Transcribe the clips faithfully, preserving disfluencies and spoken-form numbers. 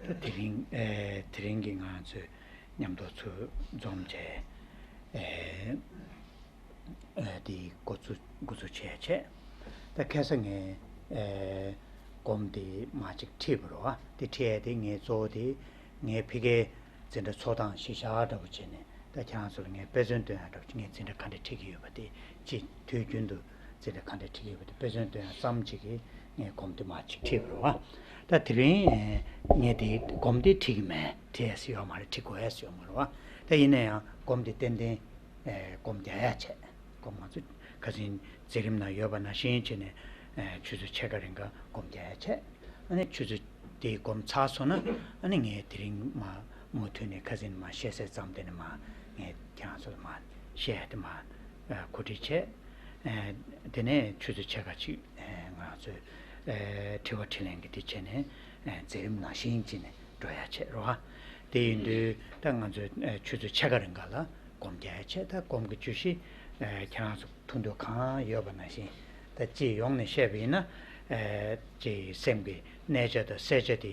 ད་དེ་རིང་ཨེ་དེ་རིང་གི་ང་ཚོས་མཉམ་དུ་ཚུར་འཛོམས་བྱས་ཨེ་ཨེ་དེ་འགོ་ཚུགས་འགོ་ཚུགས་བྱས་བྱས། ད་ཁ་སང་ངས་ཨེ་སྒོམ་དེ་མ་ཅིག་ཁྲིད་པ་རེད་བ། དེ་ཁྲིད་ཡས་དེ་ངས་གཙོ་བོ་དེ་ངའི་ཕ་གིའི་འཛིན་གྲྭ་ཚོགས་སྟངས་གཞི་བཞག་འདྲ་པོ་བྱས་ནས། ད་ཁྱེད་རང་ཚོ་ལ་ངས་དཔེ་མཚོན་སྟོན་ཡག་འདྲ་པོ་ཅིག་ངས་འཛིན་གྲྭ་ག་འདྲ་ཁྲིད་ཀྱི་ཡོད་པ་དེ་ཅིག་དུས་རྒྱུན་དུ་འཛིན་གྲྭ་ག་འདྲ་ཁྲིད་ཀྱི་ཡོད་པ་དེ་དཔེ་མཚོན་སྟོན་ཡག་ཙམ་ཅིག་གིས་ངས་སྒོམ་དེ་མ་ཅིག་ཁྲིད་པ་རེད་བ། ད་དེ་རིང་ངས་དེ་སྒོམ་དེ་ཁྲིད་ཀྱི་མེད། ཁྲིད་ཡས་ཡོད་མ་རེད། ཁྲིད་དགོས་ཡས་ཡོད་མ་རེད་བ། ད་ཡིན་ན་ཡང་སྒོམ་དེ་ཏན་ཏན་སྒོམ་རྒྱག་ཡ་བྱས། སྒོམ་ང་ཚོ་ཁ་སང་མཛད་རིམ་ནང་ཡོད་པ་ནང་བཞིན་བྱས་ནས་ཆུ་ཚོད་ཕྱེད་ཀ་རིང་ག་སྒོམ་རྒྱག་ཡ་བྱས། ཨ་ནི་ཆུ་ཚོད་དེ་སྒོམ་ཚར་སོང་ན། ཨ་ནི་ངས་དེ་རིང་མ་མུ་མཐུད་ནས་ཁ་སང་མ་བཤད་ཚད་ཙམ་དེ་ནས་མ་ངས་ཁྱེད་རང་ཚོ་ལ་མ་བཤད་དེ་མ་གོ་སྒྲིག་བྱས། དེ་ནས་ཆུ་ཚོད་ཕྱེད་ཀ་ཅིག་ང་ཚོས་དྲི་བ་དྲིས་ལན་གྱི་དེ་བྱས་ནས་མཛད་རིམ་ནང་བཞིན་བྱས་ནས་འགྲོ་ཡ་བྱས་རོགས། དེ་ཡིན་དུས་ད་ང་ཚོས་ཆུ་ཚོད་ཕྱེད་ཀ་རིང་ག་ལ་སྒོམ་རྒྱག་ཡ་བྱས། ད་སྒོམ་གྱི་བརྗོད་གཞི་ཁྱེད་རང་ཚོ་ཐུགས་འདོད་གང་ཡོད་པ་ནང་བཞིན། ད་སྤྱི་ཡོངས་ནས་བཤད་པ་ཡིན་ན། ཨེ་ཅིག་སེམས་ཀྱི་གནས་ཆ་དང་གསལ་ཆ་དེ།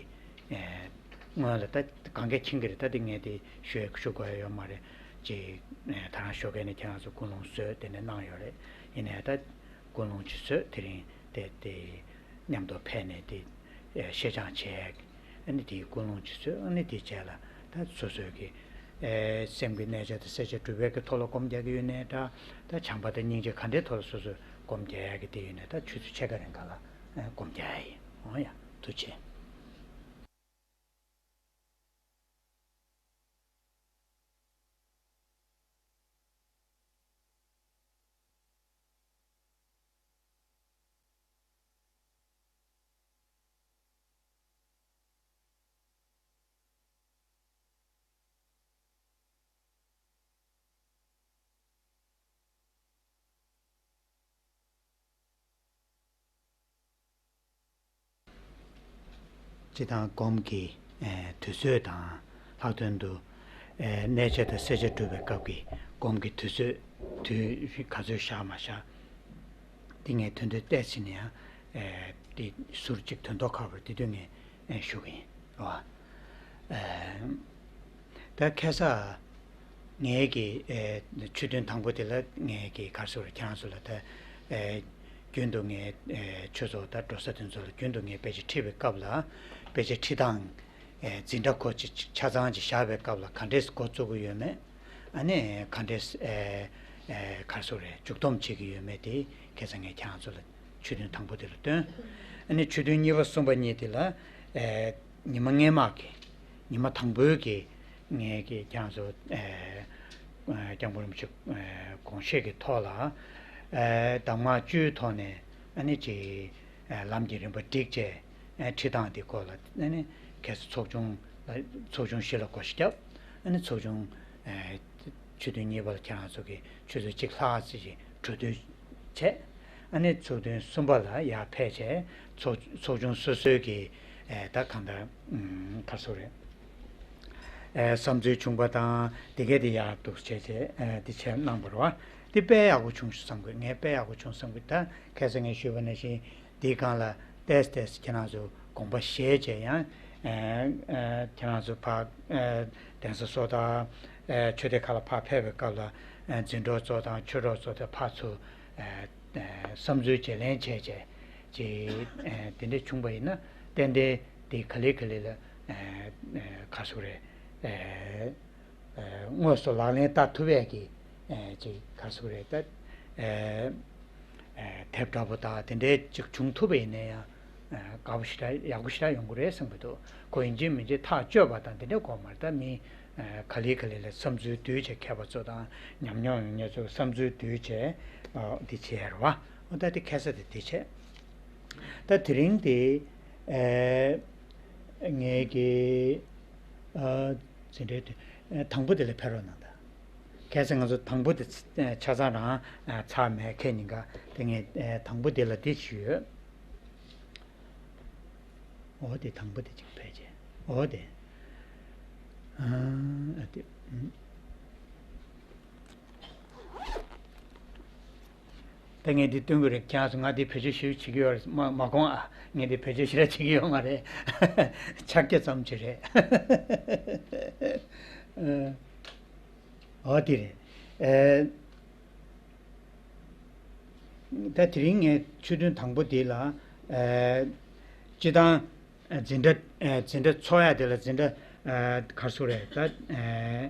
ཨེ་སྔོན་ལ་ད་གང་གས་མཁྱེན་གྱི་རེད། ད་དེ་ངས་དེ་ཞུ་ཞུ་དགོས་ཡ་ཡོད་མ་རེད། ཅིག་ཨེ་ད་རང་ཞོགས་ཀས་ནས་ཁྱེད་རང་ཚོ་ཀུན་སློང་བཟོས་དེ་ནས་གནང་ཡོད་རེད། ཡིན་ནའི་ད་ཀུན་སློང་ཅིག་བཟོས། དེ་རིང་དེ་དེ་མཉམ་དུ་ཕེབས་ནས་དེ་ཨེ་བཤད་སྦྱང་བྱས། ཨ་ནི་དེའི་ཀུན་སློང་ཅིག་བཟོས། ཨ་ནི་དེའི་རྗེས་ལ་ད་སོ་སོའི་གི་ཨེ་སེམས་ཀྱི་གནས་ཆ་དང་གསལ་ཆ་སྒྲུབ་པའི་གི་ཐོག་ལ་སྒོམ་རྒྱག་གི་ཡོད་ནའི་འདྲ། ད་བྱམས་པ་དང་སྙིང་རྗེ་ག་འདྲའི་ཐོག་ལ་སོ་སོས་སྒོམ་རྒྱག་ཡག་གི་དེ་ཡོད་ནའི་ད་ཆུ་ཚོད་ཕྱེད་ཀ་རིང་ག་ལ་ཨེ་སྒོམ་རྒྱག་ཡ་ཡིན། འོ་ཡ། ཐུགས་རྗེ་ཆེ། སྤྱིར་བཏང་སྒོམ་གྱི་ཨེ་དུས་ཚོད་དང་། ལྷག་དོན་དུ་ཨེ་གནས་ཆ་དང་གསལ་ཆ་སྒྲུབ་པའི་སྐབས་ཀྱི་སྒོམ་གྱི་དུས་ཚོད། དུས་ག་ཚོད་བཞག་མ་བཞག་འདི་ངས་དོན་དུ་བལྟས་ཕྱིན་ནས་ཡང་ཨེ་འདི་ཟུར་གཅིག་དོན་ཐོག་ཁ་པར་འདི་དུས་ངས་ཨེ་ཞུ་གི་ཡིན་རོ། ཨེ་ད་ཁ་སང་ངས་ཀྱི་ཨེ་ཆོས་ཐུན་དང་པོ་དེ་ལ་ངས་ཀྱི་ག་རེ་ཟེར་དགོས་རེད། ཁྱེད་རང་ཚོ་ལ་ད་ཨེ་རྒྱུན་དུ་ངས་ཨེ་ཆོས་ཚོགས་དང་འགྲོ་ས་དེ་ཚོ་ལ་རྒྱུན་དུ་ངས་དཔེ་ཆ་ཁྲིད་པའི་སྐབས་ལ། དཔེ་ཆ་ཁྲིད་སྟངས་ཨེ་འཛིན་གྲྭ་ཁོ་ཅིག་ཆ་ཚང་ཅིག་བཞག་པའི་སྐབས་ལ་ག་འདྲས་འགོ་བཙུགས་ཀྱི་ཡོད་མེད། ཨ་ནི་ག་འདྲས་ཨེ་ཨེ་ག་རེ་ཟེར་དགོས་རེད། མཇུག་སྡོམ་བྱེད་ཀྱི་ཡོད་མེད་དེ་ཁ་སང་ངས་ཁྱེད་རང་ཚོ་ལ་ཆོས་ཐུན་དང་པོ་དེ་ལ་སྟོན། ཨ་ནི་ཆོས་ཐུན་གཉིས་པ་གསུམ་པ་གཉིས་དེ་ལ་ཨེ་ཉི་མ་སྔས་མ་གི་ཉི་མ་དང་པོའི་གི་ངས་ཀྱི་ཁྱེད་རང་ཚོ་ཨེ་ཨེ་སྐྱབས་མགོན་རིན་པོ་ཆེ་ཨེ་དགོངས་བཞེད་ཀྱི་ཐོག་ལ་ཨེ་གདམས་ངག་བཅུའི་ཐོག་ནས། ཨ་ནི་ཅིག་ཨེ་ལམ་གྱི་རིམ་པ་བསྒྲིགས་བྱས། ཨེ་ཁྲིད་སྟངས་འདི་སྐོར་ལ་ཨ་ནི་ཁ་སང་ཚོགས་ཆུང་ལ་ཚོགས་ཆུང་བཞི་ལ་བགོ་བཤའ་བརྒྱབ། ཨ་ནི་ཚོགས་ཆུང་ཨེ་ཆོས་ཐུན་གཉིས་པ་ལ་ཁྱེད་རང་ཚོ་གི་ཆུ་ཚོད་གཅིག་ལྷག་ཙམ་ཞིག་གྲོས་བསྡུར་བྱས། ཨ་ནི་ཚོགས་ཐུན་གསུམ་པ་ལ་ཡར་ཕེབས་བྱས། ཚོགས་ཚོགས་ཆུང་སོ་སོའི་གི་ཨེ་ད་གང་ལྟར་ཨུམ་ག་རེ་ཟེར་དགོས་རེད། ཨེ་བསམ་ཚུལ་བྱུང་པ་དང་དེ་གས་དེ་ཡག་འདུག་བྱས་བྱས་ཨེ་དེ་བྱས་གནང་བ་རེད་བ། དེ་དཔེ་ཡག་པོ་བྱུང་བསམ་གི། ངས་དཔེ་ཡག་པོ་བྱུང་བསམ་གི། ད་ཁ་སང་ངས་ཞུས་པ་ནང་བཞིན་དེའི་སྒང་ལ་ཏོག་ཙམ་ཏོག་ཙམ་ཁྱེད་རང་ཚོ་དགོངས་པ་བཞེས་བྱས། ཡང་ཨེ་ཨེ་ཁྱེད་རང་ཚོ་ཕར་ཨེ་གདན་ས་བཟོ་ལྟ་ཨེ་ཆོས་སྡེ་ཁག་ལ་ཕར་ཕེབས་པའི་སྐབས་ལ་ཨེ་འཛིན་གྲོགས་ཚོ་དང་ཆོས་གྲོགས་ཚོ་དེ་ཕར་ཚུར་ཨེ་ཨེ་བསམ་ཚུལ་བརྗེ་ལེན་བྱས་བྱས་ཅིག་ཨེ་དེ་འདྲ་བྱུང་པ་ཡིན་ན། ཏན་ཏན་དེ་ག་ལེ་ག་ལེ་ལ་ཨེ་ཨེ་ག་རེ་ཟེར་དགོས་རེད། ཨེ་ཨེ་དངོས་སུ་ལག་ལེན་བསྟར་ཐུབ་ཡས་ཀྱི་ཨེ་ཅིག་ག་རེ་ཟེར་དགོས་རེད། ད་ཨེ་ཨེ་དེབ་འདྲ་པོ་དང་དེ་འདྲའི་ཅིག་བྱུང་ཐུབ་པ་ཡིན་ན་ཡང་ཨེ་དགའ་པོ་ཞེ་དྲག་ཡག་པོ་ཞེ་དྲག་ཡོང་གི་རེད་བསམ་གྱི་འདུག་ཁོ་ཡིན་གཅིག་མིན་གཅིག་ཐག་གཅོད་པ་དང་དེ་འདྲའི་དགོས་མ་རེད། ད་མི་ཨེ་ག་ལེ་ག་ལེ་ལ་བསམ་ཚུལ་བསྡུས་བྱས། མཁས་པ་ཚོ་དང་ཉམས་མྱོང་ཡོད་མཁན་ཚོའི་བསམ་ཚུལ་བསྡུས་བྱས་ཨ་འདི་བྱས་རེད་བ། འོ་ད་དེ་ཁ་སང་དེ་དེ་བྱས། ད་དེ་རིང་དེ་ཨེ་ངས་ཀྱི་ཨ་འཛིན་གྲྭའི་དུས་ཨེ་དང་པོ་དེ་ལ་ཕེབས་རོགས་གནང་ད། ཁ་སང་ང་ཚོ་དང་པོ་དེ་ཚ་ཆ་ཚང་རང་ཨ་ཚར་མེད་ཁེ་ཉིན་ཀ་དེ། ངས་ཨེ་དང་པོ་དེ་ལ་དེ་ཞུས་ཡོད། འོ་དེ་དང་པོ་དེ་ཅིག་ཕལ་ཆེར། འོ་དེ། ཨ་ཨ་དེ། ཨུམ། ད་ངས་འདི་སྟོན་གྱི་རེད། ཁྱེད་རང་ཚོ་ང་འདི་བེད་སྤྱོད་ཞེ་པོ་བྱེད་ཀྱི་ཡོད་རེད། མ་མ་དགོངས་ཨ། ངས་འདི་བེད་སྤྱོད་ཞེ་དྲག་བྱེད་ཀྱི་ཡོད་མ་རེད། ཕྱག་རྒྱ་ཙམ་ཅིག་རེད། ཨ། འོ་དེ་རེད། ཨེ། ད་དེ་རིང་ངས་ཆོས་ཐུན་དང་པོ་འདི་ལ། ཨེ། སྤྱིར་བཏང་འཛིན་གྲྭ། ཨེ། འཛིན་གྲྭ་ཚོགས་ཡ་དེ་ལ་འཛིན་གྲྭ། ཨེ། ག་རེ་ཟེར་དགོས་རེད། ད། ཨེ།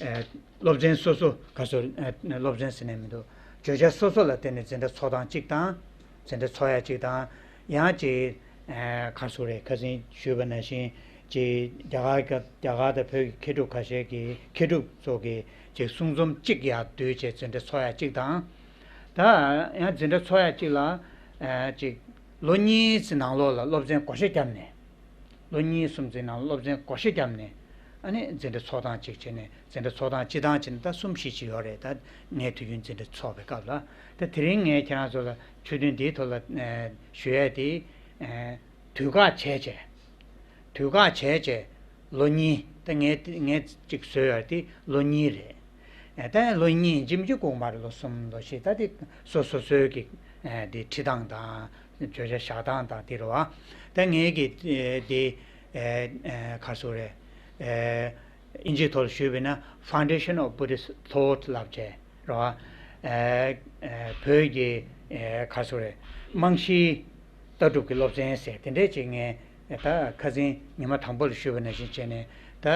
ཨེ། སློབ་ཚན་སོ་སོ། ག་རེ་ཟེར། ཨེ། སློབ་ཚན་ཟེར་ནས་མི་འདུག་བརྗོད་བྱ་སོ་སོ་ལ་བརྟེན་ནས་འཛིན་གྲྭ་ཚོགས་སྟངས་གཅིག་དང་། འཛིན་གྲྭ་ཚོགས་ཡ་གཅིག་དང་། ཡང་གཅིག་ཨེ། ག་རེ་ཟེར་དགོས་རེད། ཁ་སང་ཞུས་པ་ནང་བཞིན་གཅིག་རྒྱ་གར་གྱི། རྒྱ་གར་དང་བོད་ཀྱི་མཁས་གྲུབ་ཁ་ཤས་ཀྱི། མཁས་གྲུབ་ཚོ་གི་གཅིག་གསུང་རྩོམ་གཅིག་ཡར་བསྡུས་བྱས་འཛིན་གྲྭ་ཚོགས་ཡ་གཅིག་དང་། ད་ཡང་འཛིན་གྲྭ་ཚོགས་ཡ་གཅིག་ལ། ཨེ། གཅིག་ལོ་གཉིས་ཀྱི་ནང་ལོགས་ལ་སློབ་ཚན་བགོ་བཤའ་བརྒྱབ་ནས། ལོ་གཉིས་གསུམ་ཙམ་ནང་སློབ་ཚན་བགོ་བཤའ་བརྒྱབ་ནས། ཨ་ནི་འཛིན་གྲྭ་ཚོགས་སྟངས་གཅིག་བྱས་ནས། འཛིན་གྲྭ་ཚོགས་སྟངས་སྤྱི་བཏང་བྱས་ནས་ད་གསུམ་བཞི་ཅིག་ཡོད་རེད། ད་ངས་དུས་རྒྱུན་འཛིན་གྲྭ་ཚོགས་པའི་སྐབས་ལ། ད་དེ་རིང་ངས་ཁྱེད་རང་ཚོ་ལ་ཆོས་ཐུན་འདིའི་ཐོག་ལ། ཨེ། ཞུ་ཡས་དེ། ཨེ། དུས་བཀག་བྱས་བྱས། དུས་བཀག་བྱས་བྱས་ལོ་གཉིས། ད་ངས། ངས་གཅིག་བཟོས་ཡོད་དེ་ལོ་གཉིས་རེད། ཨེ། ད་ལོ་གཉིས་ཡིན་གཅིག་མིན་གཅིག་དགོས་མ་རེད། ལོ་གསུམ་ལོ་བཞི། ད་དེ་སོ་སོ་སོའི་གི། ཨེ། དེ་ཁྲིད་སྟངས་དང་། བརྗོད་བྱ་བཞག་སྟངས་དང་དེ་རེད་བ། ད་ངས་གི། ཨེ། དེ། ཨེ། ཨེ། ག་རེ་ཟེར་དགོས་རེད། ཨེ། ཨིན་ཇིའི་ཐོག་ལ་ཞུས་པ་ཡིན་ན། Foundation of Buddhist Thought ལབ་བྱས་རེད་བ། ཨེ། ཨེ། བོད་ཀྱི། ཨེ། ག་རེ་ཟེར་དགོས་རེད། རྨང་གཞིའི་ལྟ་གྲུབ་ཀྱི་སློབ་ཚན་ཟེར་དེ་འདྲས་ཅིག་ངས་ད་ཁ་སང་ཉི་མ་དང་པོ་ལ་ཞུས་པ་ནང་བཞིན་བྱས་ནས། ད་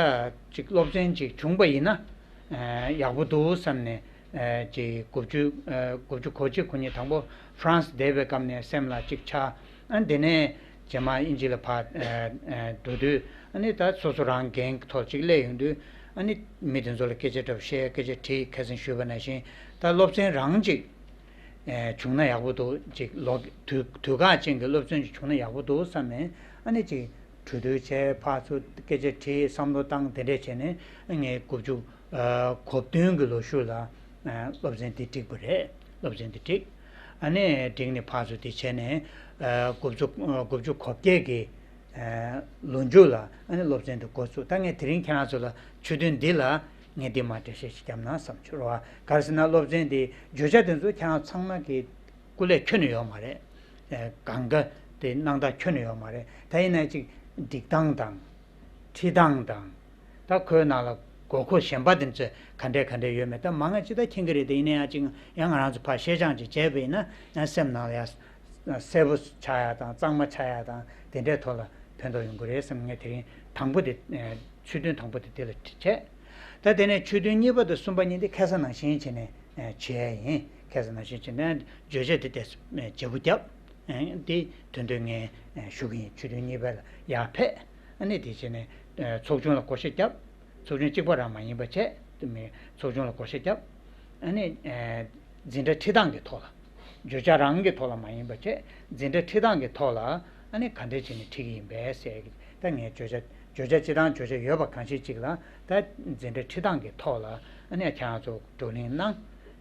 ཅིག་སློབ་ཚན་ཅིག་བྱུང་པ་ཡིན་ན། ཨ། ཡག་པོ་འདུག་བསམ་ནས། ཨ། ཅིག་དགུ་བཅུ། ཨ། དགུ་བཅུ་གོ་གཅིག་གོ་གཉིས། དང་པོ་ཧྥ་རན་སི་བསྡད་པའི་སྐབས་ནས་སེམས་ལ་ཅིག་ཆགས། ཨ། དེ་ནས་རྗེས་མ་དབྱིན་ཇི་ལ་ཕར། ཨ། ཨ། འགྲོ་དུས། ཨ་ནི་ད་སོ་སོ་རང་འགན་གྱི་ཐོག་ཅིག་སླེབས་ཡོང་དུས། ཨ་ནི་མི་དེ་ཚོ་ལ་སྐད་ཆ་འདྲ་པོ་བཤད། སྐད་ཆ་དྲིས། ཁ་སང་ཞུས་པ་ནང་བཞིན་ད་སློབ་ཚན་རང་ཅིག་ཨེ། བྱུང་ན་ཡག་པོ་འདུག་ཅིག་ལོ། དུས། དུས་བཀག་ཅན་གྱི་སློབ་ཚན་ཅིག་བྱུང་ན་ཡག་པོ་འདུག་བསམ་ནས། ཨ་ནི་ཅིག་གྲོས་བསྡུར་བྱས། ཕར་ཚུར་སྐད་ཆ་དྲིས། བསམ་བློ་བཏང་། དེ་འདྲས་བྱས་ནས་ངས་དགུ་བཅུ། ཨ། གོ་བདུན་གྱི་ལོ་ཤུལ་ལ། ཨ། སློབ་ཚན་འདི་བསྒྲིགས་པ་རེད། སློབ་ཚན་འདི་བསྒྲིགས། ཨ་ནི་བསྒྲིགས་ནས་ཕར་ཚུར་དེ་བྱས་ནས། ཨ། དགུ་བཅུ། ཨ། དགུ་བཅུ་གོ་བརྒྱད་ཀྱི། ཨ། ལོ་མཇུག་ལ་ཨ་ནི་སློབ་ཚན་དེ་འགོ་ཚུགས། ད་ངས་དེ་རིང་ཁྱེད་རང་ཚོ་ལ་ཆོས་ཐུན་འདི་ལ་ངས་འདི་མར་འགྲེལ་བཤད་ཅིག་བརྒྱབ་ན་བསམ་བྱུང་རེད་བ། ག་རེ་ཟེར་ན། སློབ་ཚན་འདི་བརྗོད་བྱ་དེ་ཚོ་ཁྱེད་རང་ཚང་མ་གི་སྐུ་ལས་ཁྱོན་ནས་ཡོད་མ་རེད། ཨ། གང་ག་དེ་སྣང་དག་ཁྱོན་ནས་ཡོད་མ་རེད། ད་ཡིན་ན་ཅིག་སྒྲིག་སྟངས་དང་། ཁྲིད་སྟངས་དང་། ད་ཁོའི་ནང་ལ་དགོས་མཁོ་གཞན་པ་དེ་ཚོ་ག་འདྲས་ག་འདྲས་ཡོད་མེད་ད་མང་ང་ཅིག་ད་མཁྱེན་གྱི་རེད། དེ་ཡིན་ན་ཡང་ཅིག་ཡང་ང་རང་ཚོ་ཕར་བཤད་སྦྱང་ཅིག་བྱས་པ་ཡིན་ན། ཡང་སེམས་ནང་ལ་ཡང་གསལ་པོ་ཆགས་ཡ་དང་། གཙང་མ་ཆགས་ཡ་དང་། དེ་འདྲའི་ཐོག་ལ་ཕན་ཐོགས་ཡོང་གི་རེད་བསམ། ངས་དེ་རིང་དང་པོ་དེ། ཨེ། ཆོས་ཐུན་དང་པོ་དེ་དེ་ལ་བྱས། ད་དེ་ནས་ཆོས་ཐུན་གཉིས་པ་དང་གསུམ་པ་གཉིས་དེ་ཁ་སང་ནང་བཞིན་བྱས་ནས། ཨེ། བྱས་ཡིན། ཁ་སང་ནང་བཞིན་བྱས་ནས་བརྗོད་བྱ་དེ་དེ་བརྗེ་པོ་བརྒྱབ། ཨེ། དེ་དོན་དུ་ངས། ཨེ། ཞུ་གི་ཡིན། ཆོས་ཐུན་གཉིས་པ་ལ་ཡར་ཕེབས། ཨ་ནི་དེ་བྱས་ནས། ཨེ། ཚོགས་ཆུང་ལ་བགོ་བཤའ་བརྒྱབ། ཚོགས་ཆུང་གཅིག་པ་རང་མ་ཡིན་པ་བྱས། དེ་མིན་ཚོགས་ཆུང་ལ་བགོ་བཤའ་བརྒྱབ། ཨ་ནི། ཨེ། འཛིན་གྲྭ་ཁྲིད་སྟངས་ཀྱི་ཐོག་ལ། བརྗོད་བྱ་རང་གི་ཐོག་ལ་མ་ཡིན་པ་བྱས། འཛིན་གྲྭ་ཁྲིད་སྟངས་ཀྱི་ཐོག་ལ་ཨ་ནི་ག་འདྲས་བྱས་ནས་ཁྲིད་ཀྱི་ཡིན་པས་ཟེར་གི། ད་ངས་བརྗོད་བྱ། བརྗོད་བྱ་སྤྱིར་བཏང་བརྗོད་བྱ་ཡོད་པ་གང་ཞིག་ཅིག་ལ། ད་འཛིན་གྲྭ་ཁྲིད་སྟངས་ཀྱི་ཐོག་ལ་ཨ་ནི་ཁྱེད་རང་ཚོ་བགྲོ་གླེང་གནང་།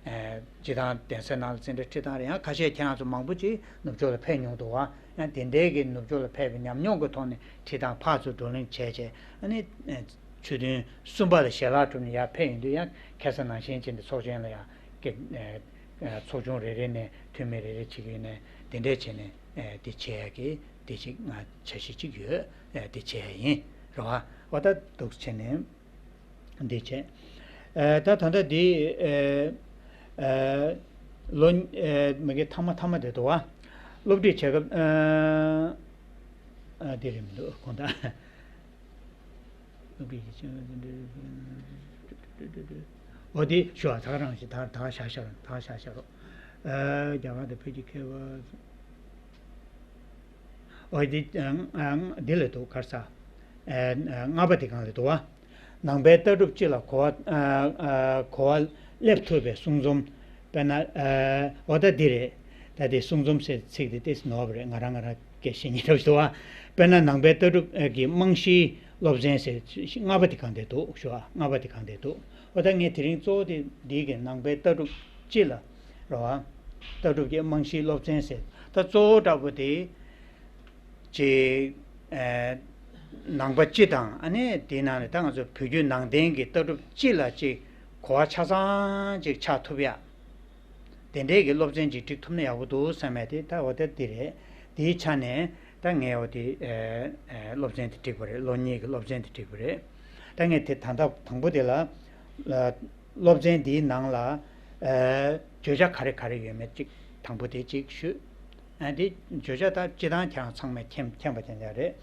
ཨེ། སྤྱིར་བཏང་གདན་ས་ནང་ལ་འཛིན་གྲྭ་ཁྲིད་སྟངས་རེད། ཡང་ཁ་ཤས་ཁྱེད་རང་ཚོ་མང་པོ་ཅིག་ནུབ་ཕྱོགས་ལ་ཕེབས་མྱོང་འདུག་བ། ཡང་དེ་འདྲའི་གི་ནུབ་ཕྱོགས་ལ་ཕེབས་པའི་ཉམས་མྱོང་གི་ཐོག་ནས་ཁྲིད་སྟངས་ཕར་ཚུར་བགྲོ་གླེང་བྱས་བྱས། ཨ་ནི། ཨེ། ཆོས་ཐུན་གསུམ་པ་ལ་ཞལ་ལག་གྲུབ་ནས་ཡར་ཕེབས་ཡོང་དུས་ཡང་ཁ་སང་ནང་བཞིན་བྱས་ནས་ཚོགས་ཆེན་ལ་ཡང་སྐད། ཨེ། ཚོགས་ཆུང་རེ་རེ་ནས་འཐུས་མི་རེ་རེ་བྱེད་ཀྱི་ཡོད་ནས། དེ་འདྲས་བྱས་ནས། ཨེ། དེ་བྱེད་ཡག་གི་དེ་ཅིག་ང་འཆར་གཞི་ཅིག་ཡོད། ཨེ། དེ་བྱེད་ཡག་ཡིན་རེད་བ། འོ་ད་འདུག་བྱས་ནས་འདི་བྱས། ཨེ། ད་ད་ལྟ་འདི། ཨེ། ཨེ། ལོ། ཨེ། མ་གི་མཐའ་མ་མཐའ་མ་དེ་འདུག་བ། སློབ་ཁྲིད་བྱེད་སྐབས། ཨེ། ཨ། དེ་རེད་མི་འདུག་དགོངས་དག་སློབ་ཁྲིད་ཀྱི་ཆེད་དུ་འདི་འདྲའི། འོ་དེ་ཞུ་བ། ད་ག་རང་ཞིག་ད་ད་ག་བཞག་བཞག་རོགས། ད་ག་བཞག་བཞག་རོགས། ཨ། རྒྱ་གར་དང་བོད་ཀྱི་མཁས་པ། འོ་དེ། ཨ། ཨ། འདི་ལ་འདུག་ག་རེ་ཟ། ཨ། ལྔ་པ་དེ་སྒང་ལ་འདུག་བ། ནང་པའི་ལྟ་གྲུབ་སྤྱི་ལ་གོ་བ། ཨ། ཨ། གོ་བ་སླེབས་ཐུབ་པའི་གསུང་རྩོམ། དཔེར་ན། ཨ། འོ་ད་འདི་རེད། ད་དེ་གསུང་རྩོམ་ཟེར་ཚིག་དེ་ཏོག་ཙམ་ནོར་བ་རེད། ང་རང་ང་རང་སྐད་བཤད་སྙིང་འདོད་འདུག་བ། དཔེར་ན་ནང་པའི་ལྟ་གྲུབ་ཀྱི་རྨང་གཞིའི་སློབ་ཚན་ཟེར་ལྔ་པ་དེ་སྒང་དེ་འདུག་ཞུ་བ། ལྔ་པ་དེ་སྒང་དེ་འདུག་འོ་ད་ངས་དེ་རིང་གཙོ་བོ་དེ་འདི་གི་ནང་པའི་ལྟ་གྲུབ་སྤྱི་ལ་རེད་བ། ལྟ་གྲུབ་ཀྱི་རྨང་གཞིའི་སློབ་ཚན་ཟེར། ད་གཙོ་བོ་འདྲ་པོ་དེ་ཅིག་ཨེ། ནང་པ་སྤྱི་དང་། ཨ་ནི་དེའི་ནང་ནས་ད་ང་ཚོ་བོད་བརྒྱུད་ནང་བསྟན་གྱི་ལྟ་གྲུབ་སྤྱི་ལ་ཅིག་གོ་བ་ཆ་ཚང་ཅིག་ཆགས་ཐུབ་ཡ། དེ་འདྲའི་གི་སློབ་ཚན་ཅིག་སྒྲིག་ཐུབ་ན་ཡག་པོ་འདུག་བསམ་ཡ་དེ་ད་འོ་ད་འདི་རེད། དེའི་ཆ་ནས་ད་ངས་འོ་དེ་ཨེ་ཨེ་སློབ་ཚན་དེ་བསྒྲིགས་པ་རེད། ལོ་གཉིས་ཀྱི་སློབ་ཚན་དེ་བསྒྲིགས་པ་རེད། ད་ངས་དེ་ད་ལྟ་དང་པོ་དེ་ལ་ལ་སློབ་ཚན་འདིའི་ནང་ལ་ཨེ་བརྗོད་བྱ་ག་རེ་ག་རེ་ཡོད་མེད་ཅིག་དང་པོ་དེ་ཅིག་ཞུས། ཨ་དེ་བརྗོད་བྱ་ད་སྤྱི་བཏང་ཁྱེད་རང་ཚང་མས་མཁྱེན་མཁྱེན་པ་ཅན་ཅན་རེད།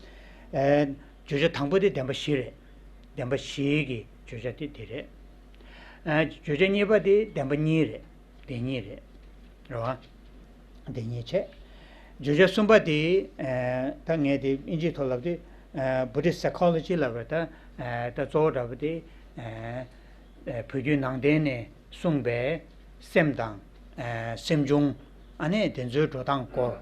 ཨེ་བརྗོད་བྱ་དང་པོ་དེ་བདེན་པ་བཞི་རེད། བདེན་པ་བཞི་གི་བརྗོད་བྱ་དེ་དེ་རེད། ཨ་བརྗོད་བྱ་གཉིས་པ་དེ་བདེན་པ་གཉིས་རེད། དེ་གཉིས་རེད། རེད་བ། དེ་གཉིས་བྱས། བརྗོད་བྱ་གསུམ་པ་དེ་ཨ་ད་ངས་དེ་ཨིན་ཇིའི་ཐོག་ལབ་དུས་ཨ་Buddhist psychology ལབ་རེད། ད་ཨ་ད་གཙོ་བོ་འདྲ་པོ་དེ་ཨ་ཨ་བོད་བརྒྱུད་ནང་བསྟན་ནས་གསུངས་པའི་སེམས་དང་ཨ་སེམས་བྱུང་ཨ་ནི་དེ་ཚོའི་འགྲོ་སྟངས་སྐོར།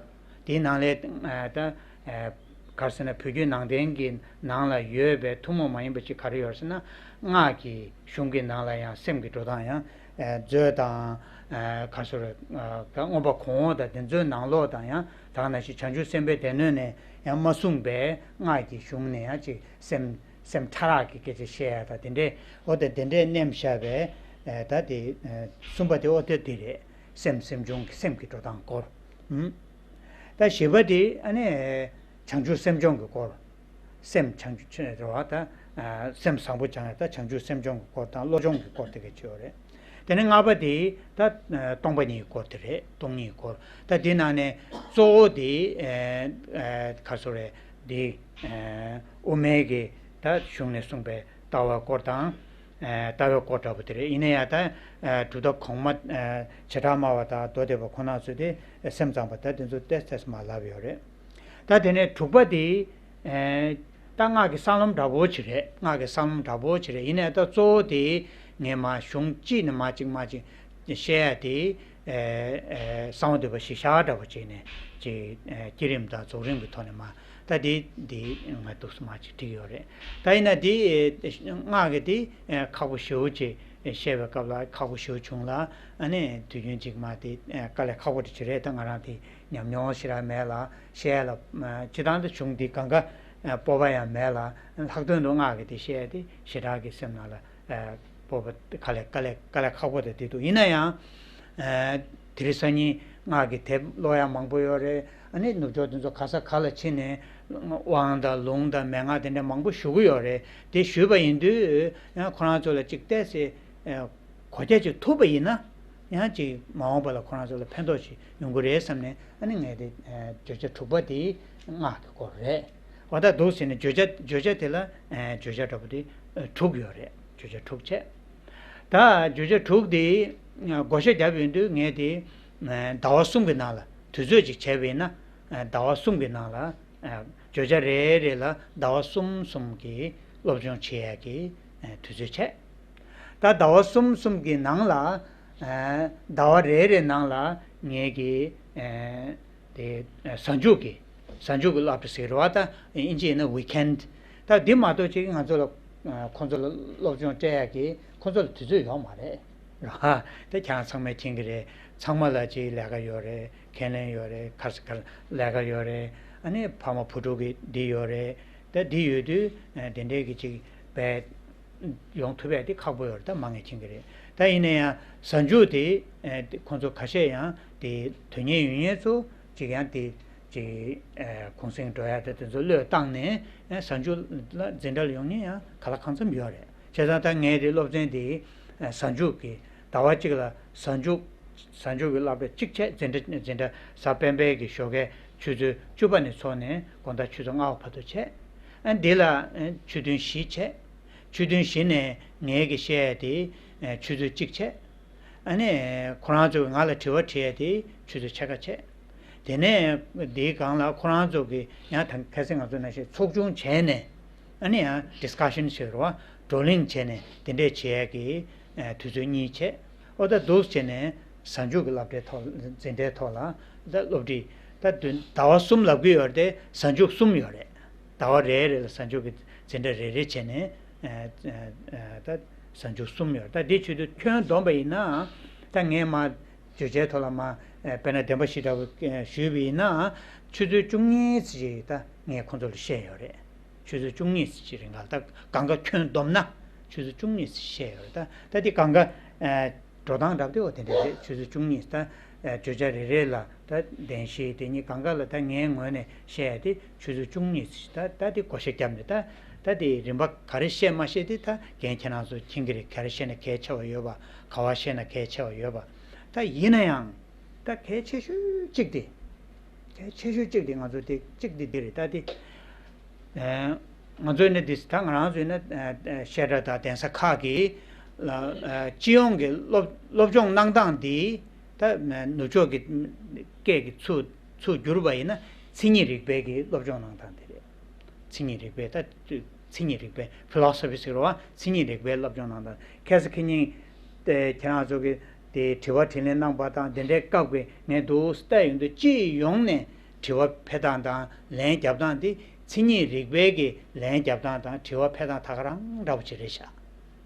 དེའི་ནང་ལས་ཨ་ད་ཨ་ག་རེ་ཟེར་ན་བོད་བརྒྱུད་ནང་བསྟན་གྱི་ནང་ལ་ཡོད་པའི་ཐུན་མོང་མ་ཡིན་པ་ཅིག་ག་རེ་ཡོད་ཟེར་ན། སྔགས་ཀྱི་གཞུང་གི་ནང་ལ་ཡང་སེམས་ཀྱི་འགྲོ་སྟངས་ཡང་ཨ་མཛོད་དང་ཨ་ག་རེ་ཟེར་ཨ་ད་མངོན་པ་གོང་འོག་དང་དེ་ཚོའི་ནང་ལོགས་དང་ཡང་དེ་ནང་བཞིན་བྱང་ཆུབ་སེམས་དཔའི་སྡེ་སྣོད་ནས་ཡང་མ་གསུངས་པའི་སྔགས་ཀྱི་གཞུང་ནས་ཡང་ཅིག་སེམས་སེམས་ཕྲ་རགས་ཀྱི་སྐད་ཆ་བཤད་ཡ་དང་དེ་འདྲས། འོ་དེ་དེ་འདྲས་མནན་བཞག་པའི་ཨ་ད་དེ་ཨ་གསུམ་པ་དེ་འོ་དེ་དེ་རེད། སེམས་སེམས་བྱུང་གི་སེམས་ཀྱི་འགྲོ་སྟངས་སྐོར། ཨུམ། ད་བཞི་པ་དེ་ཨ་ནི་བྱང་ཆུབ་སེམས་སྦྱོང་གི་སྐོར། སེམས་བྱང་ཆུབ་ཆེན་རེད་བ། ད་ཨ་སེམས་བཟང་པོ་སྦྱང་ཡ་ད་བྱང་ཆུབ་སེམས་སྦྱོང་གི་སྐོར་དང་བློ་སྦྱོང་གི་སྐོར་དེ་ག་ཅིག་ཡོད་རེད། དེ་ནས་ལྔ་པ་དེ་ད་ཨ་སྟོང་པ་ཉིད་ཀྱི་སྐོར་དེ་རེད། སྟོང་ཉིད་ཀྱི་སྐོར། ད་དེ་ནང་ནས་གཙོ་བོ་དེ་ཨ་ཨ་ག་རེ་ཟེར་རེད། དེ་ཨ་དབུ་མའི་གི་ད་གཞུང་ནས་གསུངས་པའི་ལྟ་བའི་སྐོར་དང་། ཨ་ལྟ་བའི་སྐོར་འདྲ་པོ་དེ་རེད། ཡིན་ན་ཡང་ད་ཨ་གྲུབ་མཐའ་གོང་མ་ཨ་བྱེ་བྲག་སྨྲ་བ་དང་མདོ་སྡེ་པ་ཁོང་རྣམ་ཚོས་དེ་སེམས་ཙམ་པ་ད་དེ་ཚོ་ཏོག་ཙམ་མར་ལབ་ཡོད་རེད། ད་དེ་ནས་དྲུག་པ་དེ་ཨ་ད་སྔགས་ཀྱི་གསང་ལམ་འདྲ་པོ་ཅིག་རེད། སྔགས་ཀྱི་གསང་ལམ་འདྲ་པོ་ཅིག་རེད། ཡིན་ན་ཡང་ད་གཙོ་བོ་དེ་ངས་མར་གཞུང་གཅིག་ནས་མར་གཅིག་མར་གཅིག་བཤད་ཡ་དེ་ཨ་ཨ་གསང་བ་འདུས་པ་བཞི་ཤག་འདྲ་པོ་ཅིག་ནས་ཅིག་ཨ་བསྐྱེད་རིམ་དང་རྫོགས་རིམ་གྱི་ཐོག་ནས་མར། ད་དེ་དེ་ང་འདུག་སེ་མར་ཅིག་བྲིས་ཡོད་རེད། ད་ཡིན་ན་དེ་སྔགས་ཀྱི་དེ་ཁག་པོ་ཞེ་པོ་ཅིག་བཤད་པའི་སྐབས་ལ་ཁག་པོ་ཞེ་པོ་བྱུང་ལ། ཨ་ནི་དུས་རྒྱུན་ཅིག་མར་དེ་དཀའ་ལས་ཁག་པོ་དེ་ཅིག་རེད། ད་ང་རང་དེ་ཉམས་མྱོང་ཞེ་དྲག་མེད་ལ་བཤད་ལ་སྤྱིར་བཏང་དུ་གཞུང་འདི་གང་ག་སྤོབས་པ་ཡང་མེད་ལ། ལྷག་དོན་དུ་སྔགས་ཀྱི་དེ་བཤད་དེ་ཞེ་དྲག་གི་སེམས་ནང་ལ་སྤོབས་པ་དཀའ་ལས་དཀའ་ལས་དཀའ་ལས་ཁག་པོ་དེ་དེ་འདུག་ཡིན་ན་ཡང་། དེ་རིང་སང་ཉིན་སྔགས་ཀྱི་དེབ་ཀློག་ཡ་མང་པོ་ཡོད་རེད། ཨ་ནི་ནུབ་ཕྱོགས་དེ་ཚོ་ག་ས་ག་ལ་ཕྱིན་ནས་དབང་དང་ལུང་དང་མན་ངག་དེ་འདྲ་མང་པོ་ཞུ་གི་ཡོད་རེད། དེ་ཞུས་པ་ཡིན་དུས་ཡང་ཁོ་རང་ཚོ་ལ་ཅིག་བལྟས་ཚེ་གོ་རྒྱ་ཅིག་ཐུབ་པ་ཡིན་ན་ཡང་ཅིག་མ་འོངས་པ་ལ་ཁོ་རང་ཚོ་ལ་ཕན་ཐོགས་ཤིག་ཡོང་གི་རེད་བསམ་ནས། ཨ་ནི་ངས་དེ་བརྗོད་བྱ་དྲུག་པ་དེ་སྔགས་ཀྱི་སྐོར་རེད། འོ་ད་འདུག་ཟེར་ནས་བརྗོད་བྱ་བརྗོད་བྱ་དེ་ལ་ཨ་བརྗོད་བྱ་འདྲ་པོ་དེ་ཨ་དྲུག་ཡོད་རེད། བརྗོད་བྱ་དྲུག་བྱས། ད་བརྗོད་བྱ་དྲུག་དེ་བགོ་བཤའ་བརྒྱབ་ཡོང་དུས་ངས་དེ་ཟླ་བ་གསུམ་གྱི་ནང་ལ་དུས་ཚོད་ཅིག་བྱས་པ་ཡིན་ན། ཟླ་བ་གསུམ་གྱི་ནང་ལ་བརྗོད་བྱ་རེ་རེ་ལ་ཟླ་བ་གསུམ་གསུམ་གྱི་སློབ་སྦྱོང་བྱེད་ཡག་གི་དུས་ཚོད་བྱས། ད་ཟླ་བ་གསུམ་གསུམ་གྱི་ནང་ལ་ཟླ་བ་རེ་རེ་ནང་ལ་ངས་ཀྱི་དེ་གཟའ་མཇུག་གི་གཟའ་མཇུག་གི་སློབ་གྲྭ་ཟེར་གི་རེད་བ། ད་ཨིན་ཇི་ཡིན་ན་ཝི་ཀེན་ཌི། ད་འདི་མ་གཏོགས་ཅིག་ང་ཚོ་ལ་ཁོང་ཚོ་ལ་སློབ་སྦྱོང་སྤྲད་ཡག་གི་ཁོང་ཚོ་ལ་དུས་ཚོད་ཡོད་མ་རེད་ར། ད་ཁྱེད་རང་ཚང་མས་མཁྱེན་གྱི་རེད། ཚང་མ་ལ་ཅིག་ལས་ཀ་ཡོད་རེད། ཁས་ལེན་ཡོད་རེད། ག་ས་ག་ལས་ཀ་ཡོད་རེད། ཨ་ནི་ཕ་མ་བུ་ཕྲུག་གི་འདི་ཡོད་རེད། ད་འདི་ཡོད་དུས་དེ་འདྲའི་གི་ཅིག་བས། ཡོང་ཐུབ་ཡ་དེ་ཁག་པོ་ཡོད་རེད། ད་མང་ངེས་མཁྱེན་གྱི་རེད། ད་ཡིན་ན་ཡང་གཟའ་མཇུག་དེ་ཨ་དེ་ཁོང་ཚོ་ཁ་ཤས་ཡང་དེ་དོན་གཉེར་ཡོད་མཁན་ཚོ་ཅིག་ཡང་དེ་ཅིག་ཨ་གུང་སེང་འགྲོ་ཡ་དེ་དེ་ཚོ་བློས་བཏང་ནས་ཨ་གཟའ་མཇུག་ལ་འཛིན་གྲྭ་ལ་ཡོང་མཁན་ཡང་ག་ལ་གང་འཚམ་ཡོད་རེད། བྱས་ཙང་ད་ངས་དེ་སློབ་ཚན་དེ་ཨ་གཟའ་མཇུག་གི་ཟླ་བ་གཅིག་ལ་གཟའ་མཇུག་གཟའ་མཇུག་གི་སློབ་གྲྭ་གཅིག་བྱས། འཛིན་གྲྭ་འཛིན་གྲྭ་གཟའ་སྤེན་པའི་གི་ཞོགས་ཀའི་ཆུ་ཚོད་བཅུ་པ་ནས་ཚོགས་ནས་དགོང་དག་ཆུ་ཚོད་ལྔ་པ་བར་དུ་བྱས། ཨ་འདི་ལ་ཨ་ཆོས་ཐུན་བཞི་བྱས། ཆོས་ཐུན་བཞི་ནས་ངས་ཀྱི་བཤད་ཡ་དེ་ཨ་ཆུ་ཚོད་གཅིག་བྱས། ཨ་ནི་ཁོ་རང་ཚོ་གིས་ང་ལ་དྲི་བ་དྲི་ཡ་དེ་ཆུ་ཚོད་ཕྱེད་ཀ་བྱས། དེ་ནས་འདིའི་སྒང་ལ་ཁོ་རང་ཚོ་གིས་ཡང་ད་གལ་སྲིད་ང་ཚོ་ནང་བཞིན་ཚོགས་ཆུང་བྱས་ནས། ཨ་ནི་ཡང་ཌིས་ཀ་ཤན་ཟེར་བ། བགྲོ་གླེང་བྱས་ནས་དེ་འདྲས་བྱེད་ཡ་གི་ཨ་དུས་ཚོད་གཉིས་བྱས། ཨོ་ད་འདུག་བྱས་ནས་གཟའ་མཇུག་གི་སློབ་གྲྭའི་ཐོག་འཛིན་གྲྭའི་ཐོག་ལ་ད་སློབ་ཁྲིད། ད་དུས་ཟླ་བ་གསུམ་ལབ་ཀྱི་ཡོད་རེད་དེ། གཟའ་མཇུག་གསུམ་ཡོད་རེད། ཟླ་བ་རེ་རེ་ལ་གཟའ་མཇུག་གི་འཛིན་གྲྭ་རེ་རེ་བྱས་ནས་ཨ་ཨ་ད་གཟའ་མཇུག་གསུམ་ཡོད་རེད། ད་འདི་ཆུ་ཚོད་ཁྱོན་བསྡོམས་པ་ཡིན་ན། ད་ངས་མ་བརྗོད་བྱའི་ཐོག་ལ་མ་ཨ་དཔེར་ན་བདེན་པ་བཞི་འདྲ་བོ་ཨ་ཞུས་པ་ཡིན་ན། ཆུ་ཚོད་བཅུ་གཉིས་ཙམ་ཞིག་ད་ངས་ཁོང་ཚོ་ལ་བཤད་ཡོད་རེད། ཆུ་ཚོད་བཅུ་གཉིས་ཙམ་ཞིག་རིང་ལ་ད་གང་ག་ཁྱོན་བསྡོམས་ན་ཆུ་ཚོད་བཅུ་གཉིས་ཙམ་བཤད་ཡོད་རེད། ད་ད་འདི་གང་ག་ཨ་ འགྲོ་སྟངས་འདྲ་པོ་དེ་འོ་དེ་འདྲ་རེད། ཆུ་ཚོད་བཅུ་གཉིས། ད་ཨ་བརྗོད་བྱ་རེ་རེ་ལ་ད་བདེན་བཞི་དེ་གཉིས་གང་ག་ལ་ད་ངའི་ངོས་ནས་བཤད་ཡ་དེ་ཆུ་ཚོད་བཅུ་གཉིས། ད་ད་དེ་བགོ་བཤའ་བརྒྱབ་ནས་ད་ད་དེ་རིམ་པ་ག་རེ་བཤད་མ་བཤད་དེ་ད་རྒན་ཁྱེད་རང་ཚོ་མཁྱེན་གྱི་རེད། ག་རེ་བཤད་ན་གལ་ཆེ་བ་ཡོད་པ། ག་བ་བཤད་ན་གལ་ཆེ་བ་ཡོད་པ། ད་ཡིན་ན་ཡང་ད་གལ་ཆེ་ཤོས་གཅིག་དེ། གལ་ཆེ་ཤོས་གཅིག་དེ་ང་ཚོ་དེ་གཅིག་དེ་འདི་རེད། ད་དེ་ཨ་ང་ཚོ་ནི་འདི་ད་ང་རང་ཚོ་ནི་ཨ་ཨ་བཤད་གྲྭ་དང་གདན་ས་ཁག་གི་ལ་ཨ་སྤྱི་ཡོངས་ཀྱི་སློབ་སློབ་སྦྱོང་གནང་སྟངས་འདི་ད་ནུབ་ཕྱོགས་ཀྱི་སྐད་ཀྱི་ཚུར་ཚུར་བསྒྱུར་བ་ཡིན་ན་མཚན་ཉིད་རིག་པའི་གི་སློབ་སྦྱོང་གནང་སྟངས་དེ་རེད། མཚན་ཉིད་རིག་པའི་ད་མཚན་ཉིད་རིག་པའི་ཕི་ལོ་སོ་ཕི་ཟེར་བ། མཚན་ཉིད་རིག་པའི་སློབ་སྦྱོང་གནང་སྟངས། ཁ་སང་ཁ་ཉིན་དེ་ཁྱེད་རང་ཚོ་གི་དེ་དྲི་བ་དྲིས་ལན་གནང་པ་དང་དེ་འདྲའི་སྐབས་ཀྱི་ངས་འདུག་བལྟས་ཡོང་དུས་སྤྱི་ཡོངས་ནས་དྲི་བ་འཕེལ་སྟངས་དང་ལན་རྒྱབ་སྟངས་དེ་མཚན་ཉིད་རིག་པའི་གི་ལན་རྒྱབ་སྟངས་དང་དྲི་བ་འཕེལ་སྟངས་ད་ག་རང་འདྲ་པོ་ཅིག་རེད་ཤག་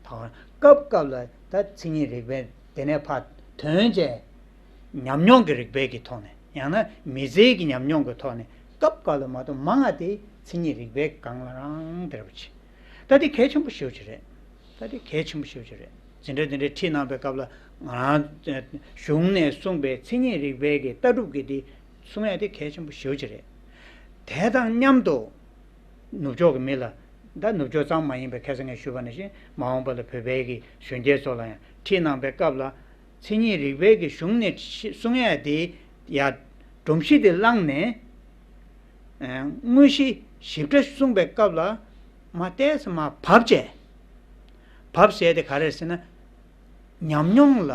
ད་ག་རང་སྐབས་སྐབས་ལ་ད་མཚན་ཉིད་རིག་པའི་དེ་ནས་ཕར་དོན་བྱས། ཉམས་མྱོང་གི་རིག་པའི་གི་ཐོག་ནས། ཡང་ན་མི་ཚེའི་གི་ཉམས་མྱོང་གི་ཐོག་ནས་སྐབས་འགའ་ལ་མ་གཏོགས་མང་ང་དེ་མཚན་ཉིད་རིག་པའི་སྒང་ལ་རང་དེ་རུ་ཕྱིན། ད་དེ་གལ་ཆེན་པོ་ཞེ་པོ་ཅིག་རེད། ད་དེ་གལ་ཆེན་པོ་ཞེ་པོ་ཅིག་རེད། འཛིན་གྲྭ་དེ་འདྲའི་ཁྲིད་གནང་པའི་སྐབས་ལ་ང་རང་གཞུང་ནས་གསུངས་པའི་མཚན་ཉིད་རིག་པའི་གི་ལྟ་གྲུབ་ཀྱི་དེ་གསུང་ཡ་དེ་གལ་ཆེན་པོ་ཞེ་པོ་ཅིག་རེད། དེ་དང་མཉམ་དུ། ནུབ་ཕྱོགས་ཀྱི་མི་ལ། ད་ནུབ་ཕྱོགས་ཙམ་མ་ཡིན་པའི་ཁ་སང་ངས་ཞུས་པ་ནང་བཞིན་མ་འོངས་པ་ལ་བོད་པའི་གི་གཞོན་སྐྱེས་ཚོ་ལ་ཡང་ཁྲིད་གནང་པའི་སྐབས་ལ། མཚན་ཉིད་རིག་པའི་གི་གཞུང་ནས་གསུང་ཡ་དེ་ཡ་སྒྲོམ་གཞི་དེ་བླངས་ནས། དངོས་གཞི་ཞིབ་ཕྲ་གསུངས་པའི་སྐབས་ལ་མ་བལྟས་སུ་མ་བབས་བྱས། བབས་ཟེར་དེ་ག་རེ་ཟེར་ན། ཉམས་མྱོང་ལ་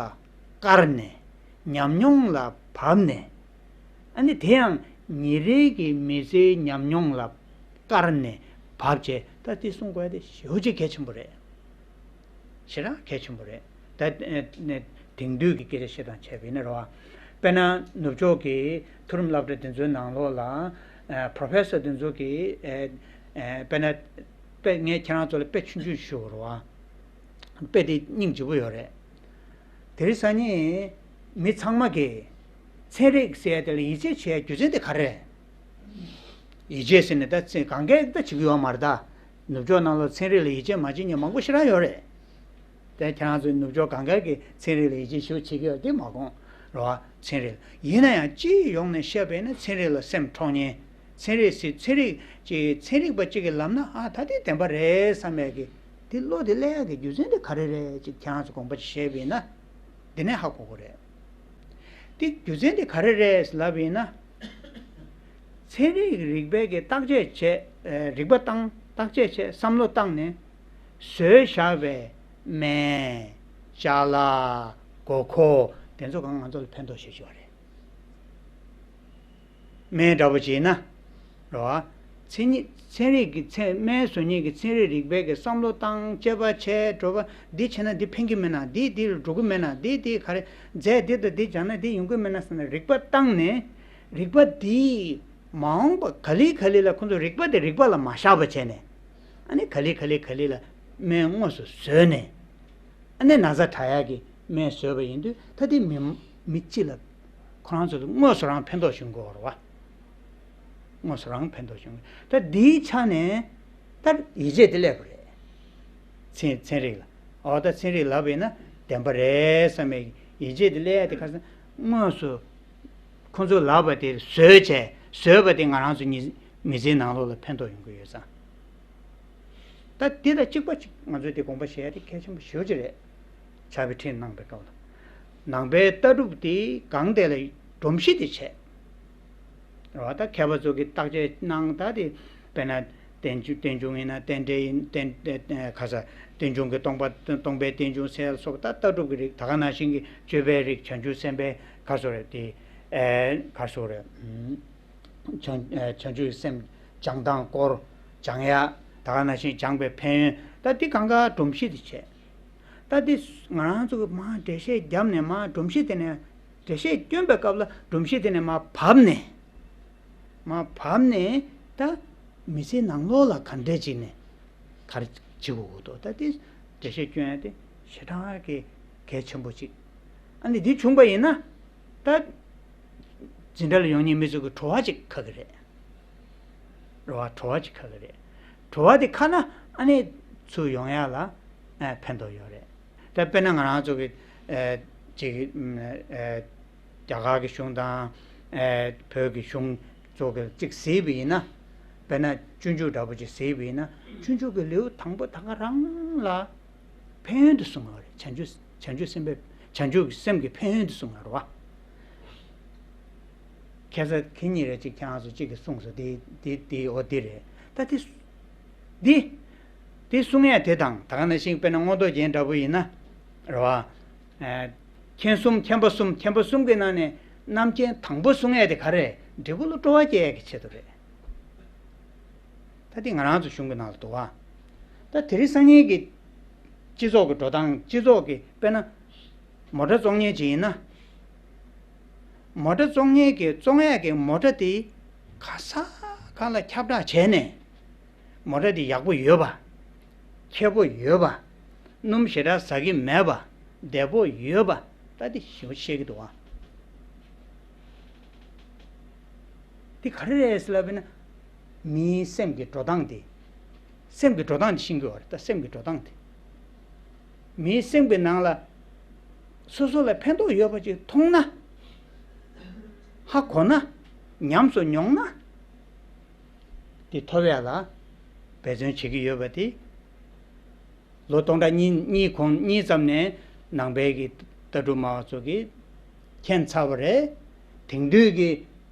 བཀར་ནས། ཉམས་མྱོང་ལ་བབས་ནས། ཨ་ནི་དེ་ཡང་ཉིན་རེ་གི་མི་ཚེའི་ཉམས་མྱོང་ལ་བཀར་ནས་བབས་བྱས་ད་དེ་གསུང་དགོས་དེ་ཞེ་པོ་ཅིག་གལ་ཆེན་པོ་རེད། ཞེ་དྲག་གལ་ཆེན་པོ་རེད། ད་དེང་དུས་ཀྱི་སྐད་ཆ་བཤད་སྟངས་བྱས་པ་ཡིན་ན་རེད་བ། དཔེར་ན་ནུབ་ཕྱོགས་ཀྱི་མཐོ་རིམ་སློབ་གྲྭ་དེ་ཚོའི་ནང་ལོགས་ལ་ཨ་པྲོ་ཕེ་སར་དེ་ཚོ་གི་ཨ་ཨ་དཔེར་ན་དཔེ་ངས་ཁྱེད་རང་ཚོ་ལ་དཔེ་ཆུང་ཆུང་ཞུ་དགོས་རེད་བ། དཔེ་དེ་སྙིང་རྗེ་པོ་ཡོད་རེད། དེ་རིང་སང་ཉིན་མི་ཚང་མ་གིས་ཚན་རིག་ཟེར་ཡ་དེ་ལ་ཡིད་ཆེས་བྱེད་ཡ་རྒྱུ་མཚན་དེ་ག་རེ་རེད། ཡིད་ཆེས་ཟེར་ནས་ད་ཚན་གང་གས་ད་བྱེད་ཀྱི་ཡོད་མ་རེད་ད། ནུབ་ཕྱོགས་ནང་ལ་ཚན་རིག་ལ་ཡིད་ཆེས་མ་བྱེད་མཁན་མང་པོ་ཞེ་དྲག་ཡོད་རེད། དེ་ཁྱེད་རང་ཚོའི་ནུབ་ཕྱོགས་གང་ག་གི་ཚན་རིག་ལ་ཡིད་ཆེས་ཞེ་པོ་བྱེད་ཀྱི་ཡོད་དེ་མ་དགོངས་རོགས། ཚན་རིག་ཡིན་ན་ཡང་སྤྱི་ཡོངས་ནས་བཤད་པས་ན་ཚན་རིག་ལ་སེམས་འཕྲོག་མཁན། ཚན་རིག་ཟེར་ཚན་རིག་ཅིག་ཚན་རིག་པ་གཅིག་གིས་ལབ་ན་ཨ་ད་དེ་བདེན་པ་རེད་བསམ་ཡས་ཀྱི་དེ་བློ་དེ་སླེབས་ཡས་ཀྱི་རྒྱུ་མཚན་དེ་ག་རེ་རེད་ཅིག་ཁྱེད་རང་ཚོ་དགོངས་པ་ཅིག་བཞེས་པ་ཡིན་ན། འདི་ནས་ཧ་གོ་གི་རེད། དེ་རྒྱུ་མཚན་དེ་ག་རེ་རེད་ལབ་ཡིན་ན། ཚན་རིག་རིག་པའི་གི་བརྟག་དཔྱད་བྱས། ཨེ་རིག་པ་བཏང་བརྟག་དཔྱད་བྱས་བསམ་བློ་བཏང་ནས་བཟོས་བཞག་པའི་སྨན། ཅ་ལག་མགོ་སྐོར་དེ་ཚོ་གང་ང་ཚོ་ལ་ཕན་ཐོགས་ཤིག་ཡོད་རེད། སྨན་འདྲ་པོ་བྱས་ན། རེད་བ། ཚན་ཉིད་ཚན་རིག་གི་ཚན་སྨན་བཟོ་མཁན་གྱི་ཚན་རིག་རིག་པའི་གི་བསམ་བློ་བཏང་དཔྱད་པ་བྱས་འགྲོ་བ་འདི་བྱས་ན་འདི་ཕན་གྱི་མེད་ན་འདི་འདི་ལ་འགྲོ་གི་མེད་ན་འདི་འདི་ག་རེ་རྫས་འདི་དང་འདི་སྦྱར་ན་འདི་ཡོང་གི་མེད་ན་ཟེར་ནས་རིག་པ་བཏང་ནས་རིག་པ་འདིས་མ་འོངས་པ་ག་ལེ་ག་ལེ་ལ་ཁོ་ཚོ་རིག་པ་དེ་རིག་པ་ལ་མ་བཞག་པ་བྱས་ནས་ཨ་ནི་ག་ལེ་ག་ལེ་ག་ལེ་ལ་སྨན་དངོས་སུ་བཟོས་ནས། ཨ་ནི་ན་ཚ་དྲག་ཡག་གི་སྨན་བཟོས་པ་ཡིན་དུས་ད་དེ་མི་མི་གཅིག་ལ་ཁོ་རང་ཚོ་ལ་དངོས་སུ་རང་ཕན་ཐོགས་བྱུང་དགོས་རེད་བ། དངོས་སུ་རང་ཕན་ཐོགས་བྱུང་དགོས། ད་འདིའི་ཆ་ནས་ད་ཡིད་ཆེས་དེ་སླེབས་པ་རེད། ཚན་ཚན་རིག་ལ་འོ་ད་ཚན་རིག་ལབ་པ་ཡིན་ན་བདེན་པ་རེད་བསམ་པའི་ཡིད་ཆེས་དེ་སླེབས་ཡ་དེ་ཁ་སང་དངོས་སུ་ཁོ་ཚོ་ལབ་པ་དེ་བཟོས་བྱས་བཟོས་པ་དེ་ང་རང་ཚོ་མི་མི་ཚེའི་ནང་ལོགས་ལ་ཕན་ཐོགས་ཡོང་གི་ཡོད་ཙང་། ད་འདི་དང་གཅིག་པ་གཅིག་ང་ཚོས་འདི་དགོངས་པ་བཞེས་ཡ་དེ་གལ་ཆེན་པོ་ཞེ་པོ་ཅིག་རེད། ཕྱག་དཔེ་ཁྲིད་གནང་པའི་སྐབས་ལ། ནང་པའི་ལྟ་གྲུབ་དེ་གང་དེ་ལ་སྒྲོམ་གཞི་དེ་བྱས། རེད་བ། ད་མཁས་པ་ཚོ་གིས་བརྟག་དཔྱད་གནང་ད་དེ་དཔེར་ན་རྟེན་འབྱུང་རྟེན་འབྱུང་ཡིན་ན་རྟེན་འབྲེལ་ཡིན་རྟེན་རྟེན་ག་ས་རྟེན་འབྱུང་གི་སྟོང་པ་སྟོང་པའི་རྟེན་འབྱུང་ཟེར་སོགས་ད་ལྟ་གྲུབ་ཀྱི་རིགས་ད་ག་ནང་བཞིན་གྱི་སྤྱོད་པའི་རིགས་བྱང་ཆུབ་སེམས་དཔའི་ག་སོགས་རེད་དེ་ཨེ་ག་སོགས་རེད། བྱང་བྱང་ཆུབ་སེམས་སྦྱང་སྟངས་སྐོར་སྦྱང་ཡ་ད་ག་ནང་བཞིན་སྦྱངས་པའི་ཕན་ཡོན་ད་འདི་གང་ག་སྒྲོམ་གཞི་དེ་བྱས། ད་འདི་ང་རང་ཚོ་གི་མར་འགྲེལ་བཤད་བརྒྱབ་ནས་མར་སྒྲོམ་གཞི་དེ་ནས་འགྲེལ་བཤད་བསྐྱོན་པའི་སྐབས་ལ་སྒྲོམ་གཞི་དེ་ནས་མར་བབས་ནས་མར་བབས་ནས་ད་མི་ཚེའི་ནང་ལོགས་ལ་ག་འདྲས་ཅིག་ནས་ག་རེ་བྱེད་དགོས་ཀྱི་འདུག་ད་འདི་འགྲེལ་བཤད་བསྐྱོན་ཡ་དེ་ཞེ་དྲག་གི་གལ་ཆེན་པོ་ཅིག་ཨ་ནི་འདི་བྱུང་པ་ཡིན་ན་ད། འཛིན་གྲྭ་ལ་ཡོང་མཁན་མི་ཚོ་གི་བྲོ་བ་ཅིག་ཁ་གི་རེད། རེད་བ། བྲོ་བ་ཅིག་ཁ་གི་རེད། བྲོ་བ་དེ་ཁ་ན་ཨ་ནི་ཚུར་ཡོང་ཡག་ལ་ཨ་ཕན་ཐོགས་ཡོད་རེད། ད་དཔེར་ན་ང་རང་ཚོ་གི་ཨ་ ཅིག་ཨ་རྒྱ་གར་གྱི་གཞུང་དང་ཨ་བོད་ཀྱི་གཞུང་ཚོ་གི་ཅིག་གཟིགས་པ་ཡིན་ན། དཔེར་ན་སྤྱོད་འཇུག་འདྲ་པོ་ཅིག་གཟིགས་པ་ཡིན་ན། སྤྱོད་འཇུག་གི་ལེའུ་དང་པོ་ད་ག་རང་ལ་ཕན་ཡོན་དུ་གསུངས་ཡོད་རེད། བྱང་ཆུབ་བྱང་ཆུབ་སེམས་དཔའི་བྱང་ཆུབ་ཀྱི་སེམས་ཀྱི་ཕན་ཡོན་དུ་གསུངས་ཡོད་རེད་བ། ཁ་སང་ཁེ་གཉིས་རེ་གཅིག་ཁྱེད་རང་ཚོ་གཅིག་གིས་གསུངས་སོང་། དེ་དེ་དེ་འོ་དེ་རེད། ད་དེ་དེ་དེ་གསུང་ཡ་དེ་དང་ད་ག་ནང་བཞིན་དཔེར་ན་མངོན་རྟོགས་རྒྱན་འདྲ་པོ་ཡིན་ན་རེད་བ། ཨ་མཁྱེན་གསུམ་མཁྱེན་པ་གསུམ། མཁྱེན་པ་གསུམ་གྱི་ནང་ནས་རྣམ་མཁྱེན་དང་པོ་གསུང་ཡ་དེ་ག་རེ་རེད། འབྲས་བུ་ལ་སྤྲོ་བ་སྐྱེ་ཡ་གི་ཆེད་དུ་རེད། ད་དེ་ང་རང་ཚོ་གཞུང་གི་ནང་ལ་འདུག་བ། ད་དེ་རིང་སང་ཉིན་གྱི་སྤྱི་ཚོགས་ཀྱི་འགྲོ་སྟངས། སྤྱི་ཚོགས་ཀྱི་དཔེར་ན་མོ་ཊ་བཙོང་མཁན་ཅིག་ཡིན་ན། མོ་ཊ་བཙོང་མཁན་གྱི་བཙོང་ཡས་ཀྱི་མོ་ཊ་དེ་ག་ས་ག་ལ་ཁྱབ་བསྒྲགས་བྱས་ནས། མོ་ཊ་དེ་ཡག་པོ་ཡོད་པ། ཁེ་པོ་ཡོད་པ། སྣུམ་ཞེ་དྲག་ཟ་གི་མེད་པ། བདེ་པོ་ཡོད་པ། ད་དེ་ཞེ་པོ་བཤད་ཀྱི་འདུག་བ། དེ་ག་རེ་རེད་ཟེར་ལབ་ན། མིའི་སེམས་ཀྱི་འགྲོ་སྟངས་དེ། སེམས་ཀྱི་འགྲོ་སྟངས་དེ་ཤེས་ཀྱི་ཡོད་རེད། ད་སེམས་ཀྱི་འགྲོ་སྟངས་དེ། མིའི་སེམས་ཀྱི་ནང་ལ་སོ་སོ་ལ་ཕན་ཐོགས་ཡོད་པ་ཅིག་མཐོང་ན། ཧ་གོ་ན། ཉམས་སུ་མྱོང་ན། དེ་ཐོབ་ཡ་ལ་འབད་བརྩོན་བྱེད་ཀྱི་ཡོད་པ་དེ། ལོ་སྟོང་ཕྲག་གཉིས་གཉིས་གོང་གཉིས་ཙམ་ནས་ནང་པའི་གི་ལྟ་གྲུབ་སྨྲ་བ་ཚོ་གིས་མཁྱེན་ཚར་བ་རེད། དེང་དུས་ཀྱི་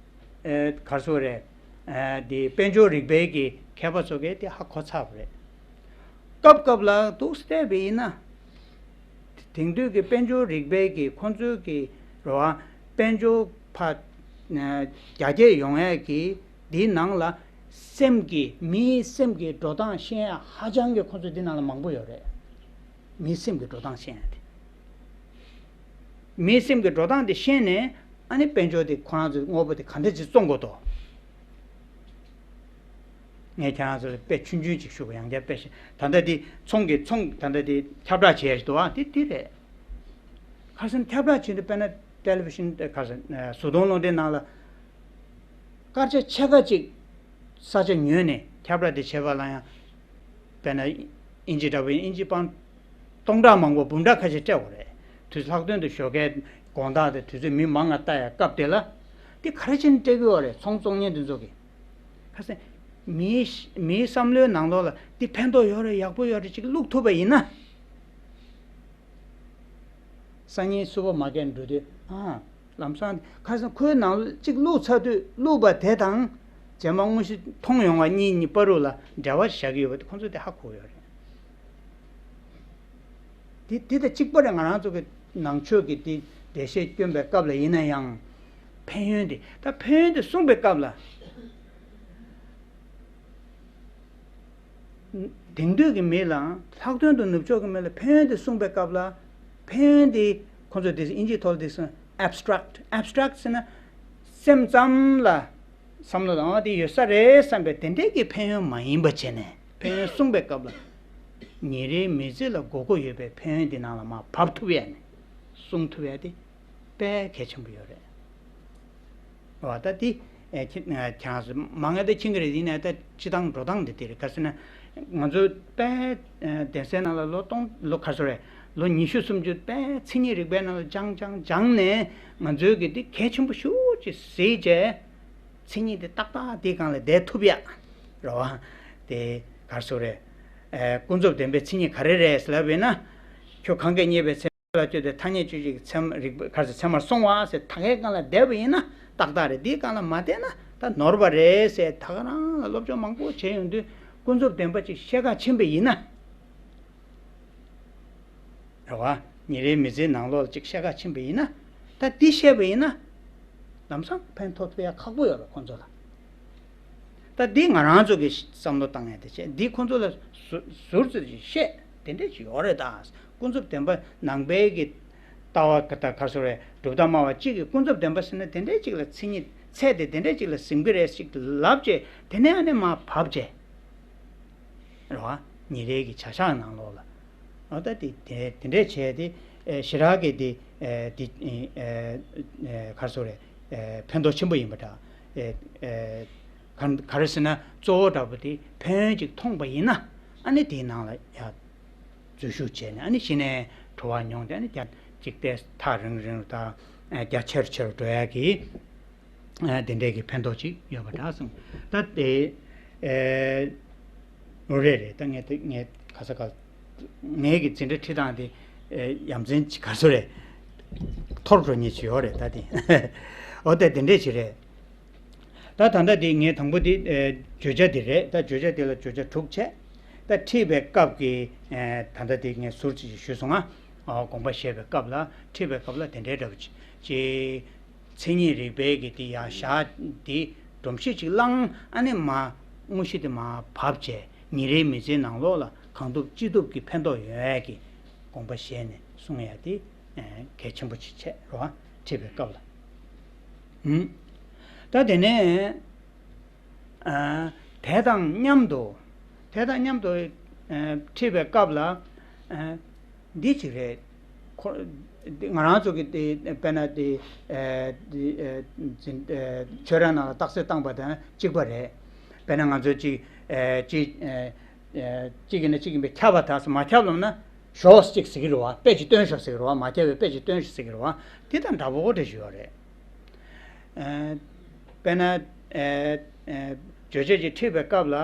ཨེ་ག་རེ་ཟེར་དགོས་རེད། ཨེ་དེ་དཔལ་འབྱོར་རིག་པའི་གི་མཁས་པ་ཚོ་གིས་དེ་ཧ་གོ་ཚར་བ་རེད། སྐབས་སྐབས་ལ་འདུག་སེ་བལྟས་པ་ཡིན་ན། དེང་དུས་ཀྱི་དཔལ་འབྱོར་རིག་པའི་གི་ཁོང་ཚོའི་གི་རེད་བ། དཔལ་འབྱོར་ཕར་ཨེ་རྒྱ་སྐྱེད་ཡོང་ཡས་ཀྱི་འདིའི་ནང་ལ། སེམས་ཀྱི་མིའི་སེམས་ཀྱི་འགྲོ་སྟངས་ཤེས་ཡ་ཧ་ཅང་གི་ཁོང་ཚོ་འདི་ནང་ལ་མང་པོ་ཡོད་རེད། མིའི་སེམས་ཀྱི་འགྲོ་སྟངས་ཤེས་ཡ་དེ། མིའི་སེམས་ཀྱི་འགྲོ་སྟངས་དེ་ཤེས་ནས། ཨ་ནི་དཔལ་འབྱོར་དེ་ཁོ་རང་ཚོའི་དངོས་པོ་དེ་ག་འདྲ་ཅིག་བཙོང་དགོས་དོ། ངས་ཁྱེད་རང་ཚོ་ལ་དཔེ་ཆུང་ཆུང་ཅིག་ཞུ་བ། ཡང་བསྐྱར་དཔེ་ཤེས། ད་ལྟ་དེ་ཚོང་གི་ཚོང་ད་ལྟ་དེ་ཁྱབ་བསྒྲགས་བྱས་ཡ་ཞིག་འདུག་ཨ། དེ་དེ་རེད། ཁ་སང་ཁྱབ་བསྒྲགས་བྱས་ཏེ། དཔེར་ན་ཊེ་ལི་ཝི་ཤན། ཁ་སང་བཟོ་དོན་སློབ་གྲྭའི་ནང་ལ་སྐར་ཆ་ཕྱེད་ཀ་ཅིག་ས་ཆ་ཉོས་ནས་ཁྱབ་བསྒྲགས་དེ་བྱེད་པ་ལ་ཡང་། དཔེར་ན་ཨིན་ཇི་འདྲ་པོ་ཡིན། ཨིན་ཇི་པང་སྟོང་ཕྲག་མང་པོ་འབུམ་ཕྲག་ཁ་ཤས་སྤྲད་དགོས་རེད། དུས་ལྷག་དོན་དུ་ཞོགས་ཀའི་དགོང་དག་དེ་དུས་ཚོད་མི་མང་ང་ལྟ་ཡ་སྐབས་དེ་ལ། དེ་ག་རེ་བྱས་ནས་སྤྲད་ཀྱི་ཡོད་རེད། ཚོང་བཙོང་མཁན་དེ་ཚོ་གིས། ཁ་སང་མིའི་མིའི་བསམ་བློའི་ནང་ལོགས་ལ་འདི་ཕན་ཐོགས་ཡོད་རེད། ཡག་པོ་ཡོད་རེད་ཅིག་བླུགས་ཐུབ་པ་ཡིན་ན། སང་ཉིན་སུ་པར་མ་ཀེཊ་འགྲོ་དུས། ཨ། ལམ་སང་ཁ་སང་ཁོའི་ནང་གཅིག་བླུགས་ཚར་དུས། བླུགས་པ་དེ་དང་རྗེས་མ་དངོས་གཞི་མཐོང་ཡོང་བ་གཉིས་གཉིས་བར་དུ་ལ་འབྲེལ་བ་བཞག་གི་ཡོད་པ་དེ་ཁོང་ཚོ་དེ་ཧ་གོ་ཡོད་རེད། དེ་དེ་དང་གཅིག་པ་རེད། ང་རང་ཚོ་གི་ནང་ཆོས་ཀྱི་དེ་འགྲེལ་བཤད་སྐྱོན་པའི་སྐབས་ལ་ཡིན་ན་ཡང་། ཕན་ཡོན་དེ། ད་ཕན་ཡོན་དེ་གསུངས་པའི་སྐབས་ལ། དེང་དུས་ཀྱི་མི་ལའང་ལྷག་དོན་དུ་ནུབ་ཕྱོགས་ཀྱི་མི་ལ་ཕན་ཡོན་དེ་གསུངས་པའི་སྐབས་ལ། ཕན་ཡོན་དེ་ཁོང་ཚོས་དེ་ཨིན་ཇིའི་ཐོག་ལ་དེ་གསུངས། ཨེབ་སི་ཊྲེག་ཊི། ཨེབ་སི་ཊྲེག་ཊི་ཟེར་ན། སེམས་ཙམ་ལ་བསམ་བློ་བཏང་བ་དེ་ཡོད་ས་རེད་བསམ་པའི་དེ་འདྲའི་གི་ཕན་ཡོན་མ་ཡིན་པ་བྱས་ནས། ཕན་ཡོན་གསུངས་པའི་སྐབས་ལ། ཉིན་རེའི་མི་ཚེ་ལ་དགོས་མཁོ་ཡོད་པའི་ཕན་ཡོན་དེ་ནང་ལ་མར་བབས་ཐུབ་ཡ་ནས་གསུང་ཐུབ་ཡ་དེ་དཔེ་གལ་ཆེན་པོ་ཡོད་རེད། འོ་ད་དེ་ཨེ་ཁྱེད་ཁྱེད་རང་ཚོ་མང་ང་ད་མཁྱེན་གྱི་རེད། ཡིན་ནའི་ད་སྤྱི་བཏང་འགྲོ་སྟངས་འདི་དེ་རེད། ག་ཟེར་ན། ང་ཚོ་དཔེ་ཨེ་གདན་སའི་ནང་ལ་ལོ་སྟོང་། ལོ་ག་ཚོད་རེད། ལོ་ཉི་ཤུ་སུམ་ཅུ་དཔེ་མཚན་ཉིད་རིག་པའི་ནང་ལ་སྦྱངས་སྦྱངས་སྦྱངས་ནས། ང་ཚོའི་གི་འདི་གལ་ཆེན་པོ་ཞེ་པོ་ཅིག་གཟིགས་བྱས། མཚན་ཉིད་དེ་ཏག་ཏག་དེའི་སྒང་ལ་བསྡད་ཐུབ་ཡ་རེད་བ། དེ་ག་ཚོད་རེད། ཨེ་ཀུན་རྫོབ་བདེན་པའི་མཚན་ཉིད་ག་རེ་རེད་ལབ་ཡིན་ན། ཁྱོད་གང་གིས་རྙེད་པའི་ཚེ། ལ་སྤྱོད་དེ་ཐ་སྙད་དཔྱོད་བྱེད་ཀྱི་ཚད་མ་རིག་པ་ག་རེ་ཟེར། ཚད་མར་སོང་བ་ཟེར། ད་གའི་སྒང་ལ་བསྡད་པ་ཡིན་ན་ཏག་ཏག་རེད། འདིའི་སྒང་ལ་མ་བསྡད་ན་ད་ནོར་བ་རེད་ཟེར། ད་ག་རང་ལ་སློབ་སྦྱོང་མང་པོ་བྱས་ཡོང་དུས་ཀུན་རྫོབ་བདེན་པ་ཅིག་ཤེས་ཁ་ཕྱིན་པ་ཡིན་ན། རེད་བ། ཉིན་རེའི་མི་ཚེའི་ནང་ལོགས་ལ་ཅིག་ཤེས་ཁ་ཕྱིན་པ་ཡིན་ན། ད་འདི་ཤེས་པ་ཡིན་ན། ལམ་སང་ཕན་ཐོགས་ཐུབ་ཡ་ཁག་པོ་ཡོད་རེད་ཁོང་ཚོ་ལ། ད་འདི་ང་རང་ཚོ་གིས་བསམ་བློ་བཏང་ཡ་དེ་བྱས། འདི་ཁོང་ཚོ་ལ་ཟུར་ཟུར་ཙམ་ཞིག་བཤད། དེ་འདྲས་ཅིག་ཡོད་རེད་ད། ཀུན་རྫོབ་བདེན་པ་ནང་པའི་གི་ལྟ་བ་གི་ད་ག་རེ་ཟེར་རེད། གྲུབ་མཐའ་སྨྲ་བ་གཅིག་གིས་ཀུན་རྫོབ་བདེན་པ་ཟེར་ན་དེ་འདྲས་ཅིག་ལ་མཚན་ཉིད་ཚད་དེ་དེ་འདྲས་ཅིག་ལ་ཟིན་གི་རེད་ཅིག་ལབ་བྱས། དེ་ནས་ཨ་ནི་མར་བབས་བྱས། རེད་བ། ཉིན་རེའི་གི་བྱ་གཞག་ནང་ལོགས་ལ། འོ་ད་དེ་དེ་དེ་འདྲས་བྱས་ཏེ། ཨེ་ཞེ་དྲག་གི་དེ་ཨེ་དེ་ཨེ་ཨེ་ག་རེ་ཟེར་རེད། ཨེ་ཕན་ཐོགས་ཆེན་པོ་ཡིན་པ་འདྲ། ཨེ་ཨེ་ག་ག་རེ་ཟེར་ན། གཙོ་བོ་འདྲ་པོ་དེ་ཕན་ཡོན་ཅིག་མཐོང་པ་ཡིན་ན། ཨ་ནི་དེའི་ནང་ལ་ཡ་འཛུལ་ཞུགས་བྱས་ནས། ཨ་ནི་གཞི་ནས་གྲོལ་བ་མྱོང་སྟེ། ཨ་ནི་རྒྱ་ ཅིག་ཏེ་ཐག་རིང་རིང་དང་རྒྱ་ཆེར་ཆེར་འགྲོ་ཡ་གི་དེ་འདྲའི་གི་ཕན་ཐོགས་ཅིག་ཡོད་པ་འདྲ་གསུངས། ད་དེ་རེད་རེད། ད་ངས་དེ་ངས་ག་ས་ག་ངའི་གི་འཛིན་གྲྭ་ཁྲིད་སྟངས་དེ་ཡ་མཚན་ཅིག་ག་ཚོད་རེད། འཐོར་འགྲོ་ཉེན་ཅིག་ཡོད་རེད་ད་དེ། འོ་དེ་དེ་འདྲས་ཅིག་རེད། ད་ད་ལྟ་འདི་ངས་དང་པོ་འདི་ཨེ་བརྗོད་བྱ་འདི་རེད། ད་བརྗོད་བྱ་འདི་ལ་བརྗོད་བྱ་དྲུག་བྱས། ད་ཁྲིད་པའི་སྐབས་ཀྱི་ཨེ་ད་ལྟ་འདི་ངས་ཟུར་ཅིག་ཞུས་སོང་ང་། ཨོ་དགོངས་པ་བཞེས་པའི་སྐབས་ལ་ཁྲིད་པའི་སྐབས་ལ་དེ་འདྲའི་འདྲ་པོ་ཅིག་ཅིག་མཚན་ཉིད་རིག་པའི་གི་འདི་ཡང་བཞག་འདི་སྒྲོམ་གཞི་ཅིག་བླངས། ཨ་ནི་མ་དངོས་གཞི་དེ་མ་བབས་བྱས་ཉིན་རེའི་མི་ཚེའི་ནང་ལོགས་ལ་གང་ཐུབ་ཅི་ཐུབ་ཀྱི་ཕན་ཐོགས་ཡོང་ཡས་ཀྱི་དགོངས་པ་བཞེས་ནས་གསུང་ཡ་དེ་ཨེ་གལ་ཆེན་པོ་ཅིག་བྱས་རོ། ཁྲིད་པའི་སྐབས་ལ། ཨུམ། ད་དེ་ནས་ཨ་དེ་དང་མཉམ་དུ་དེ་དང་མཉམ་དུ་ཨ་ཁྲིད་པའི་སྐབས་ལ་ཨ་འདི་ཅིག་རེད། ཁོ་ང་རང་ཚོ་གི་དེ་དཔེར་ན་དེ་ཨ་དེ་ཨ་འཛིན་ཨ་ཆོས་ར་ནང་ལ་རྟགས་གསལ་བཏང་པ་དང་གཅིག་པ་རེད། དཔེར་ན་ང་ཚོ་གཅིག་ཨ་གཅིག་ཨ་ཨ་གཅིག་ཡིན་ན་གཅིག་ཡིན་པས་ཁྱབ་པ་དང་མ་ཁྱབ་ལབ་ན། ཞོག་ཅིག་ཟེར་གི་རེད་བ། དཔེ་ཅིག་སྟོན་ཤོག་ཟེར་གི་རེད་བ། མ་ཁྱབ་པའི་དཔེ་ཅིག་སྟོན་ཤོག་ཟེར་གི་རེད་བ། དེ་དང་འདྲ་པོ་འདྲ་ཞིག་ཡོད་རེད། ཨ་དཔེར་ན་ཨ་ཨ་བརྗོད་བྱ་ཅིག་ཁྲིད་པའི་སྐབས་ལ་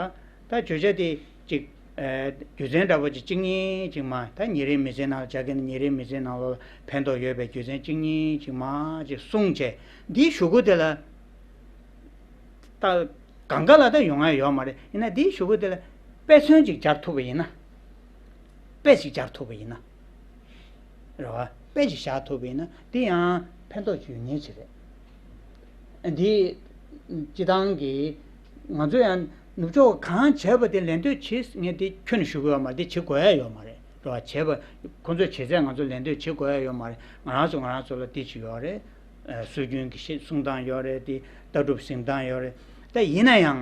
ད་བརྗོད་བྱ་དེ་ཅིག་ཨ་རྒྱུ་མཚན་འདྲ་པོ་ཅིག་གཅིག་གཉིས་ཅིག་མ་ད་ཉིན་རེའི་མི་ཚེའི་ནང་ལ་བྱ་གི་ན་ཉིན་རེའི་མི་ཚེའི་ནང་ལ་ཕན་ཐོགས་ཡོད་པའི་རྒྱུ་མཚན་གཅིག་གཉིས་ཅིག་མ་ཅིག་གསུངས་བྱས་འདིའི་གཞུག་གུ་དེ་ལ། ད་གང་ག་ལ་ད་ཡོང་ཡ་ཡོད་མ་རེད། ཡིན་ན་འདིའི་གཞུག་གུ་དེ་ལ་དཔེ་མཚོན་ཅིག་སྦྱར་ཐུབ་པ་ཡིན་ན། དཔེ་ཅིག་སྦྱར་ཐུབ་པ་ཡིན་ན། རེད་བ། དཔེ་ཅིག་བཞག་ཐུབ་པ་ཡིན་ན་འདི་ཡང་ཕན་ཐོགས་ཅིག་ཡོད་ངེས་ཅིག་རེད། འདི་སྤྱི་བཏང་གི་ང་ཚོ་ཡང་ནུབ་ཕྱོགས་གང་བྱས་པ་དེ་ལད་ཟློས་བྱེད་ངས་འདི་ཁྱོན་ནས་ཞུ་གི་ཡོད་མ་རེད། འདི་བྱེད་དགོས་ཡ་ཡོད་མ་རེད། རེད་བ། བྱས་པ་ཁོང་ཚོས་བྱེད་ཚད་ང་ཚོ་ལད་ཟློས་བྱེད་དགོས་ཡ་ཡོད་མ་རེད། ང་རང་ཚོ་ང་རང་ཚོ་ལ་འདི་ཅིག་ཡོད་རེད། ཨ་སྲོལ་རྒྱུན་གྱི་ཤེས་གསུང་སྟངས་ཡོད་རེད། དེ་ལྟ་གྲུབ་གཟིགས་སྟངས་ཡོད་རེད། ད་ཡིན་ན་ཡང་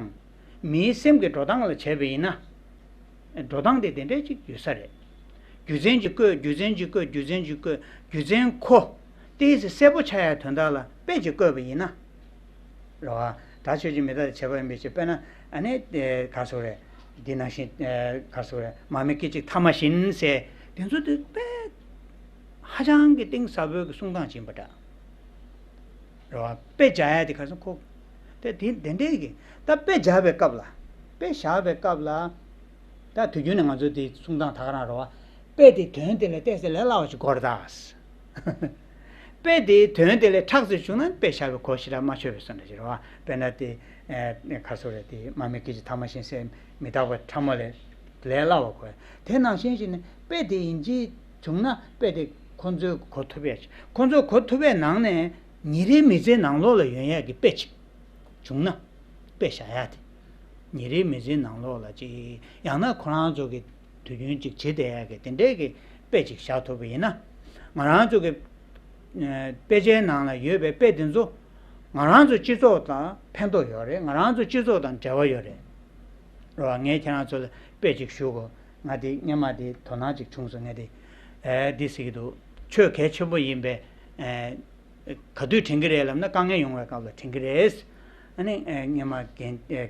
མིའི་སེམས་ཀྱི་འགྲོ་སྟངས་ལ་བྱས་པ་ཡིན་ན། འགྲོ་སྟངས་དེ་དེ་འདྲ་ཅིག་ཡོད་ས་རེད། རྒྱུ་མཚན་ཅིག་བཀོད། རྒྱུ་མཚན་ཅིག་བཀོད། རྒྱུ་མཚན་ཅིག་བཀོད། རྒྱུ་མཚན་ཁོ་ཏོག་ཙམ་གསལ་པོ་ཆགས་ཡ་དོན་དག་ལ་དཔེ་ཅིག་བཀོད་པ་ཡིན་ན། རེད་བ། ད་ཆོས་ཀྱི་མི་རྟག་དང་བྱེད་པ་ཡིན་པའི་ཕྱིར། དཔེར་ན་ཨ་ནི་དེ་ག་རེ་ཟེར་དགོས་རེད། འདི་ནང་བཞིན་ཨ་ག་རེ་ཟེར་དགོས་རེད། མར་མེ་སྐད་ཅིག་ཐ་མ་བཞིན་ཟེར། དེ་ཚོ་དེ་དཔེ་ཧ་ཅང་གི་གཏིང་ཟབ་པོའི་གི་གསུང་སྟངས་ཅིག་ཡིན་པ་འདྲ། རེད་བ། དཔེ་སྦྱར་ཡ་དེ་ག་རེ་ཟེར་ཁོ། དེ་དེ་དེ་འདྲའི་གི་ད་དཔེ་སྦྱར་བའི་སྐབས་ལ། དཔེ་བཞག་པའི་སྐབས་ལ། ད་དུས་རྒྱུན་ནས་ང་ཚོ་དེ་གསུང་སྟངས་ད་ག་རང་རེད་བ། དཔེ་དེ་དོན་དེ་ལས་ཏོག་ཙམ་ལས་སླ་བ་ཞིག་དགོས་རེད་ད། དཔེ་དེའི་དོན་དེ་ལས་ཁྲག་ཙམ་བྱུང་ན་དཔེ་བཞག་པའི་གོ་ཞེ་དྲག་མ་ཆོད་པའི་བཟོ་འདྲ་ཞིག་རེད་བ། དཔེར་ན་དེ་ཨེ་ག་རེ་ཟེར་དགོས་རེད། དེ་མར་མེ་སྐད་ཅིག་ཐ་མ་བཞིན་ཟེར། མི་རྟག་པ་ཕྲ་མོ་ལས་ལས་སླ་བ་གོ། དེ་ནང་བཞིན་ཞིག་ནི་དཔེ་དེ་ཡིན་གཅིག་བྱུང་ན་དཔེ་དེ་ཁོ་ཚོས་གོ་ཐུབ་ཡ་ཞིག་ཁོ་ཚོས་གོ་ཐུབ་པའི་ནང་ནས་ཉིན་རེའི་མི་ཚེའི་ནང་ལོགས་ལ་ཡོང་ཡ་གི་དཔེ་ཅིག་བྱུང་ན། དཔེ་བཞག་ཡ་དེ། ཉིན་རེའི་མི་ཚེའི་ནང་ལོགས་ལ་ཅིག་ཡང་ན་ཁོ་རང་ཚོ་གི་དུས་རྒྱུན་ཅིག་བྱེད་བསྡད་ཡ་གི་དེ་འདྲའི་གི་དཔེ་ཅིག་བཞག་ཐུབ་པ་ཡིན་ན། ང་རང་ཚོ་གི་ཨ་དཔེ་ཆའི་ནང་ལ་ཡོད་པའི་དཔེ་དེ་ཚོ་ང་རང་ཚོ་སྤྱི་ཚོགས་དང་ཕན་ཐོགས་ཡོད་རེད། ང་རང་ཚོ་སྤྱི་ཚོགས་དང་འབྲེལ་བ་ཡོད་རེད། རེད་བ། ངས་ཁྱེད་རང་ཚོ་ལ་དཔེ་ཅིག་ཞུ་དགོས། ང་དེ་སྔོན་མ་དེ་དོ་སྣང་ཅིག་བྱུང་སོང་། ངས་དེ་ཨ་འདི་ཟེར་གི་འདུག་ཆོས་གལ་ཆེན་པོ་ཡིན་པས་ཨ། ག་དུས་དྲན་གྱི་རེད་ལབ་ན་དཀའ་ངལ་ཡོང་བའི་སྐབས་ལ་དྲན་གྱི་རེད། ཨ་ནི་ཨ་སྔོན་མ་རྒན་ཨ་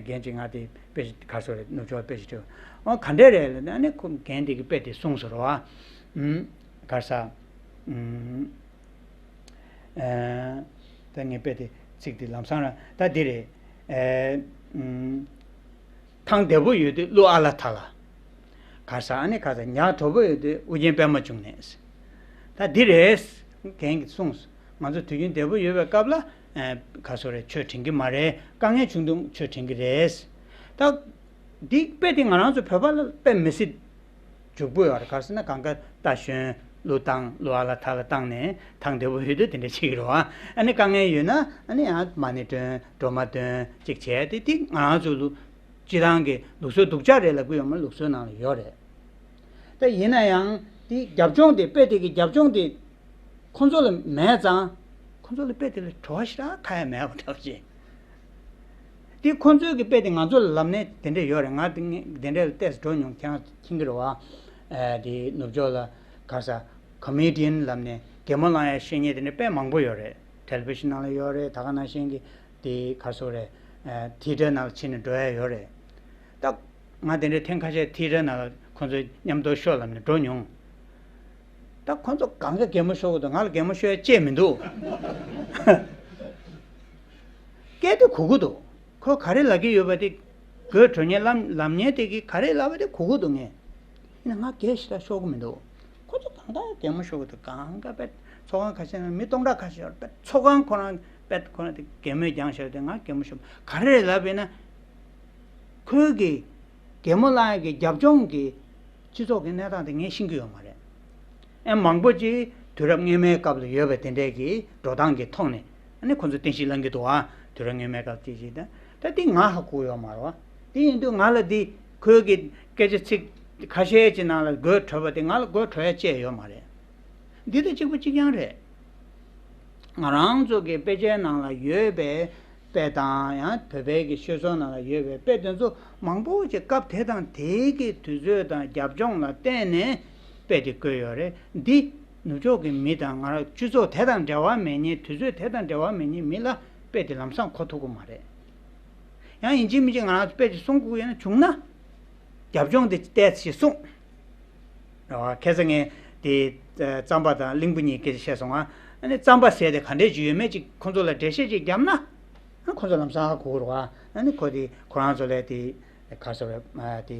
རྒན་ཅིག་ང་དེ་དཔེ་ཆ་ག་རེ་ཟེར་དགོས་རེད། ནུབ་ཕྱོགས་དཔེ་ཆ་ཁྲིད་པ། ཨོ་ག་འདྲས་རེད་ལབ་ན། ཨ་ནི་ཁོ་རྒན་དེ་གིས་དཔེ་དེ་གསུངས་སོང་རེད་བ། ཨུམ། ག་རེ་ཟེར། ཨུམ། ཨ་ད་ངས་དཔེ་དེ་ཚིག་དེ་ལམ་སང་ར་ད་འདི་རེད། ཨ་ཨུམ། ཐང་བདེ་པོ་ཡོད་དུས་ཀླུ་ཨ་ལ་ཐ་ལ། ག་རེ་ཟེར། ཨ་ནི་ག་རེ་ཟེར། ཉ་དྲོ་པོ་ཡོད་དུས་ཨུ་རྒྱན་པད་མ་འབྱུང་གནས། ད་འདི་རེད། རྒན་གྱིས་གསུངས། ང་ཚོ་དུས་རྒྱུན་བདེ་པོ་ཡོད་པའི་སྐབས་ལ་ཨ་ག་རེ་ཟེར་དགོས་རེད། ཆོས་དྲན་གྱི་མ་རེད། དཀའ་ངལ་བྱུང་དུས་ཆོས་དྲན་གྱི་རེད། ད་འདི་དཔེ་དེ་ང་རང་ཚོ་བོད་པ་ལ་དཔེ་མི་སྲིད་འཇུག་པོ་ཡོད་རེད། ག་རེ་ཟེར་ན་གང་ག་རྟ་ཞོན་ཀླུ་བཏང་ཀླུ་ཨ་ལ་ཐ་ལ་བཏང་ནས་ཐང་བདེ་པོ་ཡོད་དུས་དེ་འདྲ་བྱེད་ཀྱི་རེད་བ། ཨ་ནི་དཀའ་ངལ་ཡོད་ན་ཨ་ནི་ཡང་མ་ཎི་འདོན་སྒྲོལ་མ་འདོན་ཅིག་བྱས་ཏེ། དེ་ང་རང་ཚོ་ལུགས་སྤྱི་བཏང་གི་ལུགས་སྲོལ་སྡུག་ཅག་རེད་ལབ་ཀྱི་ཡོད་མ་རེད། ལུགས་སྲོལ་ནང་ལ་ཡོད་རེད། ད་ཡིན་ན་ཡང་དེ་རྒྱབ་ལྗོངས་དེ་དཔེ་དེ་གི་རྒྱབ་ལྗོངས་དེ་ཁོ་ཚོ་ལ་མེད་ཙང་། ཁོ་ཚོ་ལ་དཔེ་དེ་ལ་བྲོ་བ་ཞེ་དྲག་ཁ་ཡ་མེད་པ་འདྲ་པོ་ཅིག་དེ་ཁོ་ཚོའི་གི་དཔེ་དེ་ང་ཚོ་ལ་ལབ་ནས་དེ་འདྲས་ཡོད་རེད། ང་དེ་དེ་འདྲས་ལ་ཏོག་ཙམ་འགྲོ་མྱོང་། ཁྱེད་རང་མཁྱེན་གྱི་རེད་བ། ཨ་དེ་ནུབ་ཕྱོགས་ལ་ག་རེ་ཟེར། ཀོ་མེ་ཌི་ཡན་ལབ་ནས་གད་མོ་བླངས་ཡ་བཤད་མཁན་དེ་འདྲ་དཔེ་མང་པོ་ཡོད་རེད། ཊེ་ལི་བི་ཤན་ནང་ལ་ཡོད་རེད། ད་ག་ནང་བཞིན་གྱི་དེ་ག་རེ་ཟེར་དགོས་རེད། ཨ་ཐི་ཡེ་ཊར་ནང་ལ་ཕྱིན་ནས་འགྲོ་ཡ་ཡོད་རེད། ད་ང་དེ་འདྲའི་ཐེངས་ཁ་ཤས་ཐི་ཡེ་ཊར་ནང་ལ་ཁོང་ཚོའི་མཉམ་དུ་ཤོག་ལབ་ནས་འགྲོ་མྱོང་། ད་ཁོ་ཚོ་གང་ག་གད་མོ་ཤོར་གི་འདུག་ང་ལ་གད་མོ་ཤོར་ཡ་བཅས་མི་འདུག་སྐད་དེ་གོ་གི་འདུག་ཁོ་ག་རེ་ལབ་ཀྱི་ཡོད་པ་དེ། དགོད་བྲོ་མཁན་ལམ་ལམ་མཁན་དེ་གིས་ག་རེ་ལབ་པ་དེ་གོ་གི་འདུག་ངས། ཡིན་ན་ང་གད་ཞེ་དྲག་ཤོར་གི་མི་འདུག་ཁོ་ཚོ་གང་ལྟར་གད་མོ་ཤོར་གི་འདུག་གང་ག་པད་ཚོགས་ཁང་ཁ་ཤས་ནང་མི་སྟོང་ཕྲག་ཁ་ཤས་ཡོད་རེད། པད་ཚོགས་ཁང་ཁོ་རང་པད་ཁོ་རང་དེ་གད་མོས་བརྒྱངས་བཞག་དེ་ང་གད་མོ་ཤོར་ག་རེ་རེད་ལབ་པས་ན། ཁོའི་གི་གད་མོ་བླངས་ཡག་གི་རྒྱབ་ལྗོངས་ཀྱི་སྤྱི་ཚོགས་ཀྱི་གནས་སྟངས་དེ་ངས་ཤེས་ཀྱི་ཡོད་མ་རེད། ཨེ་མང་པོ་ཅིག་དུས་རབས་སྔོན་མའི་སྐབས་ལ་ཡོད་པའི་དེ་འདྲས་ཀྱི་འགྲོ་སྟངས་ཀྱི་ཐོག་ནས་ཨ་ནི་ཁོ་ཚོ་རྟེན་གཞི་བླང་གི་འདུག་ཨ། དུས་རབས་སྔོན་མའི་སྐབས་དེ་ཅིག་དང་ད་དེ་ང་ཧ་གོ་ཡོད་མ་རེད་བ། དེ་ཡིན་དུས་ང་ལ་འདི་ཁོའི་གི་སྐད་ཆ་ཚིག་ཁ་ཤས་ཀྱི་ནང་ལ་དགོད་བྲོ་བ་དེ་ང་ལ་དགོད་བྲོ་ཡ་བཅས་ཡོད་མ་རེད། འདི་དང་གཅིག་པ་གཅིག་རྐྱང་རེད། ང་རང་ཚོ་གི་དཔེ་ཆའི་ནང་ལ་ཡོད་པའི་དཔེ་དང་ཡང་བོད་པའི་གི་ཤོད་སྲོལ་ནང་ལ་ཡོད་པའི་དཔེ་དེ་ཚོ་མང་པོ་ཅིག་སྐབས་དེ་དང་དེའི་གི་དུས་ཚོད་དང་རྒྱབ་ལྗོངས་ལ་བརྟེན་ནས་དཔེ་དེ་བཀོད་ཡོད་རེད། འདི་ནུབ་ཕྱོགས་ཀྱི་མི་དང་ང་རང་སྤྱི་ཚོགས་དེ་དང་འབྲེལ་བ་མེད་མཁན་དུས་ཚོད་དེ་དང་འབྲེལ་བ་མེད་མཁན་མི་ལ་དཔེ་དེ་ལམ་སང་གོ་ཐུབ་ཀྱི་མ་རེད། ཡང་ཡིན་གཅིག་མིན་གཅིག་ང་རང་ཚོ་དཔེ་ཅིག་གསུང་དགོས་ཡོད་ན་བྱུང་ན། རྒྱབ་ལྗོངས་དེ་བལྟས་ཚེ་གསུངས། རེད་བ། ཁ་སང་ངས་དེ་རྩམ་པ་དང་གླིང་བུ་གཉིས་སྐད་ཆ་བཤད་སོང་ང་། ཨ་ནི་རྩམ་པ་ཟས་དེ་ག་འདྲས་ཅིག་ཡོད་མེད་ཅིག་ཁོང་ཚོ་ལ་འགྲེལ་བཤད་ཅིག་བརྒྱབ་ན། ཨ་ཁོང་ཚོ་ལམ་སང་ཧ་གོ་གི་རེད་བ། ཨ་ནི་ཁོ་དེ་ཁོ་རང་ཚོ་ལ་དེ་ག་རེ་ཟེར་བ་དེ་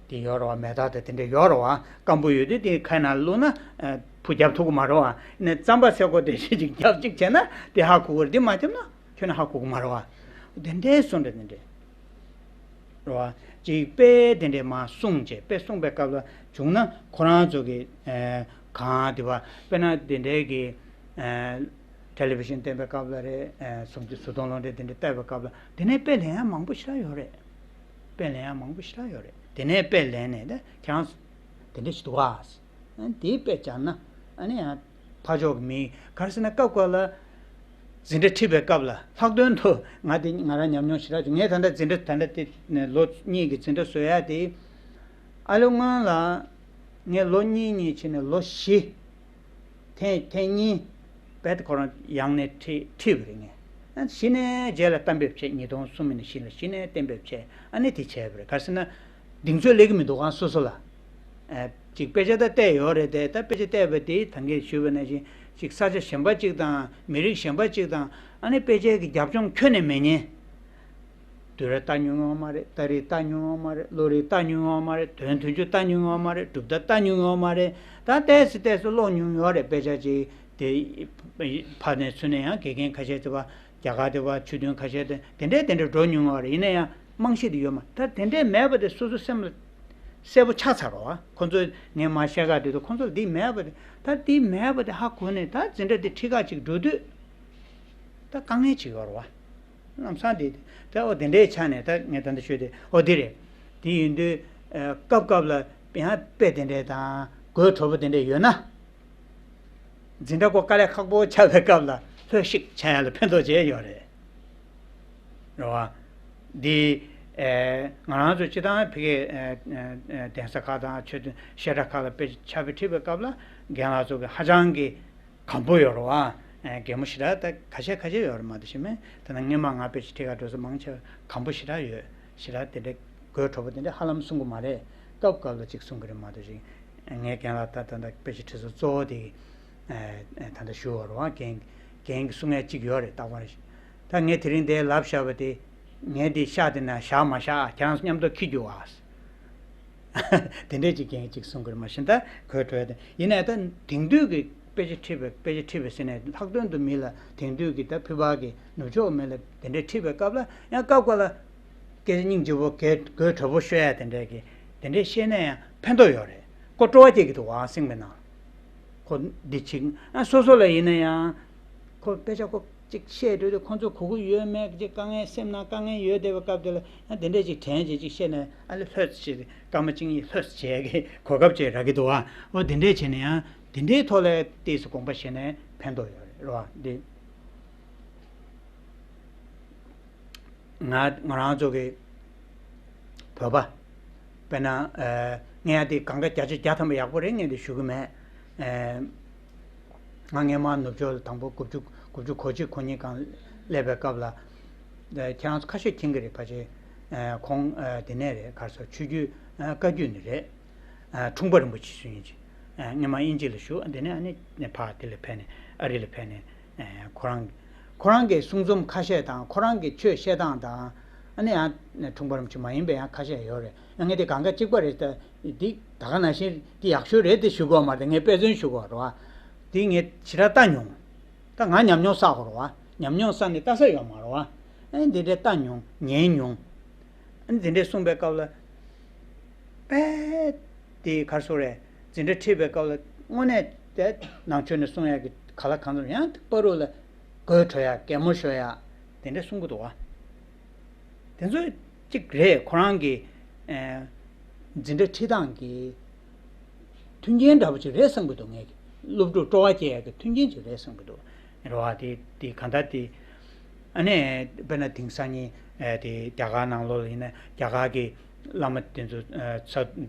དེ་ཡོད་རེད་བ། མེ་སྟག་དང་དེ་འདྲས་ཡོད་རེད་བ། སྐམ་པོ་ཡོད་དུས་དེ་ཁའི་ནང་བླུགས་ན་ཕུ་རྒྱབ་ཐུབ་ཀྱི་མ་རེད་བ། ཨ་ནི་རྩམ་པ་ཟས་གོ་འགྲེལ་བཤད་ཅིག་བརྒྱབ་ཅིག་བྱས་ན་དེ་ཧ་གོ་གི་རེད། དེ་མ་བརྒྱབ་ན། ཁྱོད་ནི་ཧ་གོ་གི་མ་རེད་བ། དེ་འདྲའི་གསུང་འདྲ་དེ་འདྲས། རེད་བ། ཅིག་དཔེ་དེ་འདྲས་མར་གསུངས་བྱས་དཔེ་གསུངས་པའི་སྐབས་ལ་བྱུང་ན་ཁོ་རང་ཚོ་གི་ཨེ་གང་དེ་བ་དཔེར་ན་དེ་འདྲའི་གི་ཨེ་ཊེ་ལི་བི་ཤན་བསྟན་པའི་སྐབས་ལ་རེད། ཨེ་གཟུགས་ཀྱི་གཟུགས་མཐོང་ལུང་འདྲེན་དེ་འདྲས་བལྟས་པའི་སྐབས་ལ་དེ་ནས་དཔེ་ལེན་ཡ་མང་པོ་ཞེ་དྲག་ཡོད་རེད། དཔེ་ལེན་ཡ་མང་པོ་ཞེ་དྲག་ཡོད་རེད། དེ་ནས་དཔེ་ལེན་ནས་ད་ཁྱེད་རང་དེ་འདྲས་ཞིག་འདུག་ག། དེའི་དཔེ་སྦྱར་ན་ཨ་ནི་ཡང་ཕར་ཕྱོགས་ཀྱི་མི་ག་རེ་ཟེར་ན་སྐབས་འགའ་ལ་འཛིན་གྲྭ་ཁྲིད་པའི་སྐབས་ལ་ལྷག་དོན་དུ་ང་དེ་ང་རང་ཉམས་མྱོང་ཞེ་དྲག་བྱུང་། ངས་ད་ལྟ་འཛིན་གྲྭ་ད་ལྟ་དེ་ནས་ལོ་གཉིས་ཀྱི་འཛིན་གྲྭ་བཟོ་ཡ་དེ་ཨ་ལོ་སྔོན་ལ་ངས་ལོ་གཉིས་གཉིས་ཕྱིན་ནས་ལོ་བཞི་ཐེངས་ཐེངས་གཉིས་བེད་ཁོ་རང་ཡང་ནས་ཁྲིད་ཁྲིད་པ་རེད་ངས། གཞི་ནས་རྗེས་ལ་གཏན་འབེབས་བྱས། ཉིས་སྟོང་གསུམ་ནས་གཞི་ལ་གཞི་ནས་གཏན་འབེབས་བྱས་ཨ་ནི་དེ་བྱས་པ་རེད། ག་རེ་ཟེར་ན། གདེང་ཚོད་སླེབས་ཀྱི་མི་འདུག་ག་སོ་སོ་ལ། ཨ་ཅིག་དཔེ་ཆ་ད་བལྟས་ཡོད་རེད་དེ། ད་དཔེ་ཆ་བལྟས་པ་དེ་ད་གིན་ཞུས་པ་ནང་བཞིན་ཅིག་ས་ཆ་གཞན་པ་ཅིག་དང་མི་རིགས་གཞན་པ་ཅིག་དང་ཨ་ནི་དཔེ་ཆའི་གི་རྒྱབ་ལྗོངས་ཁྱོན་ནས་མེད་མཁན། དུས་རབས་ལྟ་མྱོང་ཡོད་མ་རེད། ཏ་རིག་ལྟ་མྱོང་ཡོད་མ་རེད། བློ་རིག་ལྟ་མྱོང་ཡོད་མ་རེད། དོན་བདུན་ཅུ་ལྟ་མྱོང་ཡོད་མ་རེད། གྲུབ་མཐའ་ལྟ་མྱོང་ཡོད་མ་རེད། ད་ཏོག་ཙམ་ཏོག་ཙམ་ཀློག་མྱོང་ཡོད་རེད། དཔེ་ཆ་ཅིག་དེ་ཕར་ནས་ཚུར་ནས་ཡང་དགེ་རྒན་ཁ་ཤས་དེ་བ་རྒྱ་གར་དེ་བ་ཆོས་མཐུན་ཁ་ཤས་དེ་དེ་འདྲས་དེ་འདྲས་འགྲོ་མྱོང་ཡོད་རེད། ཡིན་ན་ཡང་རྨང་གཞི་དེ་ཡོད་མ་རེད། ད་དེ་འདྲས་མེད་པ་དེ་སོ་སོ་སེམས་ལ་གསལ་པོ་ཆགས་ཚར་རོ། ཁོ་ཚོས་ངས་མ་བཤད་ག་དེ་དུས་ཁོ་ཚོ་ལ་འདི་མེད་པ་དེ། ད་འདི་མེད་པ་དེ་ཧ་གོ་ནས་ད་འཛིན་གྲྭ་དེ་ཁྲིད་ག་ཅིག་འགྲོ་དུས་ད་དཀའ་ངལ་ཅིག་ཡོད་རེད་བ། ལམ་སང་དེ་ད་འོ་དེ་འདྲའི་ཆ་ནས་ད་ངས་ད་ལྟ་ཤོད་དེ་འོ་དེ་རེད། དེ་ཡིན་དུས་ཨ་སྐབས་སྐབས་ལ་ཡང་དཔེ་དེ་འདྲས་དང་དགོད་བྲོ་པོ་དེ་འདྲས་ཡོད་ན། འཛིན་གྲྭ་སྐོར་དཀའ་ལས་ཁག་པོ་ཆགས་པའི་སྐབས་ལ་ལྷོད་ཤིག་བྱ་ཡ་ལ་ཕན་ཐོགས་བྱས་ཡོད་རེད། རེད་བ། འདི་ཨེ་ང་རང་ཚོ་སྤྱི་བཏང་ཕ་གིའི་ཨེ་ཨེ་ཨེ་གདན་ས་ཁག་དང་ཆོས་དོན་བཤད་གྲྭ་ཁག་ལ་དཔེ་ཆ་ཕྱག་དཔེ་ཁྲིད་པའི་སྐབས་ལ་རྒན་ལགས་ཚོ་གི་ཧ་ཅང་གི་གམ་པོ་ཡོད་རེད་བ། ཨེ་གད་མོ་ཞེ་དྲག་ད་ཁ་ཤས་ཁ་ཤས་ཡོད་རེད་མ་གཏོགས་ཤེས་མེད། ད་ནང་སྔོན་མ་ང་དཔེ་ཆ་ཁྲིད་ག་འགྲོ་ས་མང་ཆེ་བ་གམ་པོ་ཞེ་དྲག་ཡོད། ཞེ་དྲག་དེ་འདྲའི་དགོད་བྲོ་པོ་དེ་འདྲ་ཧ་ལམ་གསུང་གི་མ་རེད། སྐབས་སྐབས་ལ་ཅིག་གསུང་གི་རེད་མ་གཏོགས་ཤིག་ངས་རྒན་ལགས་ད་ད་ལྟ་དཔེ་ཆ་ཁྲིད་ས་གཙོ་བོ་དེ་ཨེ་ཨེ་ད་ལྟ་ཞུ་བ་རེད་བ། རྒན་རྒན་གྱི་གསུང་ཡ་ཅིག་ཡོད་རེད། རྟག་པར་ད་ངས་དེ་རིང་འདིར་ལབ་བཞག་པ་དེ་ངས་འདི་ཤག་དེ་ན་བཞག་མ་བཞག་ཁྱེད་རང་ཚོ་མཉམ་དུ་འཁྱེར་རྒྱུ་ཨ། དེ་འདྲས་ཅིག་རྒན་ཅིག་གསུང་གི་རེད། མ་གཞི་ད་གོས་བྲོ་ཡ་དེ་ཡིན་ནའི་ད་དེང་དུས་ཀྱི་དཔེ་ཆ་ཁྲིད་པའི་དཔེ་ཆ་ཁྲིད་པའི་ཟེར་ནས་ལྷག་དོན་དུ་མི་ལ་དེང་དུས་ཀྱི་ད་ཕུད་པ་གི་ནུབ་ཕྱོགས་མི་ལ་དེ་འདྲས་ཁྲིད་པའི་སྐབས་ལ་ཡང་སྐབས་འགའ་ལ་སྐད་ཆ་སྙིང་རྗེ་པོ་གོས་གོས་བྲོ་པོ་ཤོད་ཡ་དེ་འདྲས་ཀྱི་དེ་འདྲས་བཤད་ན་ཡང་ཕན་ཐོགས་ཡོད་རེད། ཁོ་སྤྲོ་བ་སྐྱེ་གི་འདུག་ཨང་སེམས་པའི་ནང་། ཁོ་འདི་ཅིག་ཨ་སོ་སོ་ལ་ཡིན་ན་ཡང་ཁོ་དཔེ་ཆ་ཁོ་ཅིག་བཤད་འགྲོ་དུས་ཁོ་ཚོ་གོ་གི་ཡོད་མེད་ཀྱི་དཀའ་ངལ་སེམས་ནང་དཀའ་ངལ་ཡོད་བསྡད་པའི་སྐབས་དེ་ལ་ཡང་དེ་འདྲས་ཅིག་དྲན་བྱས་ཅིག་བཤད་ནས་ཨ་ལེ་ལྷོད་ཅིག་སྐར་མ་གཅིག་གཉིས་ལྷོད་བྱས་ཀྱི་གོ་སྐབས་ཅིག་རག་གི་འདུག་ཨ། འོ་དེ་འདྲས་བྱས་ནས་ཡང་དེ་འདྲའི་ཐོག་ལ་ཏོག་ཙམ་དགོངས་པ་བཞེས་ནས་ཕན་ཐོགས་ཡོད་རེད་རོ་འདི། ང་ང་རང་ཚོ་གི་བོད་པ་དཔེར་ན་ཨ་ངས་ཡ་དེ་གང་ག་བརྒྱ་ཆ་བརྒྱ་ཐམ་པ་ཡག་པོ་རེད་ངས་དེ་ཞུ་གི་མེད། ཨ་ང་སྔས་མ་ནུབ་ཕྱོགས་ལ་དང་པོ་དགུ་བཅུ་དགུ་བཅུ་གོ་གཅིག་གོ་གཉིས་སྒང་སླེབས་པའི་སྐབས་ལ་ཨ་ཁྱེད་རང་ཚོ་ཁ་ཤས་མཁྱེན་གི་རེད། ཕལ་ཆེར་ཨ་ཁོང་ཨ་དེ་ནས་རེད། ག་རེ་ཟེར་ཆོས་བརྒྱུད་ཨ་བཀའ་བརྒྱུད་ནས་རེད། ཨ་འཁྲུངས་པ་རིན་པོ་ཆེ་ཞུ་མཁན་ཅིག་སྔོན་མ་དབྱིན་ཇི་ལ་བཞུགས། དེ་ནས་ཨ་ནི་ཕར་དེ་ལ་ཕེབས་ནས་ཨ་རི་ལ་ཕེབས་ནས་ཁོ་རང་ཁོ་རང་གི་གསུང་རྩོམ་ཁ་ཤས་དང་ཁོ་རང་གི་ཆོས་བཤད་སྟངས་དང་ཨ་ནི་ཡང་འཁྲུངས་པ་རིན་པོ་ཆེ་མ་ཡིན་པའི་ཡང་ཁ་ཤས་ཡོད་རེད། ཡང་ངས་དེ་གང་ག་གཅིག་པ་རེད། ད་འདི་ད་ག་ནང་བཞིན་འདི་ཡག་ཤོས་རེད་དེ་ཞུ་དགོས་མ་རེད། ངས་དཔེ་མཚོན་ཞུ་དགོས་རེད་བ། འདི་ངས་ཞེ་དྲག་ལྟ་མྱོང་། ད་ང་ཉམས་མྱོང་བསགས་དགོས་རེད་བ། ཉམས་མྱོང་བསགས་ནས་ལྟ་ས་ཡོད་མ་རེད་བ། ཨ་ནི་འདི་འདྲའི་ལྟ་མྱོང་ཉན་མྱོང་། ཨ་ནི་འདི་འདྲའི་གསུངས་པའི་སྐབས་ལ། དཔེ་དེ་ག་རེ་ཟེར་དགོས་རེད། འཛིན་གྲྭ་ཁྲིད་པའི་སྐབས་ལ་དངོས་གནས་དེ་ནང་ཆོས་ནས་གསུང་ཡག་གི་ག་ལ་གང་འཚམ་ཡང་དེ་བར་དུ་ལ་དགོད་བྲོ་ཡག་གད་མོ་ཤོར་ཡག་དེ་འདྲ་གསུང་གི་འདུག་བ། དེ་ཚོ་གཅིག་རེད། ཁོ་རང་གི་ཨེ་འཛིན་གྲྭ་ཁྲིད་སྟངས་ཀྱི་མཐུན་རྐྱེན་འདྲ་པོ་ཅིག་རེད་བསམ་གྱི་འདུག་ངས་སློབ་ཕྲུག་སྤྲོ་བ་སྐྱེ་ཡག་གི་མཐུན་རྐྱེན་ཅིག་རེད་བསམ་གྱི་འདུག་རེད་བ། དེ་དེ་གང་ལྟར་དེ་ཨ་ནི་དཔེར་ན་དེང་སང་ཉིན་ཨེ་དེ་རྒྱ་གར་ནང་ལོགས་ལ་ཡིན་ན་རྒྱ་གར་གྱི་བླ་མ་དེ་ཚོ་ཨེ་ས་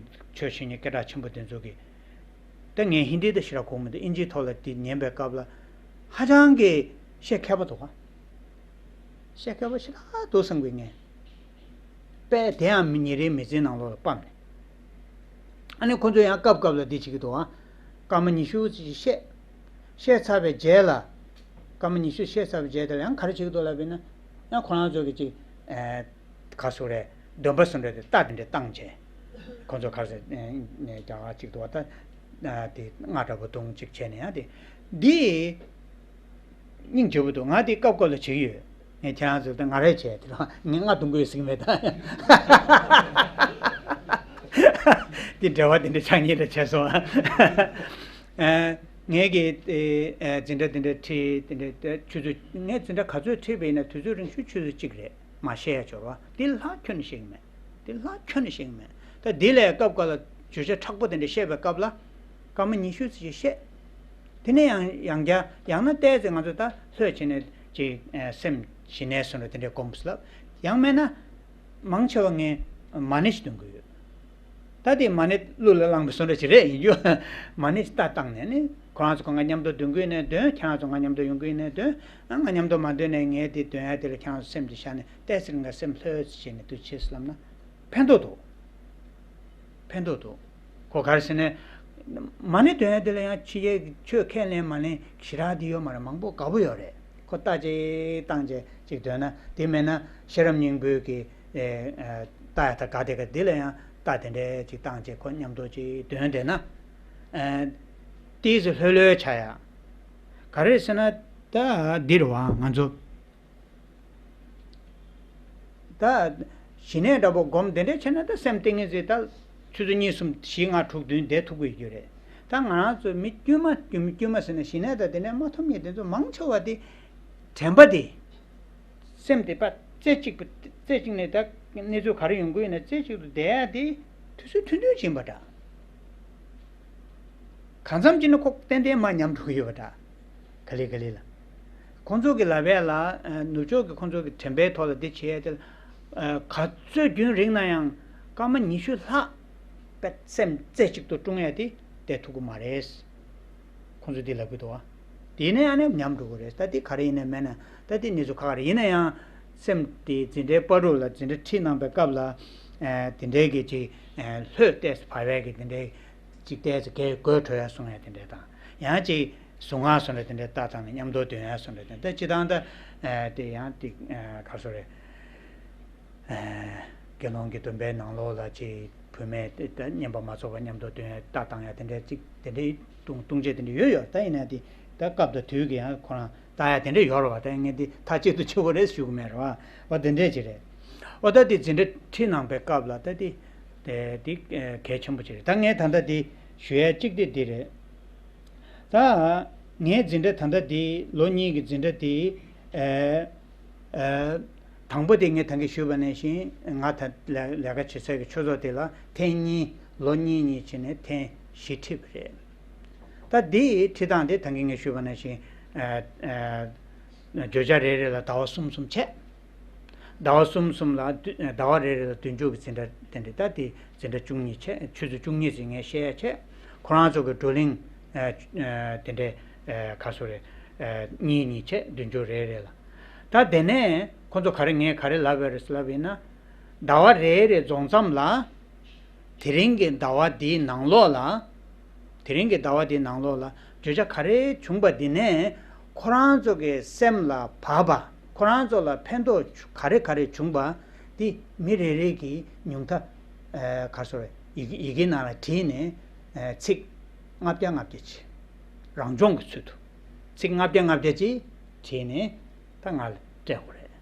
ཆོས་བཤད་མཁན་སྐད་གྲགས་ཆེན་པོ་དེ་ཚོ་གི་ད་ངས་ཧིན་དི་ད་ཞེ་དྲག་གོ་མི་འདུག་དབྱིན་ཇིའི་ཐོག་ལ་དེ་ཉན་པའི་སྐབས་ལ་ཧ་ཅང་གི་བཤད་མཁས་པ་འདུག་ག་བཤད་མཁས་པ་ཞེ་དྲག་འདུག་བསམ་གི་ངས། དཔེ་དེ་ཡང་མི་ཉིན་རེའི་མི་ཚེའི་ནང་ལོགས་ལ་སྤམ་ནས། ཨ་ནི་ཁོ་ཚོས་ཡང་སྐབས་སྐབས་ལ་འདི་བྱེད་ཀྱི་འདུག་ཨ། སྐར་མ་ཉི་ཤུ་ཙམ་ཞིག་བཤད། བཤད་ཚར་བའི་རྗེས་ལ། སྐར་མ་ཉི་ཤུ་བཤད་ཚར་བའི་རྗེས་དེ་ལ་ཡང་ག་རེ་བྱེད་ཀྱི་འདུག་ལབ་པ་ཡིན་ན། ཡང་ཁོ་རང་ཚོ་གི་ཅིག་ཨེ། ག་ཟེར་དགོས་རེད། འདོན་པ་བཟོ་འདྲ་དེ་རྟ་དེ་འདྲ་བཏང་བྱས། ཁོ་ཚོ་ག་རེ་ཟེར་ཨེ། རྒྱ་གར་ཅིག་འདུག་བ་ད། ཨ་དེ་རྔ་འདྲ་པོ་བརྡུངས་ཅིག་བྱས་ནས་ཡང་དེ། འདི། སྙིང་རྗེ་པོ་འདུག་ང་དེ་སྐབས་སྐབས་ལ་བྱེད་ཀྱི་ཡོད། ངས་ཁྱེད་རང་ཚོ་ད་ང་རས་བྱས་དེ་རང་ངས་རྔ་རྡུང་དགོས་ཟེར་གྱི་མེད་ད། དེ་འབྲེལ་བ་དེ་འདྲ་ཆགས་ཉེན་འདྲ་བྱས་སོང་ཨ། ངས་ཀྱི་དེ་འཛིན་གྲྭ་དེ་འདྲ་ཁྲིད་དེ་འདྲ་དེ་ཆུ་ཚོད་ངས་འཛིན་གྲྭ་ག་ཚོད་ཁྲིད་པ་ཡིན་ན་དུས་ཚོད་རིང་ཤོས་ཆུ་ཚོད་གཅིག་རེད། མ་བཤད་ཡ་འབྱོར་བ་དེ་ལྷག་ཁྱོན་ནས་བཤད་ཀྱི་མེད། དེ་ལྷག་ཁྱོན་ནས་བཤད་ཀྱི་མེད། ད་དེ་ལས་སྐབས་འགའ་ལ་བརྗོད་བྱ་མཁྲེགས་པོ་དེ་འདྲ་བཤད་པའི་སྐབས་ལ། སྐར་མ་ཉི་ཤུ་ཙམ་ཞིག་བཤད། དེ་ནས་ཡང་ཡང་བསྐྱར་ཡང་ན་ཏོག་ཙམ་ང་ཚོ་ད་ལྷོད་བྱས་ནས་ཅིག་སེམས་ཞི་གནས་སུ་འགྲོ་དེ་འདྲའི་སྒོམ་ལབ། ཡང་མིན་ན། མང་ཆེ་བ་ངས་མ་ཎི་ཞིག་འདོན་གྱི་ཡོད། ད་དེ་མ་ཎི་གླུ་ལ་བླངས་པའི་བཟོ་འདྲ་ཞིག་རེད་ཡིན་རྒྱུ། མ་ཎི་ཞིག་རྟ་བཏང་ནས་ནི་ཁོ་རང་ཚོ་ཁོ་ང་མཉམ་དུ་འདོན་གྱི་ཡིན་ནའི་འདོན། ཁྱེད་རང་ཚོ་ང་མཉམ་དུ་ཡོང་གི་ཡིན་ནའི་འདོན། ང་མཉམ་དུ་མ་འདོན་ནའི་ངས་དེ་འདོན་ཡ་དེ་ལ་ཁྱེད་རང་ཚོ་སེམས་ཀྱི་ཤར་ནས་ཏོག་ཙམ་ང་སེམས་ལྷོད་བྱས་ནས་འདུག་བྱས་ལབ་ན། ཕན་ཐོགས་འདུག་ཕན་ཐོགས་འདུག་ཁོ་ག་རེ་ཟེར་ན། མ་ཎི་འདོན་ཡ་དེ་ལ་ཡང་ཕྱི་རྒྱལ་གྱི་ཆོས་ཁས་ལེན་མ་ལེན་ཞེ་དྲག་དེ་ཡོད་མ་རེད། མང་པོ་དགའ་པོ་ཡོད་རེད། ཁོ་རྟ་ཅིག་བཏང་བྱས་ཅིག་འདོན་ན། དེ་མེད་ན་ཤེས་རབ་སྙིང་པོའི་གི་རྟ་ཡ་ད་ག་དེ་ག་དེ་ལ་ཡང་རྟ་དེ་འདྲས་ཅིག་བཏང་བྱས་ཁོ་མཉམ་དུ་ཅིག་འདོན་བསྡད་ན། ཏོག་ཙམ་ལྷོད་ལྷོད་ཆགས་ཡ། ག་རེ་ཟེར་ན། ད་འདི་རེད་བ་ང་ཚོ། ད་ཞི་གནས་འདྲ་པོ་སྒོམ་དེ་འདྲས་བྱས་ན་ད་སེམས་ཏིང་ངེ་འཛིན་ད་ཆུ་ཚོད་གཉིས་གསུམ་བཞི་ལྔ་དྲུག་བདུན་བསྡད་ཐུབ་ཀྱི་ཡོད་རེད། ད་ང་རང་ཚོ་མི་དཀྱུས་མ་དཀྱུས་མ་དཀྱུས་མ་ཟེར་ན་ཞི་གནས་ད་དེ་ནས་མ་ཐོབ་མཁན་དེ་ཚོ་མང་ཆེ་བ་དེ་དྲན་པ་དེ་སེམས་དེ་པ་རྩེ་གཅིག་པ་རྩེ་གཅིག་ནས་ད་གནས་ཚུལ་ག་རེ་ཡོང་གི་ཡིན་ན་རྩེ་གཅིག་ཏུ་བསྡད་ཡ་དེ་དུས་ཚོད་ཐུང་ཐུང་ཕྱིན་པ་འདྲ། གང་འཚམ་ཅིག་ནི་ཁོ་ཏན་ཏན་མར་ཉམས་འགྲོ་གི་ཡོད་པ་འདྲ། ག་ལེ་ག་ལེ་ལ། ཁོང་ཚོ་གི་ལབ་ཡས་ལ་ནུབ་ཕྱོགས་ཀྱི་ཁོང་ཚོ་གི་དྲན་པའི་ཐོག་ལ་འདི་བྱེད་ཡས་དེ་ལ་ག་ཚོད་རྒྱུན་རིང་ན་ཡང་སྐར་མ་ཉི་ཤུ་ལྷག་པད་སེམས་རྩེ་གཅིག་ཏུ་སྲུང་ཡས་དེ་བསྡད་ཐུབ་ཀྱི་མ་རེད། ཁོང་ཚོ་འདི་ལབ་ཀྱི་འདུག་བ། དེ་ནས་ཨ་ནེ་ཉམས་འགྲོ་གི་རེད། ད་འདི་ག་རེ་ཡིན་ན་མེད་ན་ད་འདི་གནས་ཚུལ་ཁག་ཁག་རེད། ཡིན་ན་ཡང་སེམས་དེ་འཛིན་གྲྭའི་བར་དུ་ལ་འཛིན་གྲྭ་ཁྲིད་གནང་པའི་སྐབས་ལ་དེ་འདྲའི་གི་ཅིག་ལྷོད་ཏོག་ཙམ་བབས་ཡས་ཀྱི་དེ་འདྲའི། ཅིག་ཏོག་ཙམ་གད་དགོད་བྲོ་ཡ་གསུང་ཡ་དེ་འདྲ་དང་། ཡང་ཅིག་གཟུངས་སྔགས་སུ་འདྲ་དེ་འདྲ་བཏང་བཏང་ནས་མཉམ་དུ་འདོན་ཡ་སུ་འདྲ་དེ་འདྲ། ད་སྤྱིར་བཏང་ད་དེ་ཡང་དེ་ག་རེ་ཟེར་དགོས་རེད། དགེ་སློང་གི་སྡོམ་པའི་ནང་ལོགས་ལ་ཅིག་བུད་མེད་དེ་ད་བསྙེན་པ་མ་རྫོགས་པ་མཉམ་དུ་འདོན་ཡ་རྟ་བཏང་ཡ་དེ་འདྲ་ཅིག་དེ་འདྲའི་ལྟུང་ལྟུང་བྱེད་དེ་འདྲ་ཡོད་ཡོད། ད་ཡིན་ན་དེ་ད་སྐབས་དང་དུས་ཀྱི་ཡང་ཁོ་རང་ད་ཡ་དེ་འདྲ་ཡོད་རེད་བ། ད་ངས་འདི་མཐའ་གཅིག་ཏུ་ཆོག་གི་རེད་ཞུ་གི་མེད་རེད་བ། འོ་དེ་འདྲས་ཅིག་རེད། འོ་ད་འདི་འཛིན་གྲྭ་ཁྲིད་གནང་པའི་སྐབས་ལ་ད་འདི་དེ་འདི་གལ་ཆེན་པོ་ཅིག་རེད། ད་ངས་ད་ལྟ་འདི་ཞུ་ཡ་གཅིག་དེ་འདི་རེད། ད་ངའི་འཛིན་གྲྭ་ད་ལྟ་འདི་ལོ་གཉིས་ཀྱི་འཛིན་གྲྭ་འདི་ཨེ་ཨེ་དང་པོ་དེ་ངས་ད་གིན་ཞུས་པ་ནང་བཞིན་ང་ད་ལས་ལས་ཀ་བྱེད་སའི་གི་ཆོས་ཚོགས་དེ་ལ་ཐེངས་གཉིས་ལོ་གཉིས་གཉིས་བྱས་ནས་ཐེངས་བཞི་ཁྲིད་པ་རེད། ད་འདི་ཁྲིད་སྟངས་དེ་ད་གིན་ངས་ཞུས་པ་ནང་བཞིན་ཨ་ཨ་བརྗོད་བྱ་རེ་རེ་ལ་ཟླ་བ་གསུམ་གསུམ་བྱས། ཟླ་བ་གསུམ་གསུམ་ལ་བདུན་ཟླ་བ་རེ་རེ་ལ་བདུན་ཅུ་གི་འཛིན་གྲྭ་དེ་འདྲ། ད་དེ་འཛིན་གྲྭ་བཅུ་གཉིས་བྱས། ཆུ་ཚོད་བཅུ་གཉིས་ཙམ་ངས་བཤད་ཡ་བྱས། ཁོ་རང་ཚོ་གི་བགྲོ་གླེང་ཨ་ཨ་དེ་འདྲ་ཨ་ག་རེ་ཟེར་དགོས་རེད། ཨ་གཉིས་གཉིས་བྱས། བདུན་ཅུ་རེ་རེ་ལ། ད་དེ་ནས་ཁོ་ཚོ་ག་རེ་ངས་ག་རེ་ལབ་པ་རེད་ཟེར་ལབ་པ་ཡིན་ན། ཟླ་བ་རེ་རེ་རྫོགས་མཚམས་ལ། དེ་རིང་གི་ཟླ་བ་འདིའི་ནང་ལོགས་ལ། དེ་རིང་གི་ཟླ་བ་འདིའི་ནང་ལོགས་ལ་བརྗོད་བྱ་ག་རེ་བྱུང་པ་འདི་ནས་ཁོ་རང་ཚོ་གི་སེམས་ལ་བབས་པ། ཁོ་རང་ཚོ་ལ་ཕན་ཐོགས་ག་རེ་ག་རེ་བྱུང་པ་འདི་མི་རེ་རེ་གི་ཉུང་མཐའ་ཨ་ག་རེ་ཟེར་ཡི་གེ་ཡི་གེ་ནང་ལ་བྲིས་ནས་ཨ་ཚིག་ལྔ་བརྒྱ་ལྔ་བརྒྱ་ཅིག་རང་སྦྱོང་གི་ཚུལ་དུ་ཚིག་ལྔ་བརྒྱ་ལྔ་བརྒྱ་ཅིག་བྲིས་ནས། ད་ང་ལ་སྤྲད་དགོས་རེད།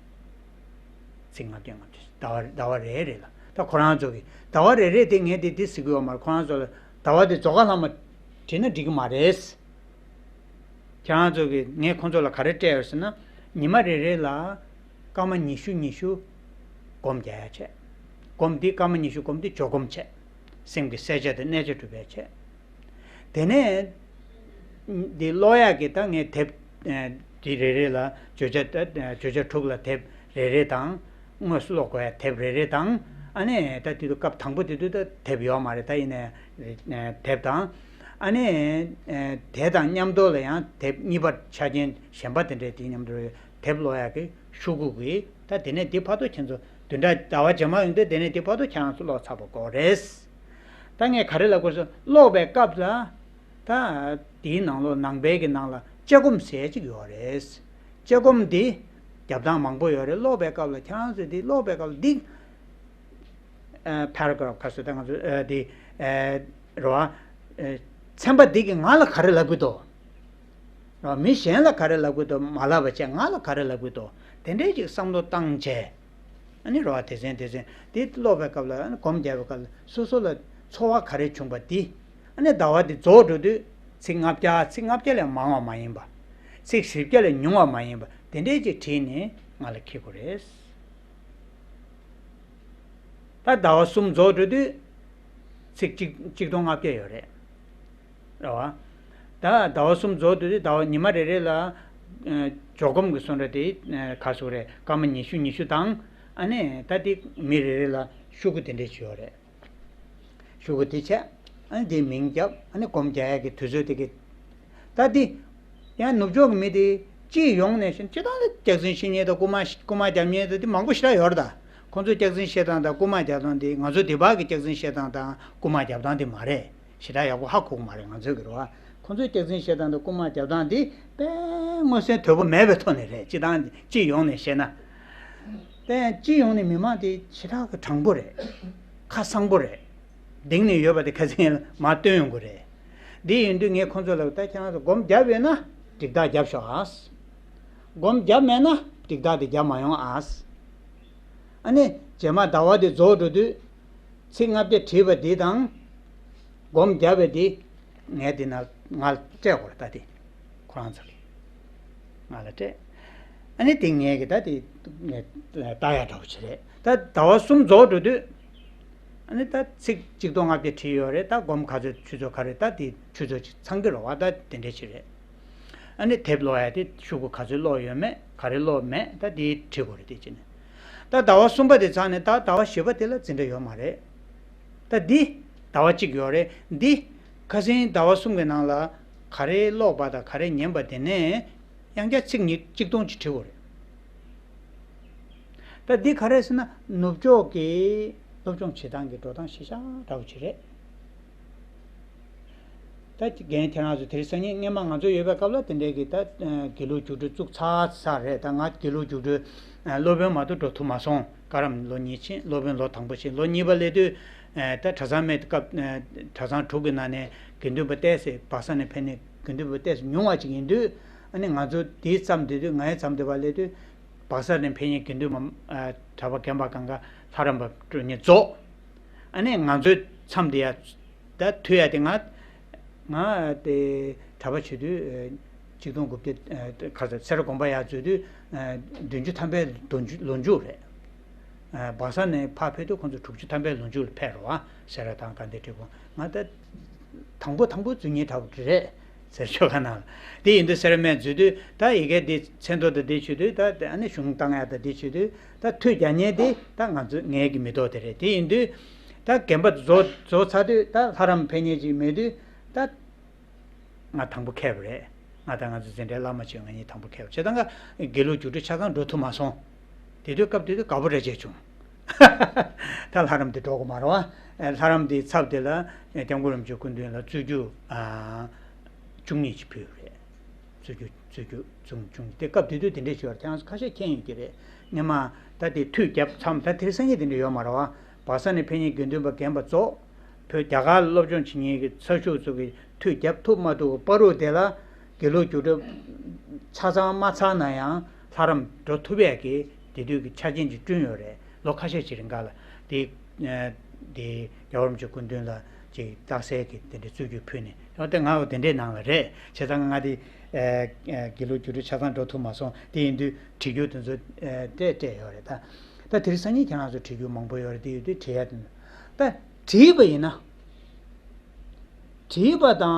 ཚིག་ལྔ་བརྒྱ་ལྔ་བརྒྱ་ཟླ་བ་ཟླ་བ་རེ་རེ་ལ། ད་ཁོ་རང་ཚོ་གི་ཟླ་བ་རེ་རེ་དེ་ངས་དེ་དེ་ཟེར་གི་ཡོད་མ་རེད། ཁོ་རང་ཚོ་ལ་ཟླ་བ་དེ་རྫོགས་ཁ་ལྷག་མ་བྲིས་ན་འགྲིག་གི་མ་རེད། ཁྱེད་རང་ཚོ་གི་ངས་ཁོང་ཚོ་ལ་ག་རེ་སྤྲད་ཡོད་ཟེར་ན། ཉི་མ་རེ་རེ་ལ་སྐར་མ་ཉི་ཤུ་ཉི་ཤུ་སྒོམ་རྒྱག་ཡ་བྱས། སྒོམ་འདི་སྐར་མ་ཉི་ཤུ་སྒོམ་འདི་ཇོ་སྒོམ་བྱས། སེམས་ཀྱི་གསལ་ཆ་དང་གནས་ཆ་སྒྲུབ་ཡ་བྱས། དེ་ནས་འདི་ཀློག་ཡག་གི་ད་ངས་དེབ་ཨ་འདི་རེ་རེ་ལ་བརྗོད་བྱ་ད་བརྗོད་བྱ་དྲུག་ལ་དེབ་རེ་རེ་དང་། དངོས་སུ་ཀློག་དགོས་ཡ་དེབ་རེ་རེ་དང་། ཨ་ནི་ད་དེ་དུས་སྐབས་དང་པོ་དེ་དུས་ད་དེབ་ཡོད་མ་རེད། ད་ཡིན་ནའི་དེབ་དང་། ཨ་ནི་དེ་དང་མཉམ་དུ་ལ་ཡང་དེབ་གཉིས་པ་ཆ་རྐྱེན་གཞན་པ་དེ་འདྲའི་དེ་མཉམ་དུ་དེབ་ཀློག་ཡག་གི་ཤོག་གུ་གི་ད་དེ་ནས་འདི་བར་དུ་ཁྱེད་ཚོ་བདུན་ཕྲག་ཟླ་བ་རྗེས་མ་ཡོང་དུས་དེ་ནས་འདི་བར་དུ་ཁྱེད་རང་ཚོ་ཀློག་ཚར་བ་དགོས་རེད། ད་ངས་ག་རེ་ལབ་དགོས་སོ། ཀློག་པའི་སྐབས་ལ་ད་དེའི་ནང་ལོགས་ནང་པའི་གི་ནང་ལ་དཔྱད་སྒོམ་ཟེར་ཅིག་ཡོད་རེད། དཔྱད་སྒོམ་འདི་རྒྱབ་སྟངས་མང་པོ་ཡོད་རེད། ཀློག་པའི་སྐབས་ལ་ཁྱེད་རང་ཚོས་འདི་ཀློག་པའི་སྐབས་ལ་འདི་ཨ་paragraph ག་ཚོད་ད་ང་ཚོ་ཨ་འདི་ཨ་རེད་བ། ཨ་ཚན་པ་འདི་གིས་ང་ལ་ག་རེ་ལབ་གི་འདུག་རེད་བ། མི་གཞན་ལ་ག་རེ་ལབ་གི་འདུག་མ་ལབ་པ་བྱས་ང་ལ་ག་རེ་ལབ་གི་འདུག་དེ་འདྲའི་ཅིག་བསམ་བློ་བཏང་བྱས། ཨ་ནི་རེད་བ། སྡེ་ཚན་སྡེ་ཚན་དེ་ཀློག་པའི་སྐབས་ལ། ཨ་ནི་སྒོམ་རྒྱག་པའི་སྐབས་ལ་སོ་སོ་ལ་ཚོར་བ་ག་རེ་བྱུང་པ་འདི། ཨ་ནི་ཟླ་བ་འདི་རྫོགས་འགྲོ་དུས་ཚིག་ལྔ་བརྒྱ། ཚིག་ལྔ་བརྒྱ་ལས་མང་བ་མ་ཡིན་པ། ཚིག་བཞི་བརྒྱ་ལས་ཉུང་བ་མ་ཡིན་པ་དེ་འདྲའི་ཅིག་བྲིས་ནས་ང་ལ་འཁྱེར་དགོས་རེད། ད་ཟླ་བ་གསུམ་རྫོགས་འགྲོ་དུས་ཚིག་གཅིག་གཅིག་སྟོང་ལྔ་བརྒྱ་ཡོད་རེད། རེད་བ། ད་ཟླ་བ་གསུམ་རྫོགས་དུས་ཟླ་བ་ཉི་མ་རེ་རེ་ལ་ཨ་ཇོ་སྒོམ་གྱི་གསུང་སྒྲ་དེ་ཨ་ག་ཚོད་རེད། སྐར་མ་ཉི་ཤུ་ཉི་ཤུ་དང་། ཨ་ནི་ད་དེ་མི་རེ་རེ་ལ་ཤོག་གུ་དེ་འདྲས་ཅིག་ཡོད་རེད། ཤོག་གུ་དེ་བྱས། ཨ་ནི་དེ་མིང་བརྒྱབ། ཨ་ནི་སྒོམ་རྒྱག་ཡག་གི་དུས་ཚོད་དེ་གི། ད་དེ་ཡང་ནུབ་ཕྱོགས་ཀྱི་མི་དེ་སྤྱི་ཡོངས་ནས་བཤད་ན་སྤྱིར་བཏང་ལ་སྐྱག་རྫུན་བཤད་མཁན་དང་རྐུ་མ་རྐུ་མ་རྒྱག་མཁན་དང་དེ་མང་པོ་ཞེ་དྲག་ཡོད་རེད་ད། ཁོང་ཚོའི་སྐྱག་རྫུན་བཤད་སྟངས་དང་རྐུ་མ་རྒྱག་སྟངས་དེ་ང་ཚོ་འདི་བར་གྱི་སྐྱག་རྫུན་བཤད་སྟངས་དང་རྐུ་མ་རྒྱག་སྟངས་དེ་མ་རེད། ཞེ་དྲག་ཡག་པོ་ཧ་གོ་གི་མ་རེད། ང་ཚོའི་གི་རེད་བ། ཁོང་ཚོའི་སྐྱག་རྫུན་བཤད་སྟངས་དང་རྐུ་མ་རྒྱག་སྟངས་དེ་དཔེ་མངོན་གསལ་དོད་པོ་མེད་པའི་ཐོག་ནས་རེད། སྤྱིར་བཏང་སྤྱི་ཡོངས་ནས་བཤད་ན། དེ་སྤྱི་ཡོངས་ནས་མི་མང་དེ་ཞེ་དྲག་གི་དྲང་པོ་རེད། ཁ་གསང་པོ་རེད། གདེང་ནས་ཡོད་པ་དེ་ཁ་སང་མར་བཏོན་ཡོང་གི་རེད། འདི་ཡིན་དུས་ངས་ཁོང་ཚོ་ལ་ད་ཁྱེད་རང་ཚོ་སྒོམ་བརྒྱབ་ཡོད་ན་འགྲིག་རྟགས་བརྒྱབ་ཤོག་ཨ། སྒོམ་བརྒྱབ་མེད་ན་འགྲིག་རྟགས་དེ་བརྒྱབ་མ་ཡོང་ཨ། ཨ་ནི་རྗེས་མ་ཟླ་བ་དེ་རྫོགས་འགྲོ་དུས་ཚིག་ལྔ་བརྒྱ་བྲིས་པ་འདི་དང་། སྒོམ་བརྒྱབ་པ་འདི་ངས་འདི་ན་ང་ལ་སྤྲད་དགོས་རེད། ད་དེ་ཁོ་རང་ཚོ་གིས་ང་ལ་སྤྲད། ཨ་ནི་དེ་ངས་གི་ད་དེ་ངས་ལྟ་ཡག་འདྲ་པོ་ཅིག་རེད། ད་ཟླ་བ་གསུམ་རྫོགས་འགྲོ་དུས། ཨ་ནི་ད་ཚིག་གཅིག་སྟོང་ལྔ་བརྒྱ་བྲིས་ཡོད་རེད། ད་སྒོམ་ག་ཚོད་ཆུ་ཚོད་ག་རེ། ད་དེ་ཆུ་ཚོད་ཅིག་ཚང་གི་རེད་བ། ད་དེ་འདྲས་ཅིག་རེད། ཨ་ནི་དེབ་ཀློག་ཡ་དེ་ཤོག་གུ་ག་ཚོད་ཀློག་ཡོད་མེད། ག་རེ་ཀློག་མེད། ད་དེ་བྲིས་དགོས་རེད། དེ་ཅི་ནས་ད་ཟླ་བ་གསུམ་པ་དེ་ཚང་ནས་ད་ཟླ་བ་བཞི་པ་དེ་ལ་འཛིན་གྲྭ་ཡོད་མ་རེད། ད་འདི་ཟླ་བ་གཅིག་ཡོད་རེད། འདི་ཁ་སང་ཟླ་བ་གསུམ་གྱི་ནང་ལ་ག་རེ་ཀློག་པ་དང་ག་རེ་ཉན་པ་དེ་ནས་ཡང་བསྐྱར་ཚིག་ཉིས་གཅིག་སྟོང་ཅིག་བྲིས་དགོས་རེད། ད་འདི་ག་རེ་ཟེར་ན་ནུབ་ཕྱོགས་ཀྱི་སློབ་སྦྱོང་བྱེད་སྟངས་ཀྱི་འགྲོ་སྟངས་ཤེས་བྱ་འདྲ་པོ་ཅིག་རེད། ད་རྒན་ཁྱེད་རང་ཚོ་དེ་རིང་སང་ཉིན་སྔོན་མ་ང་ཚོ་ཡོད་པའི་སྐབས་ལ་དེ་འདྲའི་གི་ད་དགེ་ལུགས་རྒྱུགས་སྤྲོད་བཙུགས་ཚར་ཚར་རེད། ད་ང་དགེ་ལུགས་རྒྱུགས་སྤྲོད་སློབ་དཔོན་མ་གཏོགས་འགྲོ་ཐུབ་མ་སོང་། བཀའ་རམས་ལོ་གཉིས་ཕྱིན། སློབ་དཔོན་ལོ་དང་པོ་ཕྱིན། ལོ་གཉིས་པ་སླེབས་དུས་ད་གྲྭ་ཚང་མེད་སྐབས། གྲྭ་ཚང་དྲུག་གི་ནང་ནས་དགེ་འདུན་པ་ཏོག་ཙམ་སྦག་ས་ནས་ཕེབས་མཁན་དགེ་འདུན་པ་ཏོག་ཙམ་ཉུང་བ་ཅིག་ཡིན་དུས། ཨ་ནི་ང་ཚོ་དེའི་མཚམས་དེ་དུས། ང་ཡི་མཚམས་དེ་བ་སླེབས་དུས་སྦག་ས་ནས་ཕེབས་མཁན་དགེ་འདུན་པ་གྲྭ་པ་རྒན་པ་གང་ག་ལྷ་རམས་པ་སྤྲོད་མཁན་རྫོགས། ཨ་ནི་ང་ཚོའི་མཚམས་དེ་ཡ། ད་མཐུད་ཡ་དེ་ང་ང་དེ་གྲྭ་པ་བྱེད་དུས་ཆིག་སྟོང་དགུ་བརྒྱ། ཁ་ས་སེ་ར་དགོན་པ་ཡར་འཛུལ་དུས་བདུན་ཅུ་ཐམ་པའི་ལོ་མཇུག་ལོ་མཇུག་རེད། སྦག་ས་ནས་ཕར་ཕེབས་དུས་ཁོང་ཚོ་དྲུག་ཅུ་ཐམ་པའི་ལོ་མཇུག་ལ་ཕེབས་རེད་བ། སེ་ར་དང་དགའ་ལྡན་འབྲས་སྤུངས། ང་ད་དང་པོ་དང་པོ་འཛུལ་མཁན་འདྲ་པོ་རེད། ཟེར་ཆོ་ག་ནང་ལ། དེ་ཡིན་དུས་སེ་ར་སྨད་འཛུལ་དུས་ད་ཡ་གི་དེ་མཚན་ཐོ་དང་དེ་བྱེད་དུས། ད་ཨ་ནི་གཞུང་བཏང་ཡ་དང་དེ་བྱེད་དུས། ད་མཐུད་རྒྱག་མཁན་དེ་ད་ང་ཚོ་ངའི་གི་མི་ཐོག་དེ་རེད། དེ་ཡིན་དུས་ད་རྒན་པ་རྫོགས་རྫོགས་ཚར་དུས་ད་ལྷ་རམས་ཕེབས་མཁན་ཅིག་མེད་དུས། ད་ང་དང་པོ་ཁེལ་བ་རེད། ང་དང་ང་ཚོ་འཛིན་གྲྭའི་བླ་མ་བྱས་ང་གཉིས་དང་པོ་ཁེལ་བ་བྱས། ད་ང་དགེ་ལུགས་རྒྱུགས་སྤྲོད་ཆ་ཚང་འགྲོ་ཐུབ་མ་སོང་། དེ་དུས་སྐབས་དེ་དུས་དགའ་པོ་རེ་བྱས་བྱུང་། ད་ལྷ་རམས་དེ་འགྲོ་དགོས་མ་རེད་བ། ལྷ་རམས་དེའི་ཚབ་དེ་ལ་སྐྱབས་མགོན་རིན་པོ་ཆེ་སྐུ་མདུན་ལ་རྩོད་རྒྱུགས་བཅུ་གཉིས་ཅིག་ཕུལ་བ་རེད། རྩོད་རྒྱུགས་རྩོད་རྒྱུགས་བཅུ་བཅུ་གཉིས་དེ་སྐབས་དེ་དུས་དེ་འདྲས་བྱས་པ་རེད། ཁྱེད་རང་ཚོ་ཁ་ཤས་མཁྱེན་ཡོད་ཀྱི་རེད། སྔོན་མ་ད་དེ་མཐུད་རྒྱབ་མཚམས་ད་དེ་རིང་སང་ཉིན་དེ་འདྲས་ཡོད་མ་རེད་བ། སྦག་ས་ནས་ཕེབས་མཁན་དགེ་འདུན་པ་རྒན་པ་ཚོ། བོད་རྒྱ་གར་ལ་སློབ་སྦྱོང་བྱེད་མཁན་གྱི་ཚ་ཤུགས་ཚོ་གི་མཐུད་རྒྱབ་ཐུབ་མ་ཐུབ་ཀྱི་བར་དུ་དེ་ལ་དགེ་ལུགས་རྒྱུགས་སྤྲོད་ཆ་ཚང་མ་ཚར་ན་ཡང་ལྷ་རམས་འགྲོ་ཐུབ་ཡས་ཀྱི་དེ་དུས་ཀྱི་ཆ་རྐྱེན་ཅིག་བསྐྲུན་ཡོད་རེད། ལོ་ཁ་ཤས་ཅིག་རིང་ག་ལ་དེ་དེ་རྒྱལ་བ་རིན་པོ་ཆེ་སྐུ་མདུན་ལ་ཅིག་རྟགས་གསལ་གྱི་དེ་འདྲའི་རྩོད་རྒྱུགས་ཕུལ་ནས་ཡང་དེ་ང་འོ་དེ་འདྲའི་ནང་ལ་རེད། བྱས་ཙང་ང་དེ་དགེ་ལུགས་རྒྱུགས་སྤྲོད་ཆ་ཚང་འགྲོ་ཐུབ་མ་སོང་། དེ་ཡིན་དུས་བྲིས་རྒྱུགས་དེ་ཚོ་སྤྲད་སྤྲད་ཡོད་རེད་ད། ད་དེ་རིང་སང་ཉིན་ཁྱེད་རང་ཚོ་བྲིས་རྒྱུགས་མང་པོ་ཡོད་རེད། དེ་ཡོད་དུས་བྲིས་ཡ་དེ་ད་བྲིས་པ་ཡིན་ན། བྲིས་པ་དང་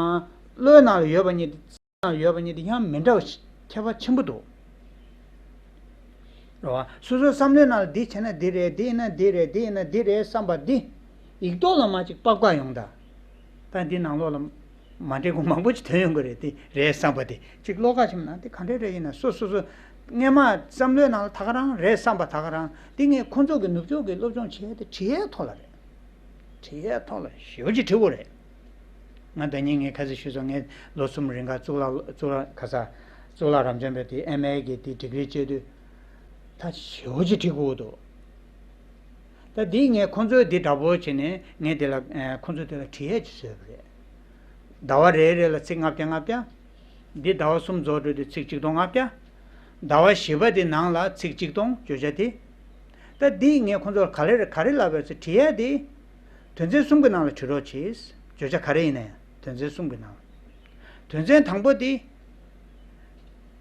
བློའི་ནང་ལ་ཡོད་པ་གཉིས་དེ་ནང་ཡོད་པ་གཉིས་དེ་ཡང་མི་འདྲ་བ་ཞིག་ཁྱད་པར་ཆེན་པོ་འདུག་རེད་བ། སོ་སོའི་བསམ་བློའི་ནང་ལ་འདི་བྱས་ན་འདི་རེད། འདི་ཡིན་ན་འདི་རེད། འདི་ཡིན་ན་འདི་རེད་བསམ་པ་འདི་ཡིག་ཐོག་ལ་མར་ཅིག་པགས་པ་ཡོང་ད། ད་འདི་ནང་ལོགས་ལ་མ་འགྲིག་པ་མང་པོ་ཅིག་ཐོན་ཡོང་གི་རེད། འདི་རེད་བསམ་པ་འདི་ཅིག་བློ་ཁ་ཕྱིན་ན་འདི་ག་འདྲ་རེད། ཡིན་ན་སོ་སོ་སོ་སྔོན་མ་བསམ་བློའི་ནང་ལ་ད་ག་རང་རེད་བསམ་པ་ད་ག་རང་། འདི་ངས་ཁོང་ཚོ་གི་ནུབ་ཕྱོགས་ཀྱི་སློབ་སྦྱོང་བྱེད་ཡས་དེ་བྲིས་ཡས་ཐོག་ལ་རེད། བྲིས་ཡས་ཐོག་ལ་ཞེ་པོ་ཅིག་བྲིས་དགོས་རེད། ང་ཟླ་ཉིན་ངས་ཁ་སང་ཞུས་སོང་། ངས་ལོ་གསུམ་རིང་ག་གཙུག་ལག་གཙུག་ལག་ག་ས་གཙུག་ལག་རབ་འབྱམས་པའི་དེ་ཨེམ་ཨེ་གི་དེ་ཌིག་རི་བྱེད་དུས་ད་ཞེ་པོ་ཅིག་བྲིས་དགོས་འདུག་ད་འདི་ངས་ཁོང་ཚོའི་འདི་འདྲ་པོ་བྱས་ནས་ངས་འདི་ལ་ཁོང་ཚོ་འདི་ལ་བྲིས་ཡས་ཅིག་བཟོས་པ་རེད། ཟླ་བ་རེ་རེ་ལ་ཚིག་ལྔ་བརྒྱ་ལྔ་བརྒྱ། འདི་ཟླ་བ་གསུམ་རྫོགས་འགྲོ་དུས་ཚིག་གཅིག་སྟོང་ལྔ་བརྒྱ། ཟླ་བ་བཞི་པ་དེ་ནང་ལ་ཚིག་གཅིག་སྟོང་བརྗོད་བྱ་དེ། ད་འདི་ངས་ཁོང་ཚོར་ག་རེ་ག་རེ་ལབ་པ་རེད་ཟེར་དྲི་ཡ་དེ། དོན་ཚན་གསུམ་གྱི་ནང་ལ་བྲི་རོགས་གྱིས། བརྗོད་བྱ་ག་རེ་ཡིན་ན་ཡང་དོན་ཚན་གསུམ་གྱི་ནང་ལ། དོན་ཚན་དང་པོ་དེ།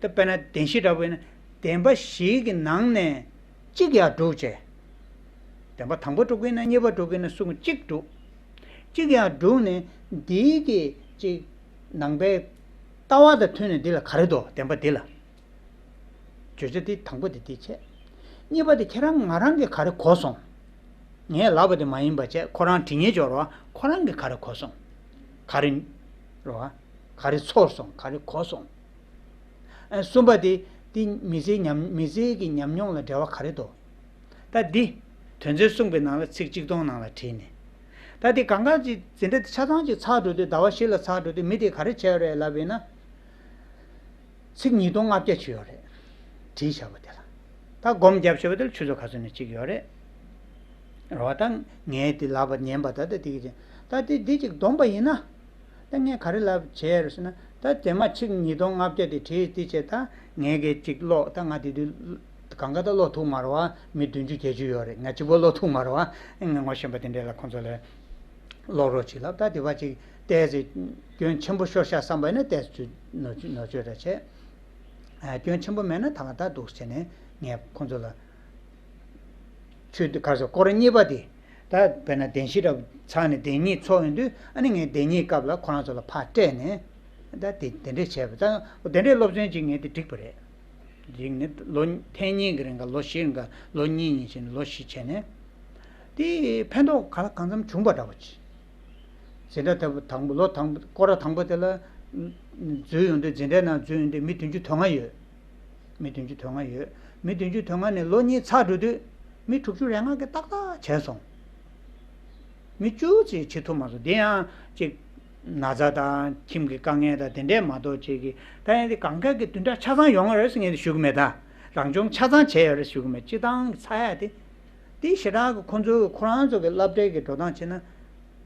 ད་དཔེར་ན་བདེན་བཞི་འདྲ་པོ་ཡིན་ན་བདེན་པ་བཞི་གི་ནང་ནས་གཅིག་ཡར་སྒྲུག་བྱས། བདེན་པ་དང་པོ་སྒྲུག་གི་ཡིན་ན་གཉིས་པ་སྒྲུག་གི་ཡིན་ན་གསུམ་གཅིག་སྒྲུག་གཅིག་ཡར་བསྒྲུགས་ནས་འདིའི་གི་གཅིག་ནང་པའི་ལྟ་བ་དང་མཐུན་ནས་འདི་ལ་ག་རེ་འདུག་བདེན་པ་འདི་ལ། བརྗོད་བྱ་འདི་དང་པོ་དེ་འདི་བྱས། གཉིས་པ་དེ་ཁྱེད་རང་ང་རང་གིས་ག་རེ་གོ་སོང་། ངས་ལབ་པ་དེ་མ་ཡིན་པ་བྱས། ཁོ་རང་དྲི་ཉན་འབྱོར་བ་ཁོ་རང་གིས་ག་རེ་གོ་སོང་། ག་རེ་རེད་བ། ག་རེ་ཚོར་སོང་། ག་རེ་གོ་སོང་། ཨ་གསུམ་པ་དེ་དེ་མི་ཚེའི་ཉམས་མི་ཚེའི་གི་ཉམས་མྱོང་ལ་འབྲེལ་བ་ག་རེ་འདུག་ད་འདི་དོན་ཚན་གསུམ་གྱི་ནང་ལ་ཚིག་གཅིག་སྟོང་ནང་ལ་བྲིས་ནས། ད་འདི་གང་ག་ཅིག་འཛིན་གྲྭ་འདི་ཆ་ཚང་ཅིག་ཚར་འགྲོ་དུས་ཟླ་བ་བཞི་ལ་ཚར་འགྲོ་དུས་མི་དེ་ག་རེ་བྱས་རེད་ལབ་ཡིན་ན། ཚིག་ཉིས་སྟོང་ལྔ་བརྒྱ་ཅིག་ཡོད་རེད། བྲིས་བཞག་པ་དེ་ལ། ད་སྒོམ་བརྒྱབ་བཞག་པ་དེ་ལ་ཆུ་ཚོད་ག་ཚོད་ནས་གཅིག་ཡོད་རེད། རེད་བ། ད་ངས་དེ་ལབ་པ་ཉན་པ་ད་ལྟ་དེ་གི་ཅིག་ད་དེ་འདི་ཅིག་བསྡོམས་པ་ཡིན་ན། ད་ངས་ག་རེ་ལབ་བྱས་རེད་ཟེར་ན། ད་དེ་མ་ཚིག་ཉིས་སྟོང་ལྔ་བརྒྱ་དེ་བྲིས་དེ་བྱས། ད་ངས་གི་ཅིག་ཀློག་ད་ང་དེ་དུས་གང་ག་ད་ཀློག་ཐུབ་མ་རེད་བ། མི་བདུན་ཅུ་བརྒྱད་ཅུ་ཡོད་རེད། ང་གཅིག་པོ་ཀློག་ཐུབ་མ་རེད་བ། ངས་ངོ་ཤེས་པ་དེ་འདྲས་ལ་ཁོང་ཚོ་ལ་ཀློག་རོགས་བྱེད་ལབ། ད་དེ་བ་ཅིག་ཏོག་ཙམ་སྐྱོན་ཆེན་པོ་ཤོར་ཤག་བསམ་པ་ཡིན་ན་ཏོག་ཙམ་ནོར་ནོར་བཅོས་འདྲ་བྱས། ཨ་སྐྱོན་ཆེན་པོ་མེད་ན་ད་ག་ད་འདུག་བྱས་ནས་ངས་ཁོང་ཚོ་ལ། ཆོས་འདི་ག་རེ་ཟེར། སྐོར་གཉིས་པ་དེ། ད་དཔེར་ན་བདེན་བཞི་འདྲ་ཚར་ནས་བདེན་གཉིས་ཚོགས་ཡོང་དུས། ཨ་ནི་ངས་བདེན་གཉིས་སྐབས་ལ་ཁོ་རང་ཚོ་ལ་ཕར་སྤྲད་ནས། ད་དེ་དེ་འདྲས་བྱས་པ་ད་དེ་འདྲས་སློབ་ཚན་ཅིག་ངས་དེ་འགྲིག་པ་རེད། འགྲིག་ནས་ལོ་ཐེངས་གཉིས་ཀྱི་རིང་ག་ལོ་བཞི་རིང་ག་ལོ་གཉིས་གཉིས་བྱས་ནས་ལོ་བཞི་བྱས་ནས། དེ་ཕན་ཐོགས་ག་ལ་གང་འཚམ་བྱུང་པ་འདྲ་བོ་ཅིག་འཛིན་གྲྭ་དང་པོ་དང་པོ་ལོ་དང་པོ་སྐོར་ར་དང་པོ་དེ་ལ་འཛུལ་ཡོང་དུས། འཛིན་གྲྭའི་ནང་འཛུལ་ཡོང་དུས་མི་བདུན་ཅུ་དོན་ལྔ་ཡོད། མི་བདུན་ཅུ་དོན་ལྔ་ཡོད། མི་བདུན་ཅུ་དོན་ལྔ་ནས་ལོ་གཉིས་ཚར་འགྲོ་དུས་མི་དྲུག་ཅུ་རེ་ལྔ་གིས་ཏག་ཏག་བྱས་སོང་། མི་བཅུ་ཙམ་བྱེད་ཐུབ་མ་སོང་། དེ་ཡང་ཅིག་ན་ཚ་དང་ཁྱིམ་གྱི་དཀའ་ངལ་དང་དེ་འདྲས་མ་གཏོགས་ཅིག་གི། ད་ཡང་དེ་གང་ག་གི་བདུན་ཕྲག་ཆ་ཚང་ཡོང་གི་རེད་ཟེར་ངས་དེ་ཞུ་གི་མེད། ད་རང་སྦྱོང་ཆ་ཚང་བྱས་ཡོད་རེད་ཞུ་གི་མེད། སྤྱིར་བཏང་གི་ཚར་ཡ་དེ། དེ་ཞེ་དྲག་གི་ཁོང་ཚོའི་ཁོ་རང་ཚོ་གི་སློབ་གྲྭའི་གི་འགྲོ་སྟངས་བྱས་ན།